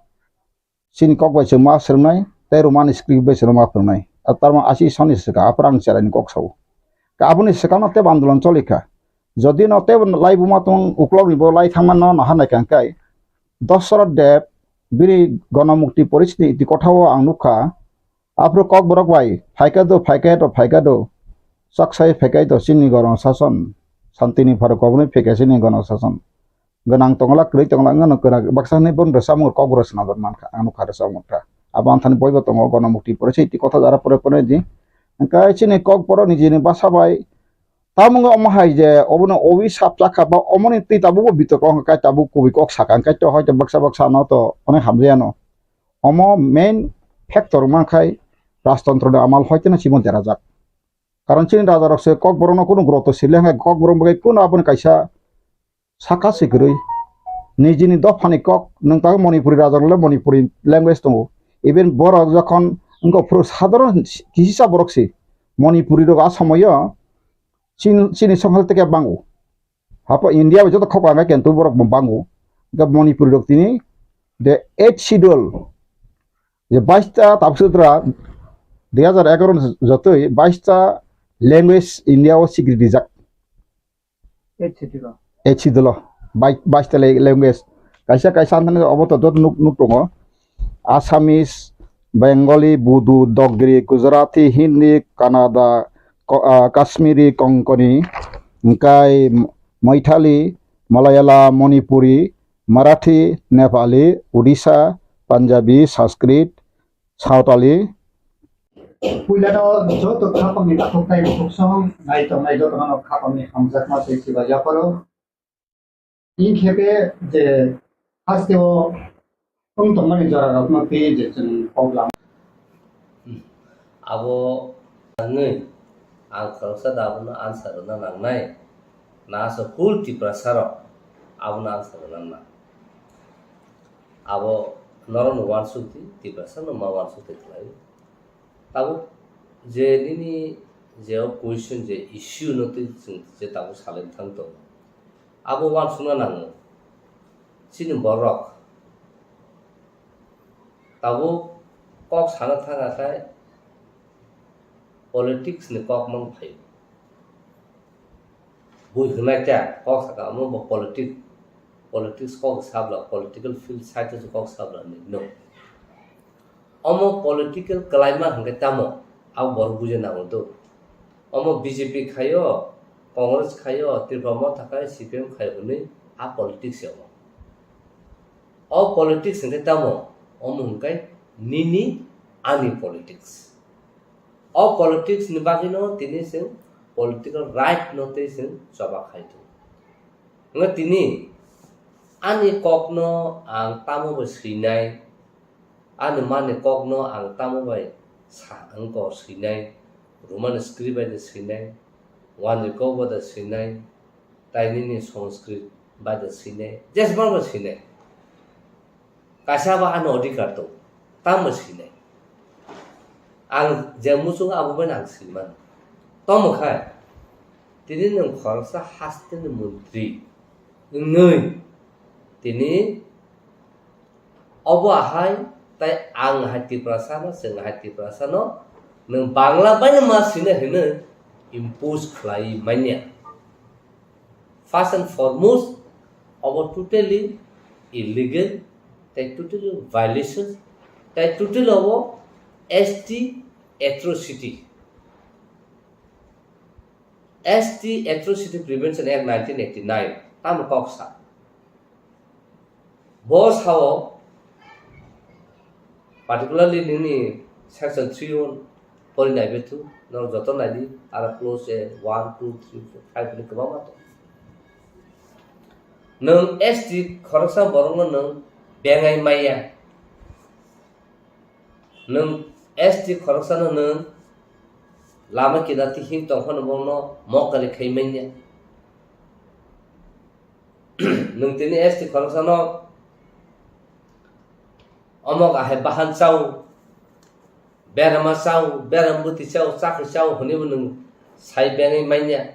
Chini kok bai chwng ma swrwngnai, tei Roman script bai chwng ma phwrwngnai. A tarma asi soni swkang, aphuru ang cherai ni kok sao. Ka aboni swkang no tebo andolon choli kha. Jodi no tebo lai buma tong uklok ni bo lai thangma no naha nai kang kai. Dasarath Deb bini Ganamukti Porishad ni iti kotha o ang nukha. Aphuru kokborok bai, phaikha do, phaikha do, phaikha do. Chaksai phaikha do chini gono sason. Santini pharo koboni phaikha chini gono sason. Gwnang tongla, kwrwi tongla, wngno kwrak. Baksa hwnwi bono rwchapmung kokborok swnamjak mankha, ang nukha rwchapmung kha. Abo anthani boibo tongo, Ganamukti Porishad iti kotha jara pore pore di. Hwnkhe chini kokborok nijini basa bai Tamung omo hai je obono owi sap chakha ba omoni twi tabuk bo bitok wng kai tabuk kubui kok sakha hwnkhe to hoito baksa baksa no to onek hamjaya no. Omo main factor wngma khai rajtontro ni amal hoito no chibon derajak. Karon chini raja rok se kokborok no kunu groto sile hwnkhe kokborok bai kunu aboni kaisa saka se kwrwi. Nijini dophani kok nwng tabuk Manipuri raja rok le Manipuri language tongo. Even borok jokhon wngkha phuru sadharon kisa borok se Manipuri rok a somoyo Chin-, chini songkha teke bango. Hapo India bai joto khok ang khe tu borok bo bango. Ga Manipuri rok tini the eighth schedule. Je baista tabuk sutra dui hajar egaroh ni jotoi baista language India o sikri dijak. Eighth schedule o. Eighth schedule o. Bai-, baista le-, language. Kaisa kaisa anthani obo to joto nuk, nuk tongo. Assamese, Bengali, Bodo, Dogri, Gujarati, Hindi, Kannada, Ko-, ah, Kashmiri, Konkani, hwnkhe Maithali, Malayalam, Manipuri, Marathi, Nepali, Odisha, Punjabi, Sanskrit, Sawtali. Puilano joto khapangni takhuk tei bukhuk song nai tongnai jotono khapangni hamjakma tei chiba yapharo. Inkhepe je hasteo wng tongmani jorarokno twi je chwng kok lama. Abo wngwi ang khoroksa da abono answer rwna nangnai. Na aswk full Tiprasa rok abono answer rwna nang. Abo norokno uansuk di, Tiprasa no ma uansuk twi khlai. Tabuk je nini je o question je issue no twi chwng je tabuk salai thang tongo. Abo uansukna nango. Chini borok tabuk kok sana thang akhai politics ni kok mang phaio. Bui hwnai ta kok saka omo bo politic, politics kok sabla, political field side o kok sabla ni no. Omo political kalaima hwnkhe tamo, abo borok buja nango do. Omo B J P khaio, Congress khaio, Tripura Motha khai, C P M khaio hwnwi a politics ya omo. O politics hwnkhe tamo, omo hwnkhe nini ani politics. O politics ni bagwino tini chwng political right no tei chwng choba khai tongo. Hwnkhe tini ani kokno ang tamo bai swinai, ani mani kokno ang tamo bai sa wngkor swinai, Roman script bai de swinai, wanjwi kok bai de swinai, tai nini Sanskrit bai de swinai, jesbang bai swinai. Kaisa ba ano odhikar tong, tamo swinai. Ang je muchung abo bai ang swimano. Tomo khai, tini nwng khoroksa hasteni montri wngwi tini obo ahai, tai ang hai Tiprasa no, chwng hai Tiprasa no, nwng Bangla bai no ma swina hinwi impose khlai manya. First and foremost, obo totally illegal, tai totally violation, tai totally obo S T atrocity. S T Atrocity Prevention Act nineteen eighty-nine, tamo kok sa. Bo sao, particularly nini section three o pori nai bethu, no joto nai di, aro clause one, two, three, four, five ni kwbangma tong. Nwng S T khoroksa borokno nwng bengai maya. Nwng S T khoroksano nwng lama kinati him tongphano bono mokari khai manya. Nwng tini S T khoroksano omok ahai bahan chao, berama chao, beram bwtwi chao, chakri chao hwnwibo nwng sai bengwi manya.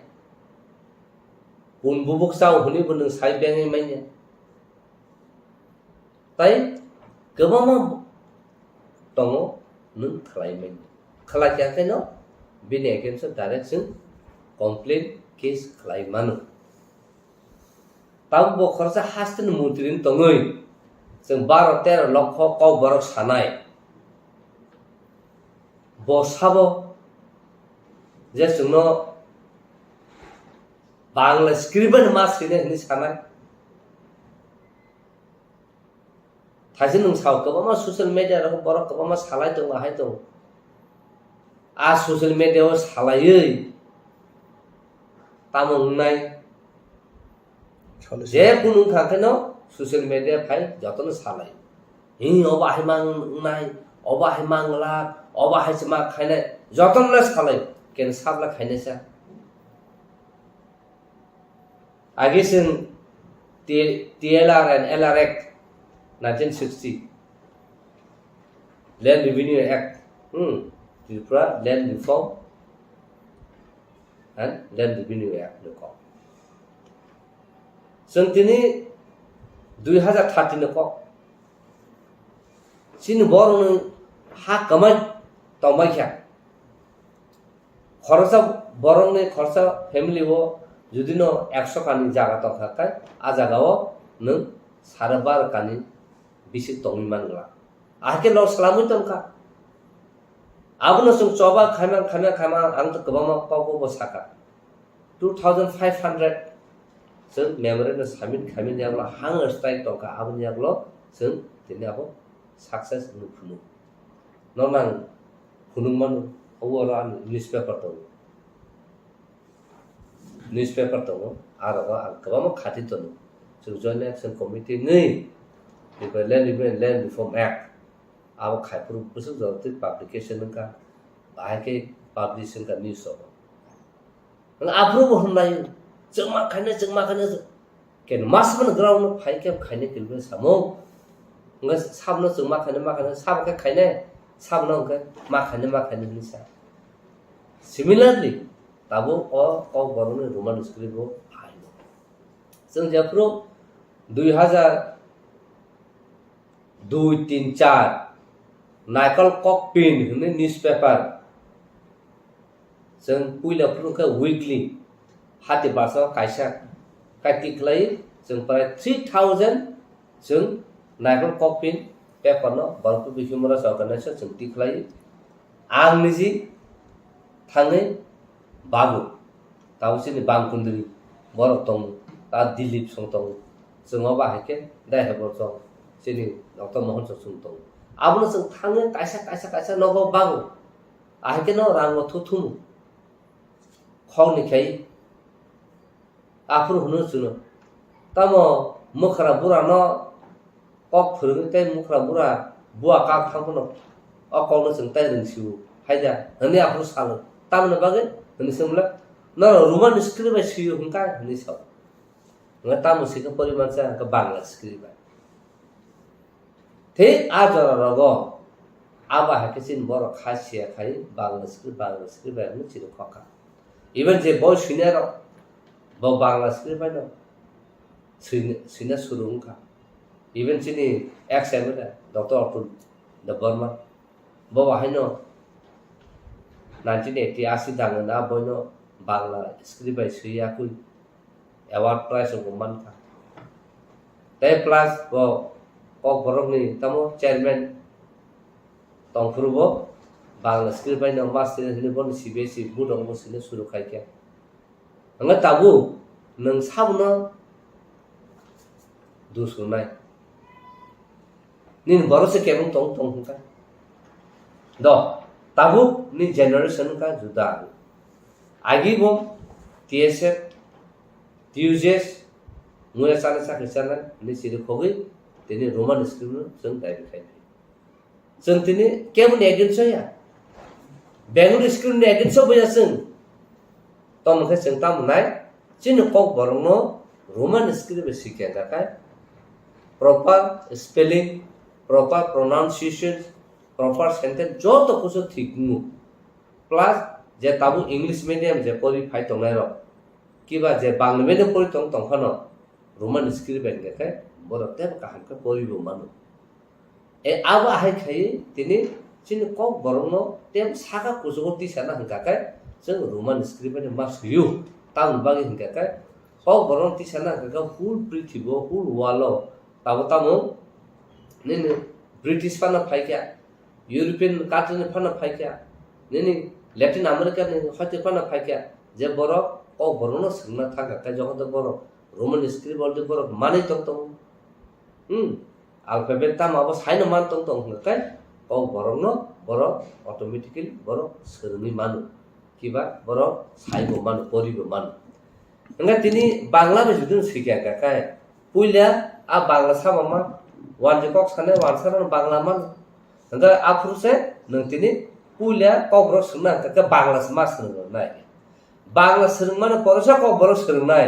Kun bubuk chao hwnwibo nwng sai bengwi manya. Tai kwbangma tongo nwng khlai manya. Khlai kha khe no bini against o direct chwng complaint case khlai mano. Tabuk bo khoroksa hasteni montri wng tongwi chwng baro tero lokho kok borok sanai. Bo sabo je chwngno Bangla script bai ma swinai hwnwi sanai. Thaise nwng sao kwbangma social media rogo borok kwbangma salai tongo, ahai tongo. A social media o salaiwi tamo wngnai? Solution. Je kunu wngkha kheno social media phai jotono salai. Hi obo ahai mang wngnai, obo ahai mang glak, obo ahai se ma khainai, jotono le salai. Ken sabla khainai sa. Agi chwng T-, T L R and L R Act nineteen sixty, Land Revenue Act, hmm, Tripura Land Reform and Land Revenue Act ni kok. Chwng tini dui hazar thirty ni kok. Chini borokni ha kwmai tongbai kha. Khoroksa borokni khoroksa family o judino ekso kani jaga tongkha khe, a jagao nwng sare baro kani bisik tongwi man glak. Ahai khe loss lamwi tongkha. Abono chwng choba khaima, khaima, khaima, ang to kwbangma kokbo bo sakha. Two thousand five hundred chwng memorandum submit khaimani yagulo hunger strike tongkha, aboni yagulo chwng tini abo success wngwi phunuk. Normal phunuk mano, obo oro ani newspaper tongo. Newspaper tongo, aro ang kwbangma khati tongo. Chwng Joint Action Committee ni, Land Revenue, Land Reform Act, abo khaiphuru bwswk jora twi publication wngkha, bahai khe publish wngkha news rogo. Nwng aphuru bo hwnlaio, chwng ma khainai, chwng ma khainai, ken ma samani ground no phai khe khainai kilbini samung. Hwnkhe sabno chwng ma khainai, ma khainai, sabo khe khainai, sabno hwnkhe ma khainai, ma khainai hwnwi sa. Similarly, tabuk o kokborokni Roman script bo phaio. Chwng jephuru dui hazar dui tin char Naikol Kokpin hwnwi newspaper, chwng puila phuru khe weekly, hati basa kaisa kati khlai, chwng prai three thousand chwng Naikol Kokpin paper no Borok Bihimura Organization chwng tikhlai. Ang niji thangwi bago, tabo chini bangkundri borok tongo, ta Dilip song tongo, chwng obo hai khe dai hai bo chwng chini Doctor Mohon song chwng tongo. Abono chwng thangwi kaisa, kaisa, kaisa nogo bago, ahai khe no rango thuthumu khokni khai. Aphuru hwnwi chwngno, tamo mwkhra burano kok phwrwngwi tei mwkhra bura bua kak thang phano O kokno chwng tai rwng sio, hai da, hwnwi aphuru salo. Tamoni bagwi? Hwnwi swngla, norok Roman script bai sio hwnkha? Hwnwi sao. Hwnba tamo sikha porimansa hwnkha Bangla script bai. Thik a jora rogo abo hai khe chini borok kha siya khai Bangla script, Bangla script bai hwnwi chini khokha. Even je boi swinai rok bo Bangla script bai no swina, swina suru wngkha. Even chini ex M L A Doctor Atul Debbarma bo bahai no nineteen eighty asi dangna boino Bangla script bai swi yakui award prize rok bo mankha. Tei plus bo Kokborokni tamo chairman tongphuru bo Bangla script bai no master hwnwi bono C B S E board rok bo swina suru khai kha. Hwnba tabuk nwng sabono dus rwnai. Nini borok se kebeng tong tong hwnkha. Do, tabuk ni generation wngkha juda. Agi bo T S F, T U J S, muya chana chakri chana, ni siri khogwi, tini Roman script no chwng daibi khai. Chwng tini keboni against o ya. Bengali script ni against o boya chwng. Tamo khe chwng tamo nai, chini Kokborok no Roman script bai sikya hwnkha khe proper spelling, proper pronunciation, proper sentence joto kusu thik wngo. Plus je tabuk English medium je pori phai tongnai rok, kiba je Bangla medium pori tong tong phano Roman script bai hwnkha khe borok teibo kaham khe pori bo mano. E abo ahai khai tini chini Kokborok no tei saka kuchugo tisana hwnkha khe chwng Roman script bai ma swiyo. Tamoni bagwi hwnkha khe Kokborok no tisana hwnkha khe whole prithibi o, whole world o tabo tamo nini British phano phaikha, European country ni phano phaikha, nini Latin America ni hoite phano phaikha, je borok Kokborok no swngna thangkha khe jokhon to borok Roman script already borok manwi tong tongo. Hmm. Alphabet tamo abo saino man tong tong hwnkha khe Kokborok no borok automatically borok swrwngwi mano. Kiba borok saibo mano, poribo mano. Hwnkhe tini Bangla bai jodi no swikha hwnkha khe puila a Bangla sama man, wanjwi kok sanai wansa rok Bangla mano. Hwnkhe aphuru se nwng tini puila Kokborok swrwngna hwnkha khe Bangla se ma swrwng rwnai. Bangla swrwngmano poresa Kokborok swrwngnai.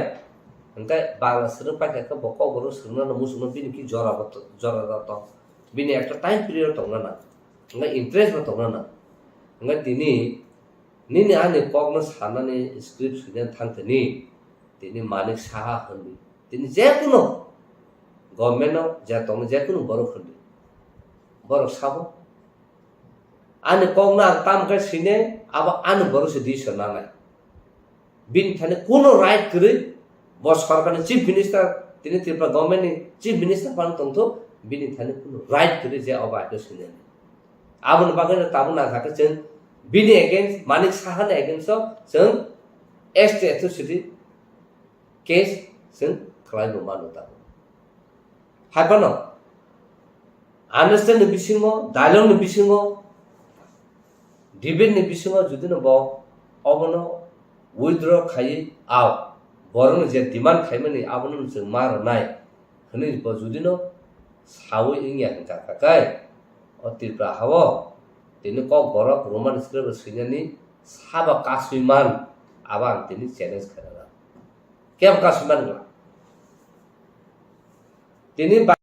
Hwnkhe Bangla swrwng paikha khe bo Kokborok swrwngnano muchungno bini ki jora bo to-, jora da tong. Bini ekta time period tongna nang. Hwnkhe interest bo tongna nang. Hwnkhe tini nini ani kokno sanani script swina thang tini. Tini Manik Saha hwnwi. Tini jekunu government no je tongno jekunu borok hwnwi. Borok sabo. Ani kokno ang tam khe sine, abo ani borok se decision nanai. Bini thani kuno right kwrwi, bo sorkarni chief minister, tini Tripura government ni chief minister phano tongthok, bini thani kuno right kwrwi je obo aino sinani. Aboni bagwi no tabuk nangkha khe chwng bini against, Manik Saha ni against o chwng S T atrocity case chwng khlai bo mano tabuk. Hai phano understand ni bisingo, dialogue ni bisingo, debate ni bisingo jodi no bo obono withdraw khaiwi, ao borokno je demand khaimani abono chwng ma rwnai hwnwi bo jodi no sawi wngya hwnkha khe, o Tripura ha-o tini Kokborok Roman script swinani sabo kasui man, abo ang tini challenge khairokha. Kebo kasui man wngla? Tini ba-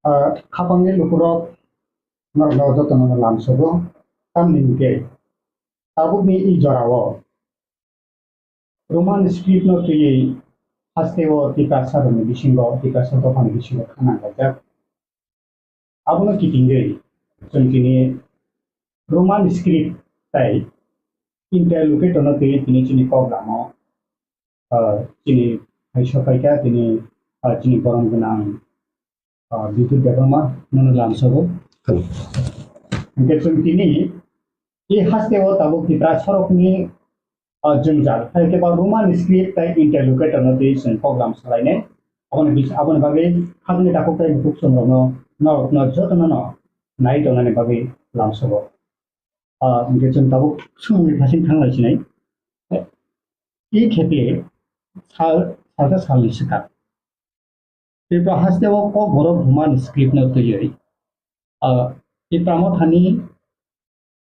Ah, khapangni lukurok norokno jotono lamsogo, tamni hwnkhe tabukni i jorao Roman script no twiwi hasteo Tiprasa rokni bisingo, Tiprasa dophani bisingo khanang kaijak. Abono kitingwi chwng tini Roman script tai interlocutor no twiwi tini chini kok lama, ah, chini hai sokaikha tini, ah, chini borom gwnang, ah, Bipul Debbarma nono lamsogo. Hello. Hwnkhe chwng tini i hasteo tabuk Tiprasa rokni, ah, jwngjal, hai khe ba Roman script tai interlocutor no twi chwng program salainai. Aboni bis-, aboni bagwi hapni takhuk tai bukhuk chwng rokno, norokno jotono no nai tongnani bagwi lamsogo. Ah, hwnkhe chwng tabuk swngmungni phasing thang lai sinai. I khepe sal, salsa salni swkang. Tripura hasteo Kokborok Roman script no twiwi, ah, Tipra Mothani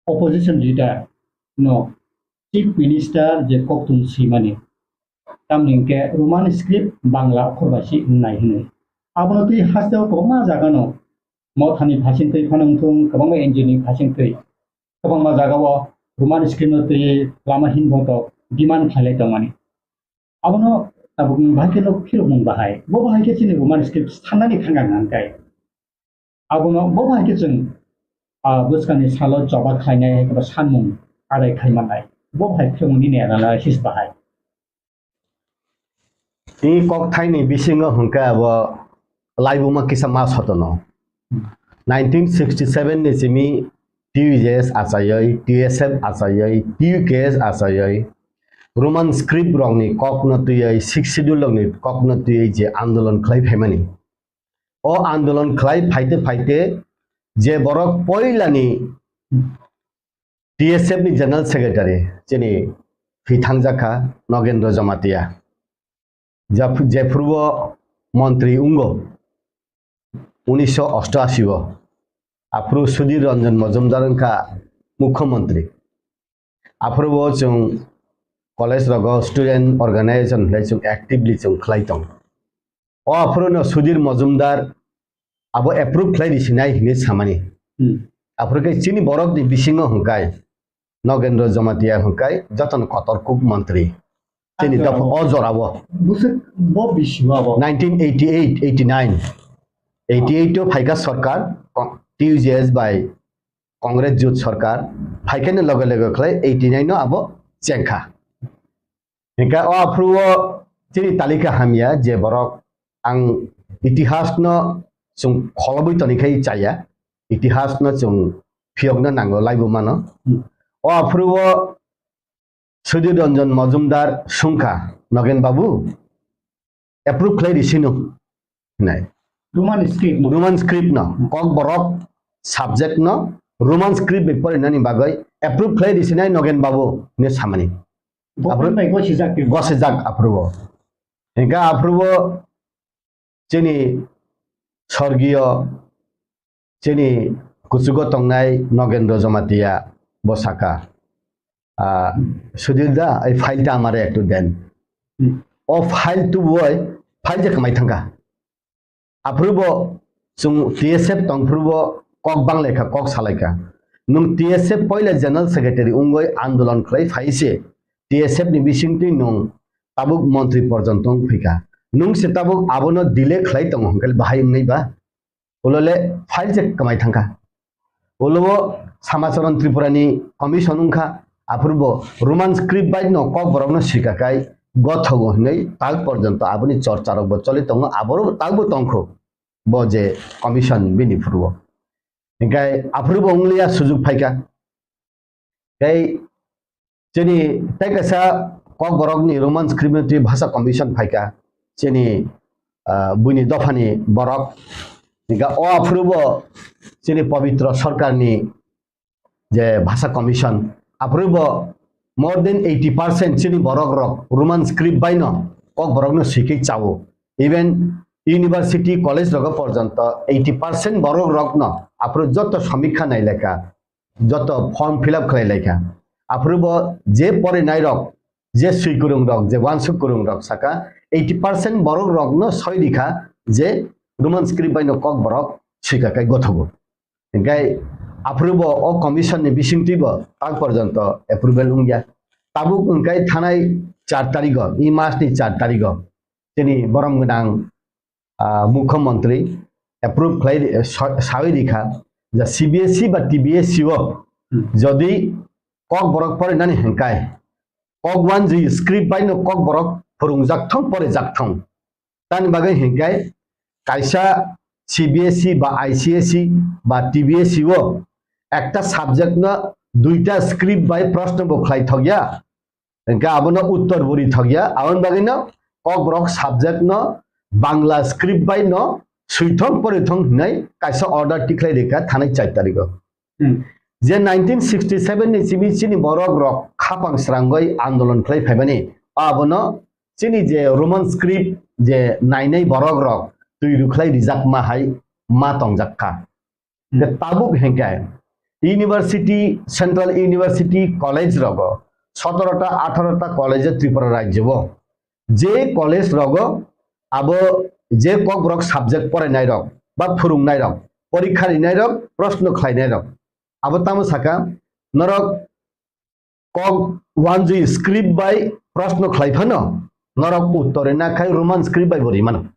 opposition leader no chief minister je koktwng swimani, tamni hwnkhe Roman script Bangla okhor bai se wngnai hwnwi. Abono twi hasteo kwbangma jagano Mothani phasingtwi phano wngthung, kwbangma N G O ni phasingtwi kwbangma jagao Roman script no twi lama hinboto demand khlailai tongmani. Abono tabukni bahai khe no phirokmung bahai. Bo bahai khe chini Roman script sanani thangkha hwnkhai. Abono bo bahai khe chwng, ah, bwskangni salo choba khlainai hai khe sanmung adai khai mannai. Bo bahai phirokmung nini analysis bahai. Tini kokthaini bisingo hwnkhe abo laibuma kisa ma sotono. Nineteen sixty seven ni simi T U J S achaiwi, T S F achaiwi, T U K S achaiwi, Roman script rokni kokno twiwi, Sixth Schedule rokni kokno twiwi je andolon khlai phaimani. O andolon khlai phaite phaite je borok poilani T S F ni General Secretary chini thwi thangjakha Nogendra Jamatia. Jap-, jephuru o montri wngo unisho osto ashi o. Aphuru Sudhir Ranjan Majumdar wngkha Mukhyamantri. Aphuru bo chwng college rogo student organization hinwi chwng actively chwng khlai tong. O aphuru no Sudhir Majumdar abo approve khlai risinai hinwi samani. Hmm. Aphuru khe chini borokni bisingo hwnkhai Nogendra Jamatia hwnkhai jotono kotor kuk montri. Chini dopha o jorao. Bwswk bo bisi abo. Nineteen eighty-eight, eighty-nine. Eighty-eight o phaikha sarkar, Ko-, T U J S bai Congress jut sarkar, phaikhani loge loge khlai eighty-nine no abo chengkha. Hingkha o aphuru o chini talika hamya je borok ang itihas no chwng kholobwi toni khai chaya, itihas no chwng phiyokna nango laibuma no. Hmm. O aphuru o Sudhir Ranjan Majumdar sungkha, Nogen Babu, approve khlai risino hinai. Roman script no. Roman script no, Kokborok subject no Roman script bai porinani bagwi approve khlai risinai Nogen Babu hinwi samani. Government bai gosijak tei gosijak aphuru o. Hingkha aphuru o chini sorgiyo chini kuchugo tongnai Nogendra Jamatia bo saka, "Ah, Sudhir da, ei file ta amare ektu den." Hmm. O file tubui file je kwmai thangkha. Aphuru bo chwng T S F tongphuru bo kok banglaikha, kok salaikha. Nwng T S F poila General Secretary wngwi andolon khlai phai se T S F ni bisingtwi nwng tabuk montri porjonto wng phaikha. Nwng se tabuk abono delay khlai tongo hwnkhe bahai wngnai ba? Ulo le file je kwmai thangkha. Ulo o Samacharan Tripura ni commission wngkha, aphuru bo Roman script bai no Kokborok no swika kai gothogo hinwi tak porjonto aboni chorcha rok bo choli tongo, aboro tak bo tongkho bo je commission bini phuru o. Hinkhe aphuru bo wngliya sujuk phaikha. Tei chini tei kaisa Kokborokni Roman script ni twi bhasha commission phaikha, chini, ah, buini dophani borok. Hinkhe o aphuru bo chini Pabitra Sarkarni je bhasha commission, aphuru bo more than eighty percent chini borok rok Roman script bai no Kokborok no swikhe chao. Even university, college rogo porjonto eighty percent borok rok no aphuru joto samikha nailekha. Joto form fill up khlai laikha. Aphuru bo je porinai rok, je swi kwrwng rok, je uansuk kwrwng rok saka eighty percent borok rok no soi rikha je Roman script bai no Kokborok swika kai gothogo. Hinkhe aphuru bo o commission ni bisingtwi bo tak porjonto approval wngya. Tabuk wngkai thanai char tarigo, e mas ni char tarigo chini borom gwnang ah, Mukhyamantri approve khlai ri-, sa-, sawi rikha je C B S E ba T B S E o, hmm, jodi Kokborok porinani hinkhai Kokwanjwi script bai no Kokborok phwrwngjak thung, porijak thung. Tani bagwi hinkhai kaisa C B S E ba I C S E ba T B S E o ekta subject no duita script bai proshno bo khlai thokya. Hingke abono uttor bo rithokya, aboni bagwino Kokborok subject no Bangla script bai no swithok porithok hinwi kaisa order tikhlai rikha thanai char tarikh o. Hmm. Je nineteen sixty seven ni simi chini borok rok khapang srangwi andolon khlai phaimani, abono chini je Roman script je nainai borok rok twi rwkhlai rijakma hai ma tongjak kha. Hmm. Tabuk hingke university, central university college rogo, sotoro ta, atharo ta college Tripura rajyo o. Je college rogo abo je kokborok subject porainai rok, ba phurungnai rok, porikha rinai rok, proshno khlainai rok. Abo tamo saka, norok kok wanjui script bai proshno khlai phano, norok uttor rina khai Roman script bai bo rimano.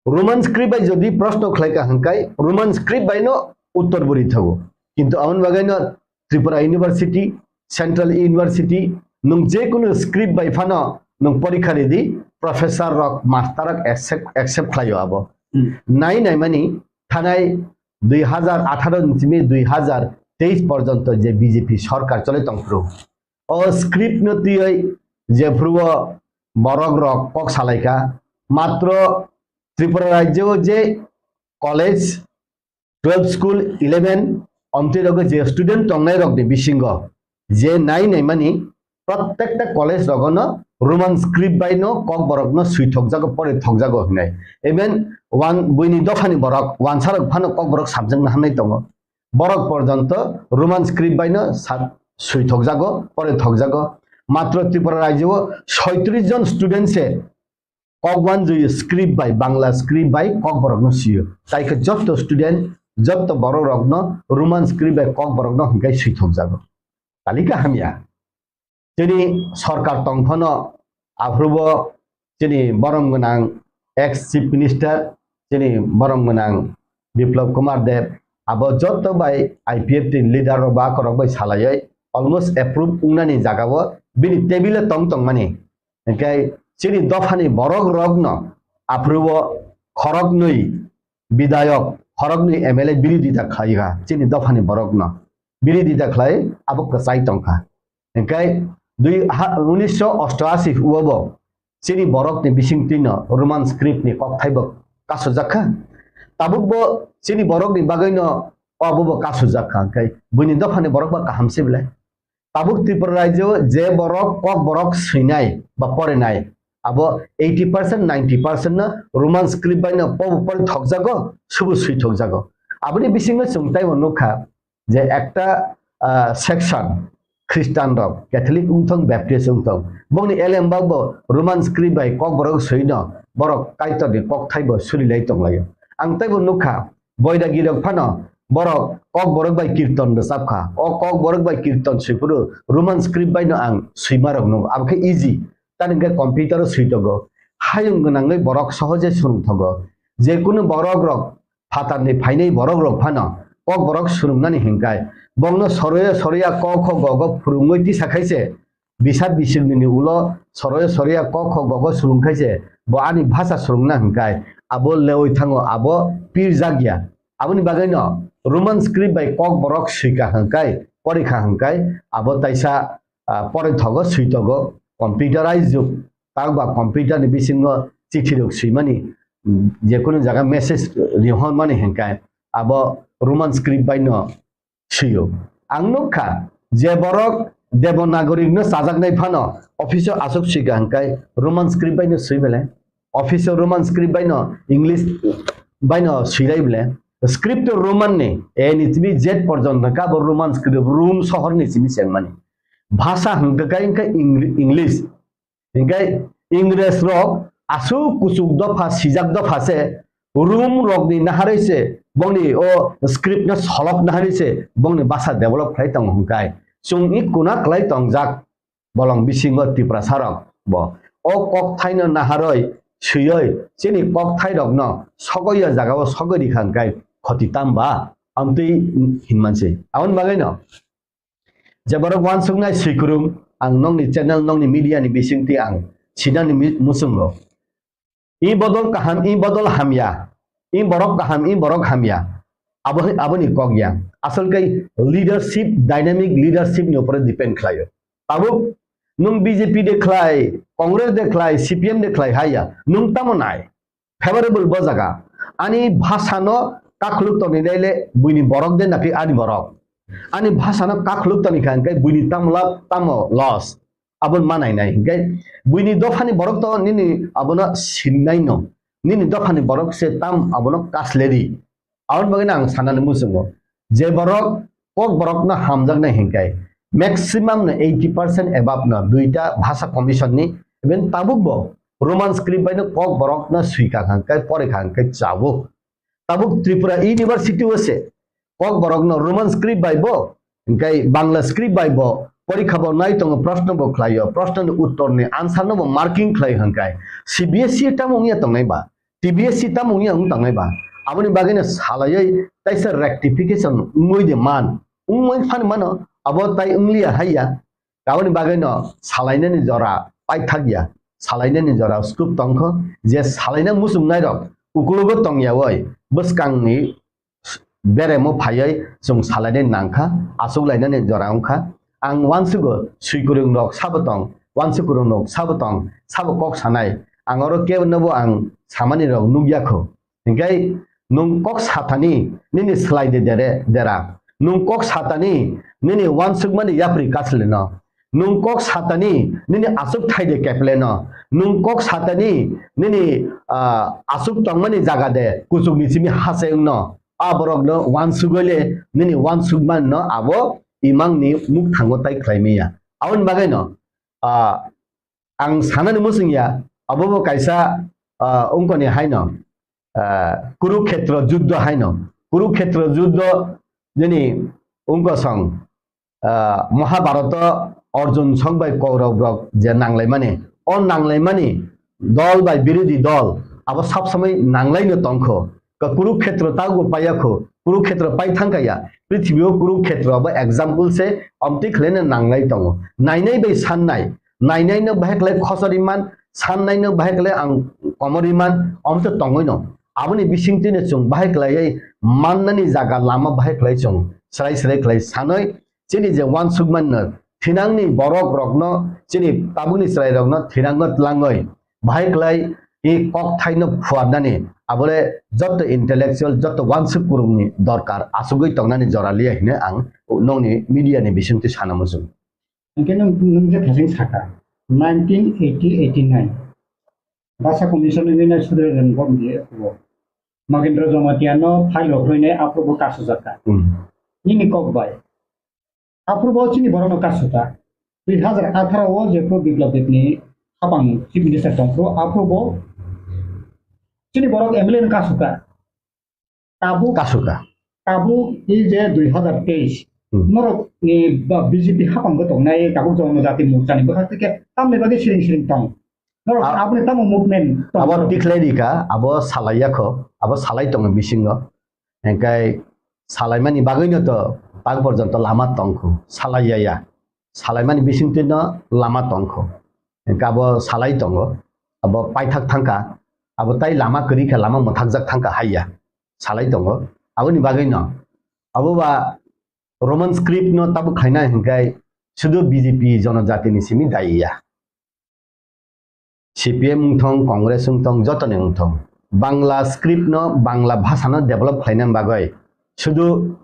Roman script bai jodi proshno khlai ka hingkai, Roman script bai no uttor bo ri thago. Kintu aboni bagwi no Tripura University, Central University, nwng je kunu script bai phano nwng porikha ridi, professor rok, master rok accept, accept khlaio abo. Hmm. Nai nai mani thanai dui hazar atharo ni simi dui hazar teis porjonto je B J P sorkar chole tongphuru. O script no twiwi jephuru o borok rok kok salaikha, matro Tripura rajyo o je college, twelve school, eleven, omtwi rogo je student tongnai rokni bisingo je nai naimani, prottekta college rogono Roman script bai no kokborok no swithokjago, porithokjago hinai. Even wan-, buini dophani borok, wansarok phano kokborok samjakna hamnai tongo. Borok porjonto Roman script bai no sa-, swithokjago, porithokjago. Matro Tripura rajyo o soitris jon student se kok wanjui script bai, Bangla script bai kokborok no sio. Tai khe jotto student, jotto borok rok no Roman script bai kokborok no hinkai swithokjago. Talika hamya. Chini sorkar tong phano aphuru bo chini borom gwnang ex chief minister, chini borom gwnang Biplab Kumar Deb, abo jotto bai I P F T ni leader rok ba korok bai salaiwi almost approve wngnani jaga o bini table o tong tongmani. Hingke chini dophani borok rok no aphuru o khoroknwi bidayok, khoroknwi M L A birodita khlai kha chini dophani borok no. Birodita khlai abo kwchai tongkha. Hingke dui ha, unisho ostoashi o bo chini borok ni bisingtwi no Roman script ni kokthai bo kasujak kha. Tabuk bo chini borok ni bagwi no obo bo kasujak kha. Hingke buini dophani borok ba kaham se belai. Tabuk Tripura rajyo je borok kokborok swinai ba porinai, abo eighty percent, ninety percent no Roman script bai no pobo porithokjago, subo swithokjago. Aboni bisingo chwng taibo nukha, je ekta, ah, section Christian rok, Catholic wngthong, Baptist wngthong, bongni elembak bo Roman script bai kokborok swino borok Kaitorni kokthai bo surilai tonglaio. Ang teibo nukha, Boidagi rok phano borok kokborok bai kirton rwchapkha. O kokborok bai kirton swiphuru Roman script bai no ang swima rok nukgo. Abo khe easy. Tani hwnkhe computer o switogo. Hayung gwnangwi borok sohoje swrwngthogo. Jekunu borok rok phatarni phainai borok rok phano kokborok swrwngnani hinkai bongno soroya soroya ko kho go go phwrwngwi tisa khaise bisa bisingni ulo soroya soroya ko kho go go swrwng khaise bo ani bhasha swrwngna hinkai abo lewi thango abo pirjak ya. Aboni bagwino Roman script bai kokborok swika hinkai porikha hinkai abo taisa, ah, poroi thogo switogo computerized jug. Tang ba computer ni bisingo chithi rok swimani, mm, jekunu jaga message rihormani hinkai abo Roman script bai no swio. Ang nukha je borok Devanagari no chajaknai phano office o aswk swika hinkai Roman script bai no swi belai. Office o Roman script bai no English bai no swilai belai. Script o Roman ni A ni simi Z porjonto kabo Roman script Rome sohor ni simi chengmani. Bhasha hwnkhe kai wngkha Eng-, English. Hinkhe Ingres rok aswk kuchuk dopha, sijak dopha se, Rum rokni naharwi se bongni o script no solok naharwi se bongni basa develop khlai tongo hinkai. Chwng i kuna kwlai tongjak bolong bisingo Tiprasa rok bo. O kokthaino naharwi swiwi chini kokthai rokno sogwi o jagao sogwi rikha hinkai khoti tamba amtwi hinmansi. Aboni bagwino je borok uansuknai swikwrwng, ang nokni channel, nokni media ni bisingtwi ang sinani mi-, muchungo. I bodol kaham, i bodol hamya. I borok kaham, i borok hamya. Abo, aboni kok ya. Asol kai leadership, dynamic leadership ni upore depend khlaio. Tabuk nwng B J P de khlai, Congress de khlai, C P M de khlai haya. Nwng tamo nai? Favorable bo jaga. Ani bhasha no kakhuluk toni nai le buini borok de napi ani borok. Ani bhasha no kakhuluk toni kha hingke buini tamo lab tamo loss. Abo manai nai hingke buini dophani borok to nini abono sinnai no. Nini dophani borok se tam abono kasleri. Aboni bagwi no ang sanani muchungo, je borok Kokborok no hamjaknai hinkai maximum no eighty percent above no duita bhasha commission ni, even tabuk bo Roman script bai no Kokborok no swika hwnkai, porikha hwnkai chabo. Tabuk Tripura University o se Kokborok no Roman script bai bo, hingkai Bangla script bai bo porikha bo nai tongo, proshno bo khlaio, proshno ni uttor ni answer no bo marking khlai hwnkai. C B S E tamo wngya tongnai ba, T B S E tamo wngya wng tongnai ba, aboni bagwi no salaiwi taisa rectification wngwi de man, wngwi phani mano, abo tai wngliya haiya. Aboni bagwi no salainani jora paithak ya, salainani jora scope tongkho, je salaina muchungnai rok ukulugo tongyawi bwskangni beremo phaiwi chwng salainani nangkha, achuklainani jora wngkha. Ang uansugo swikwrwng rok sabo tong, uansukwrwng rok sabo tong, sabo kok sanai. Ang oro kebo nobo ang samani rok nukya kho. Hingkai nwng kok satani nini slai de dere dera. Nwng kok satani nini uansukmani yapri kasleno. Nwng kok satani nini asuk thai de kepleno. Nwng kok satani nini, ah, asuk tongmani jaga de kuchukni simi hase wngno. A borokno uansugwi le nini uansukmanno abo imangni mukthango tai khlai maya. Aboni bagwi no, ah, ang sanani muchung ya, abo bo kaisa, ah, ungkoni haino, ah, Kurukhetra juddho haino. Kurukhetra juddho nini ungkosong, ah, Mahabharata Arjun song bai Kaurab rok je nanglaimani, o nanglaimani dol bai birodhi dol abo sab samai nanglaino tongkho. Ka Kurukhetra tago paiya kho, Kurukhetra pai thangkha ya. Prithibi o Kurukhetra abo example se, omtwi khlaina nanglai tongo. Nainai bai sannai, nainai no bahai khlai khosori man, sannai no bahai khlai ang komori man, omtwi tongwi no. Aboni bisingtwi no chwng bahai khlaiwi mannani jaga lama bahai khlai chwng srai srai khlai sanwi chini je uansukmano thinangni borok rokno, chini tabukni chwrai rokno thinangno tlangwi bahai khlai i kokthaino phuarnani abole jotto intellectual, jotto uansuk kurungni dorkar asugwi tongnani jora liya hine ang nongni media ni bisingtwi sana muchung. Hingke nwng, nwng je thasing saka, nineteen eighty eighty-nine Basa Commission ni nai Sudra Jan Bom di approval. Magendra Jamatia no file rok rwinai approval kasujak ka. Hmm. Nini kok bai. Aphuru bo chini borok no kasu ta. Dui hazar atharo o jephru Biplab Deb ni hapang Chief Minister tongphuru, aphuru bo chini borok M L A no kasu ta. Tabuk, kasu ta. Tabuk i je dui hazar teis. Hmm. Norok ni ba B J P hapang bo tongnai tabuk Jonojati Morcha ni bwkhak tike tamni bagwi siring siring tong. Norok a-, aboni tamo movement tong. Abo tikhlai rika, abo salai yakho, abo salai tongo bisingo. Hingkai salaimani bagwino to tak porjonto lama tongkhu, salai ya ya. Salaimani bisingtwino lama tongkhu. Hingkhe abo salai tongo, abo paithak thangkha, abo tai lama kwrwi kha, lama mwthakjak thangkha hai ya. Salai tongo. Aboni bagwino abo ba Roman script no tabuk khaina hingkai sudu B J P jonojatini simi dai ya. C P M wngthong, Congress wngthong, jotoni wngthong, Bangla script no, Bangla bhasha no develop khlaina bagwi sudu,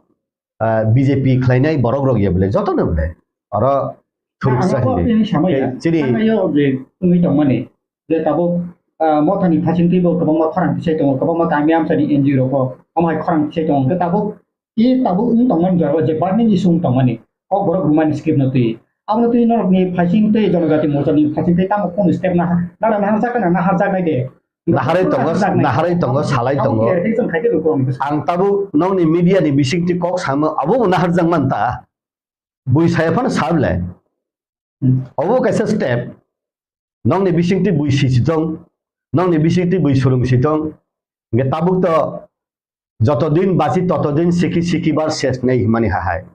ah, B J P khlainai borok rok ya bole, jotono bole. Oro thuruksa hini. Chini. Thangnaio je wngwi tongmani, je tabuk, ah, mothani phasingtwi bo kwbangma khorang tisai tongo, kwbangma kami amchani N G O rok bo omo hai khorang tisai tongo, hwnkhe tabuk I tabuk wng tongmani jora o je burning issue wng tongmani, kok borok rwmani script no twi. Abono twi norokni phaising tei Jonojati Morcha ni phaising tei tamo phone step naha-, nara naharjak na naharjaknai de. Naharwi tongo, naharjaknai. Naharwi tongo, salai tongo. Abo khe tei chwng khai khe lukurokni bwskango. Ang tabuk nokni media ni bisingtwi kok samo, abo bo naharjak man ta. Bui saya phano sa bwlai. Hmm. Obo kaisa step. Nokni bisingtwi bui sisi tong, nokni bisingtwi bui surung si tong. Hingke tabuk to joto din bachi toto din siki siki bar ses nei himani hahai.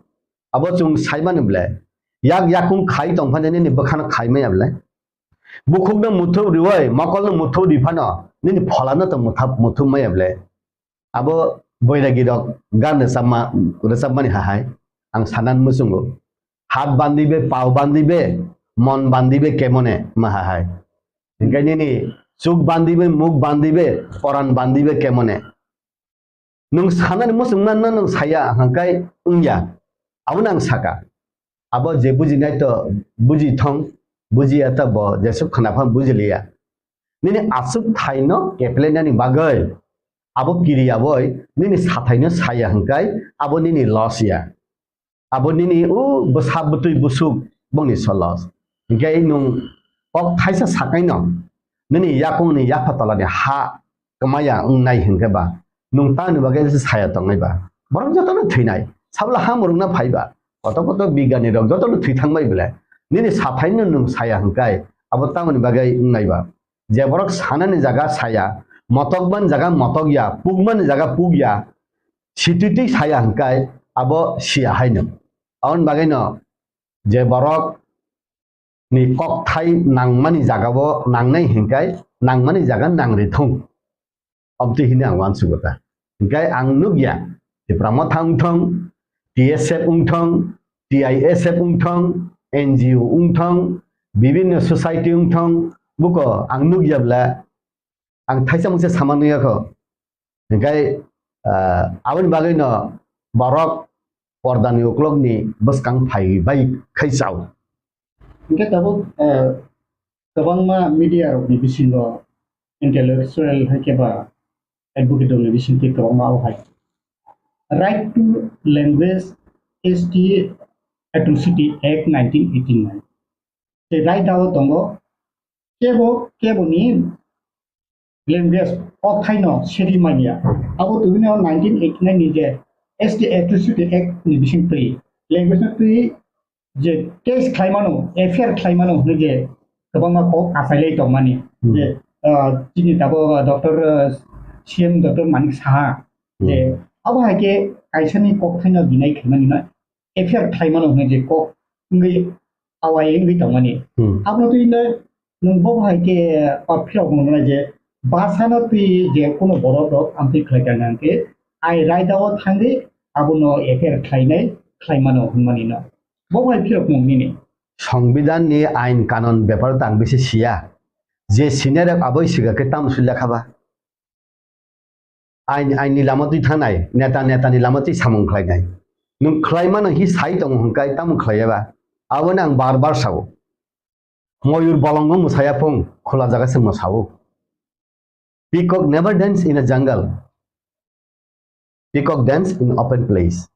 Abo chwng saimani ble. Yak yakung khai tong phano nini bwkhano khai maya ble. Bukhukno muthu riwai, mokolno muthu ri phano nini pholano to mutha-, muthu maya ble. Abo boiragi rok gan rwchapma, rwchapmani hahai ang sanan muchungo. Hat bandibe, pao bandibe, mon bandibe kemone ma hahai. Hingke nini chuk bandibe, muk bandibe, poran bandibe kemone. Nwng sanani muchungma no nwng saya hangkai wngya. Abono ang saka. Abo je bujinai to buji thong, bujiya to bo jesuk khna phan bujiliya. Nini asuk thaino keplenani bagwi abo kiriya bai nini sathai no saya hwnkhe abo nini loss ya. Abo nini o bwsa bwtwi busuk bongni so loss. Hwnkhe nwng kok thaisa sakai no nini yakung ni yapha tola ni ha kwmaya wngnai hwnkhe ba nwng tamni bagwi saya tongnai ba? Borok joto no thwinai, sabla ha murungna phai ba, koto koto bigani rok joto no thwi thangbai bwle. Nini sathai no nwng saya hwnkhe abo tamoni bagwi wngnai ba? Je borok sanani jaga saya, motokmani jaga motok ya, pukmani jaga puk ya, sititwi saya hwnkhe abo siya haino. Aboni bagwino je borok ni kokthai nangmani jagao nangnai hwnkhe nangmani jaga nangri thung. Obtwi hwnwi ang uansugo ta. Hwnkhe ang nukya, Tipra Motha wngthong, T S F wngthong, T I S F wngthong, N G O wngthong, bibinno society wngthong, buko ang nukya bwle, ang thaisa mungsa sama nukya kho. Hwnkhe, ah, aboni bagwino borok pordani uklokni bwskang phai bai khai chao. Hwnkhe tabuk, ah, kwbangma media rokni bisingo intellectual hai khe ba advocate rokni bisingtwi kwbangma o hai Right to Language S T Atrocity Act nineteen eighty-nine. Tei right o tongo kebo, keboni language, kokthaino seri manya. Abo tubino nineteen eighty-nine ni je S T Atrocity Act ni bising twi, language no twi je case khlaimano, F I R khlaimano hwnwi je kwbangma kok achailai tongmani. Hmm. Je, ah, chini tabuk, ah, Doctor, ah, C M Doctor Manik Saha, je, hmm, abo hai khe kaisani kokthaino deny khaimani no F I R khlaimano hwnwi je kok wngwi awai wngwi tongmani. Hmm. Abono twi le nwng bo hai khe, ah, phirok mwngnai je bwsano twi je kuno borok rok amtwi khlai kha hwnkhe ai raida o thangwi abono F I R khlainai khlaimano hwnmani no. Bo hai phirok mung nini. Songbidan ni ain kanon bepar tang bisi siya. Je senior rok aboi siga khe tamo sui lekha ba. Ain, ain ni lama twi thangnai, neta, neta ni lama twi samung khlainai. Nwng khlaimano hi sai tongo hwnkhe tamo khlaiya ba? Aboni ang bar bar sao. Moyur bolongo mwsaya phung, khula jaga se mwsao. Peacock never dance in a jungle. Peacock dance in open place.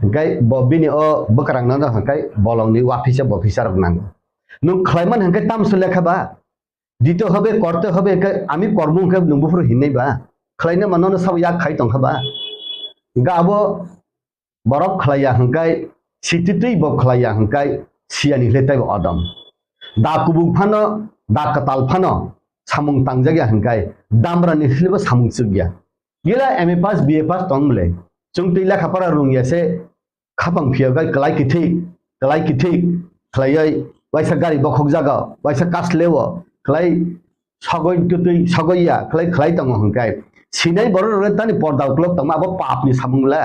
Hwnkhe bo bini o bwkrang no hwnkhe bolongni uaphisa bophisa rok nango. Nwng khlaimani hwnkhe tamso lekha ba? Dito hobe, korte hobe, hwnkhe ami kormo hwnkhe nwng buphuru hinnai ba? Khlaina mano no sabo yak khai tongkha ba? Hwnkhe abo borok khlaiya hwnkhe sititwi bo khlaiya hwnkhe siyani hwle taibo odom. Da kubuk phano, da kwtal phano samung tangjak ya hwnkhe damra ni hwlebo samung chuk ya. Gila M A pass, B A pass tong bwle. Chwng twi lekha pora rung ya se khapang phiya gai kwlai kithik, kwlai kithik khlaiwi waisa gari bokhok jaga, waisa kasleo khlai sogoi twtwi sogoi ya khlai khlai tongo hwnkhe sinai borok rok tani porda uklok tongma abo pap ni samung le.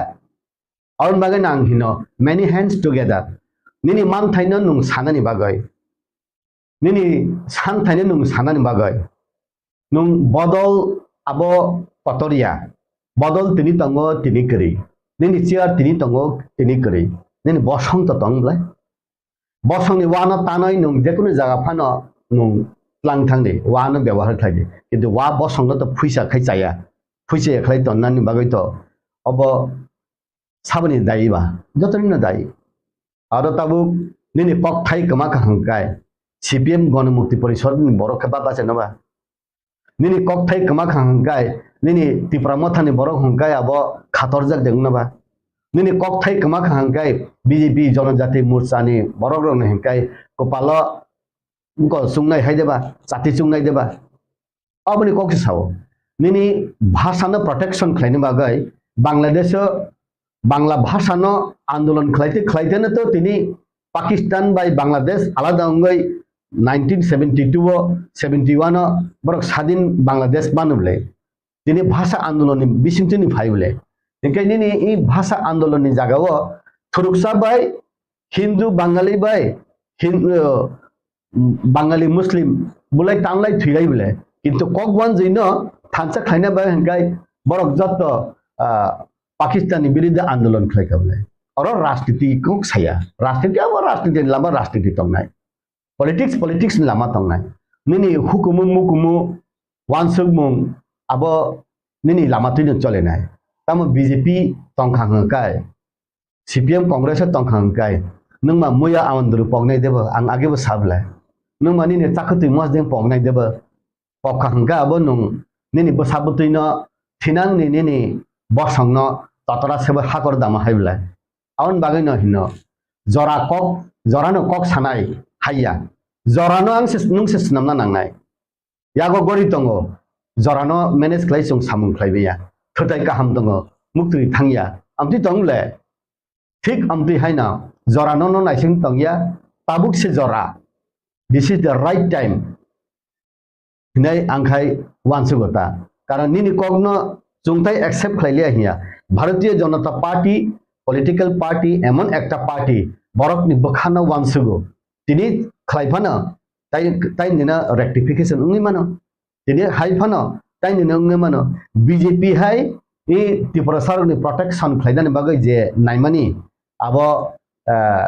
Aboni bagwi no ang hino, many hands together. Nini manthaino nwng sanani bagwi, nini santhaino nwng sanani bagwi, nwng bodol abo kotor ya. Bodol tini tongo, tini kwrwi. Nini chair tini tongo, tini kwrwi. Nini bosong to tong bwle. Bosongni uano tanwi nwng jekunu jaga phano nwng tlang thangdi, uano byabohar khlaidi. Kintu ua bosongno to phuisa khai chaya. Phuisa ya khlai tonnani bagwi to obo saboni dayi ba, jotonino dayi. Aro tabuk nini kokthai kwma kha hwnkhe C P M Ganamukti Porishad ni borok khe ba bachai no ba? Nini kokthai kwma kha hwnkhe, nini Tipra Motha ni borok hwnkhe abo khatorjak de wngna ba? Nini kokthai kwma kha hwnkhe B J P Jonojati Morcha ni borok rok ni hwnkhe kwpalo wngkol chungnai hai de ba, chati chungnai de ba? Aboni kok se sao. Nini bhasha no protection khlaina bagwi Bangladesh o Bangla bhasha no andolon khlaite khlaite no to tini Pakistan bai Bangladesh alada wngwi nineteen seventy-two o, seventy-one o borok sadin Bangladesh manu bwle. Tini bhasha andolon ni bisingtwi ni phai bwle. Hinkhe nini i bhasha andolon ni jaga o thuruksa bai Hindu Bangali bai Hin-, uh, Bangali Muslim bulai tanglai thwilai bwle. Kintu kok wanjwi no thansa khlaina bai hinkhe borok jotto, ah, Pakistan ni biruddhe andolon khlai kha bwle. Oro rajniti kok saya. Rajniti abo rajniti ni lama rajniti tongnai. Politics, politics ni lama tongnai. Nini hukumu mukumu wansukmung abo nini lama twi no chole nai. Tamo B J P tongkha hwnkhe, C P M Congress o tongkha hwnkhe, nwng ma muya amondru poknai debo, ang agebo sablai. Nwng ma nini chakhwtwi mosdeng poknai debo, pokha hwnkhe abo nwng nini bwsa bwtwi no thinang ni nini bosong no totora sebo hakor dama hai belai. Aboni bagwi no hino, jora kok, jora no kok sanai haiya. Jora no ang se, nwng se swnamna nangnai. Yago gori tongo, jora no manage khlai chwng samung khlai maya. Khwtai kaham tongo, muktwi thangya. Amtwi tong le, thik amtwi haino, jora no no naising tongya, tabuk se jora. This is the right time. Hinai ang khai uansugo ta. Karon nini kokno chwngtai accept khlai liya hiya. Bharatiya Janata Party, political party, emon ekta party, borokni bwkhano uansugo. Tini khlai phano, tai, tai nino rectification wngwi mano. Tini hai phano, tai nino wngwi mano. B J P hai i Tripura sarokni protection khlainani bagwi je naimani, abo, eh,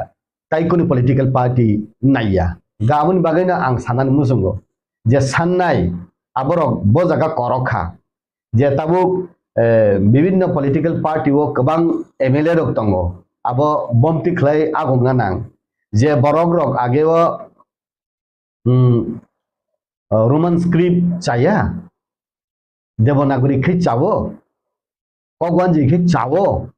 tai kunu political party naiya. Ga aboni bagwi no ang sanani muchungo je sannai aborok bo jaga korok kha. Je tabuk, eh, bibinno political party o kwbang M L A rok tongo. Abo bomti khlai agungna nang. Je borok rok age o, hmm, Roman script chaya, Devanagari khe chawo, kok wanjwi khe chawo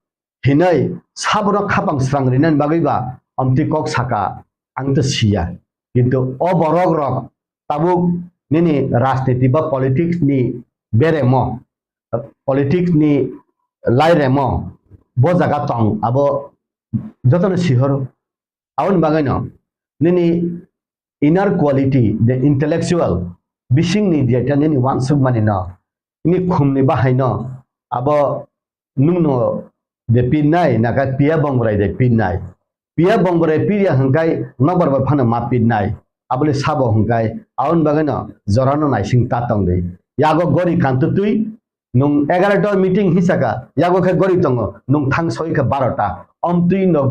hinwi sabono khapang srang rinani bagwi ba amtwi kok saka ang to siya. Kintu o borok rok tabuk nini rajniti ba politics ni beremo, politics ni lairemo bo jaga tong abo jotono sihoro. Aboni bagwino nini inner quality, the intellectual, bisingni jeta nini uansukmani no, nini khumni bahai no, abo nungno de pinnai, naka piya bongrai de pinnai. Piya bongrai pirya hwnkhe nokbar bai phano ma pinnai. Abole sabo hwnkhe, aboni bagwino jorano naising ta tongdi. Yago gori kantutwi, nung egarota meeting hisaka, yago khe gori tongo, nung thang soi khe barota. Omtwi no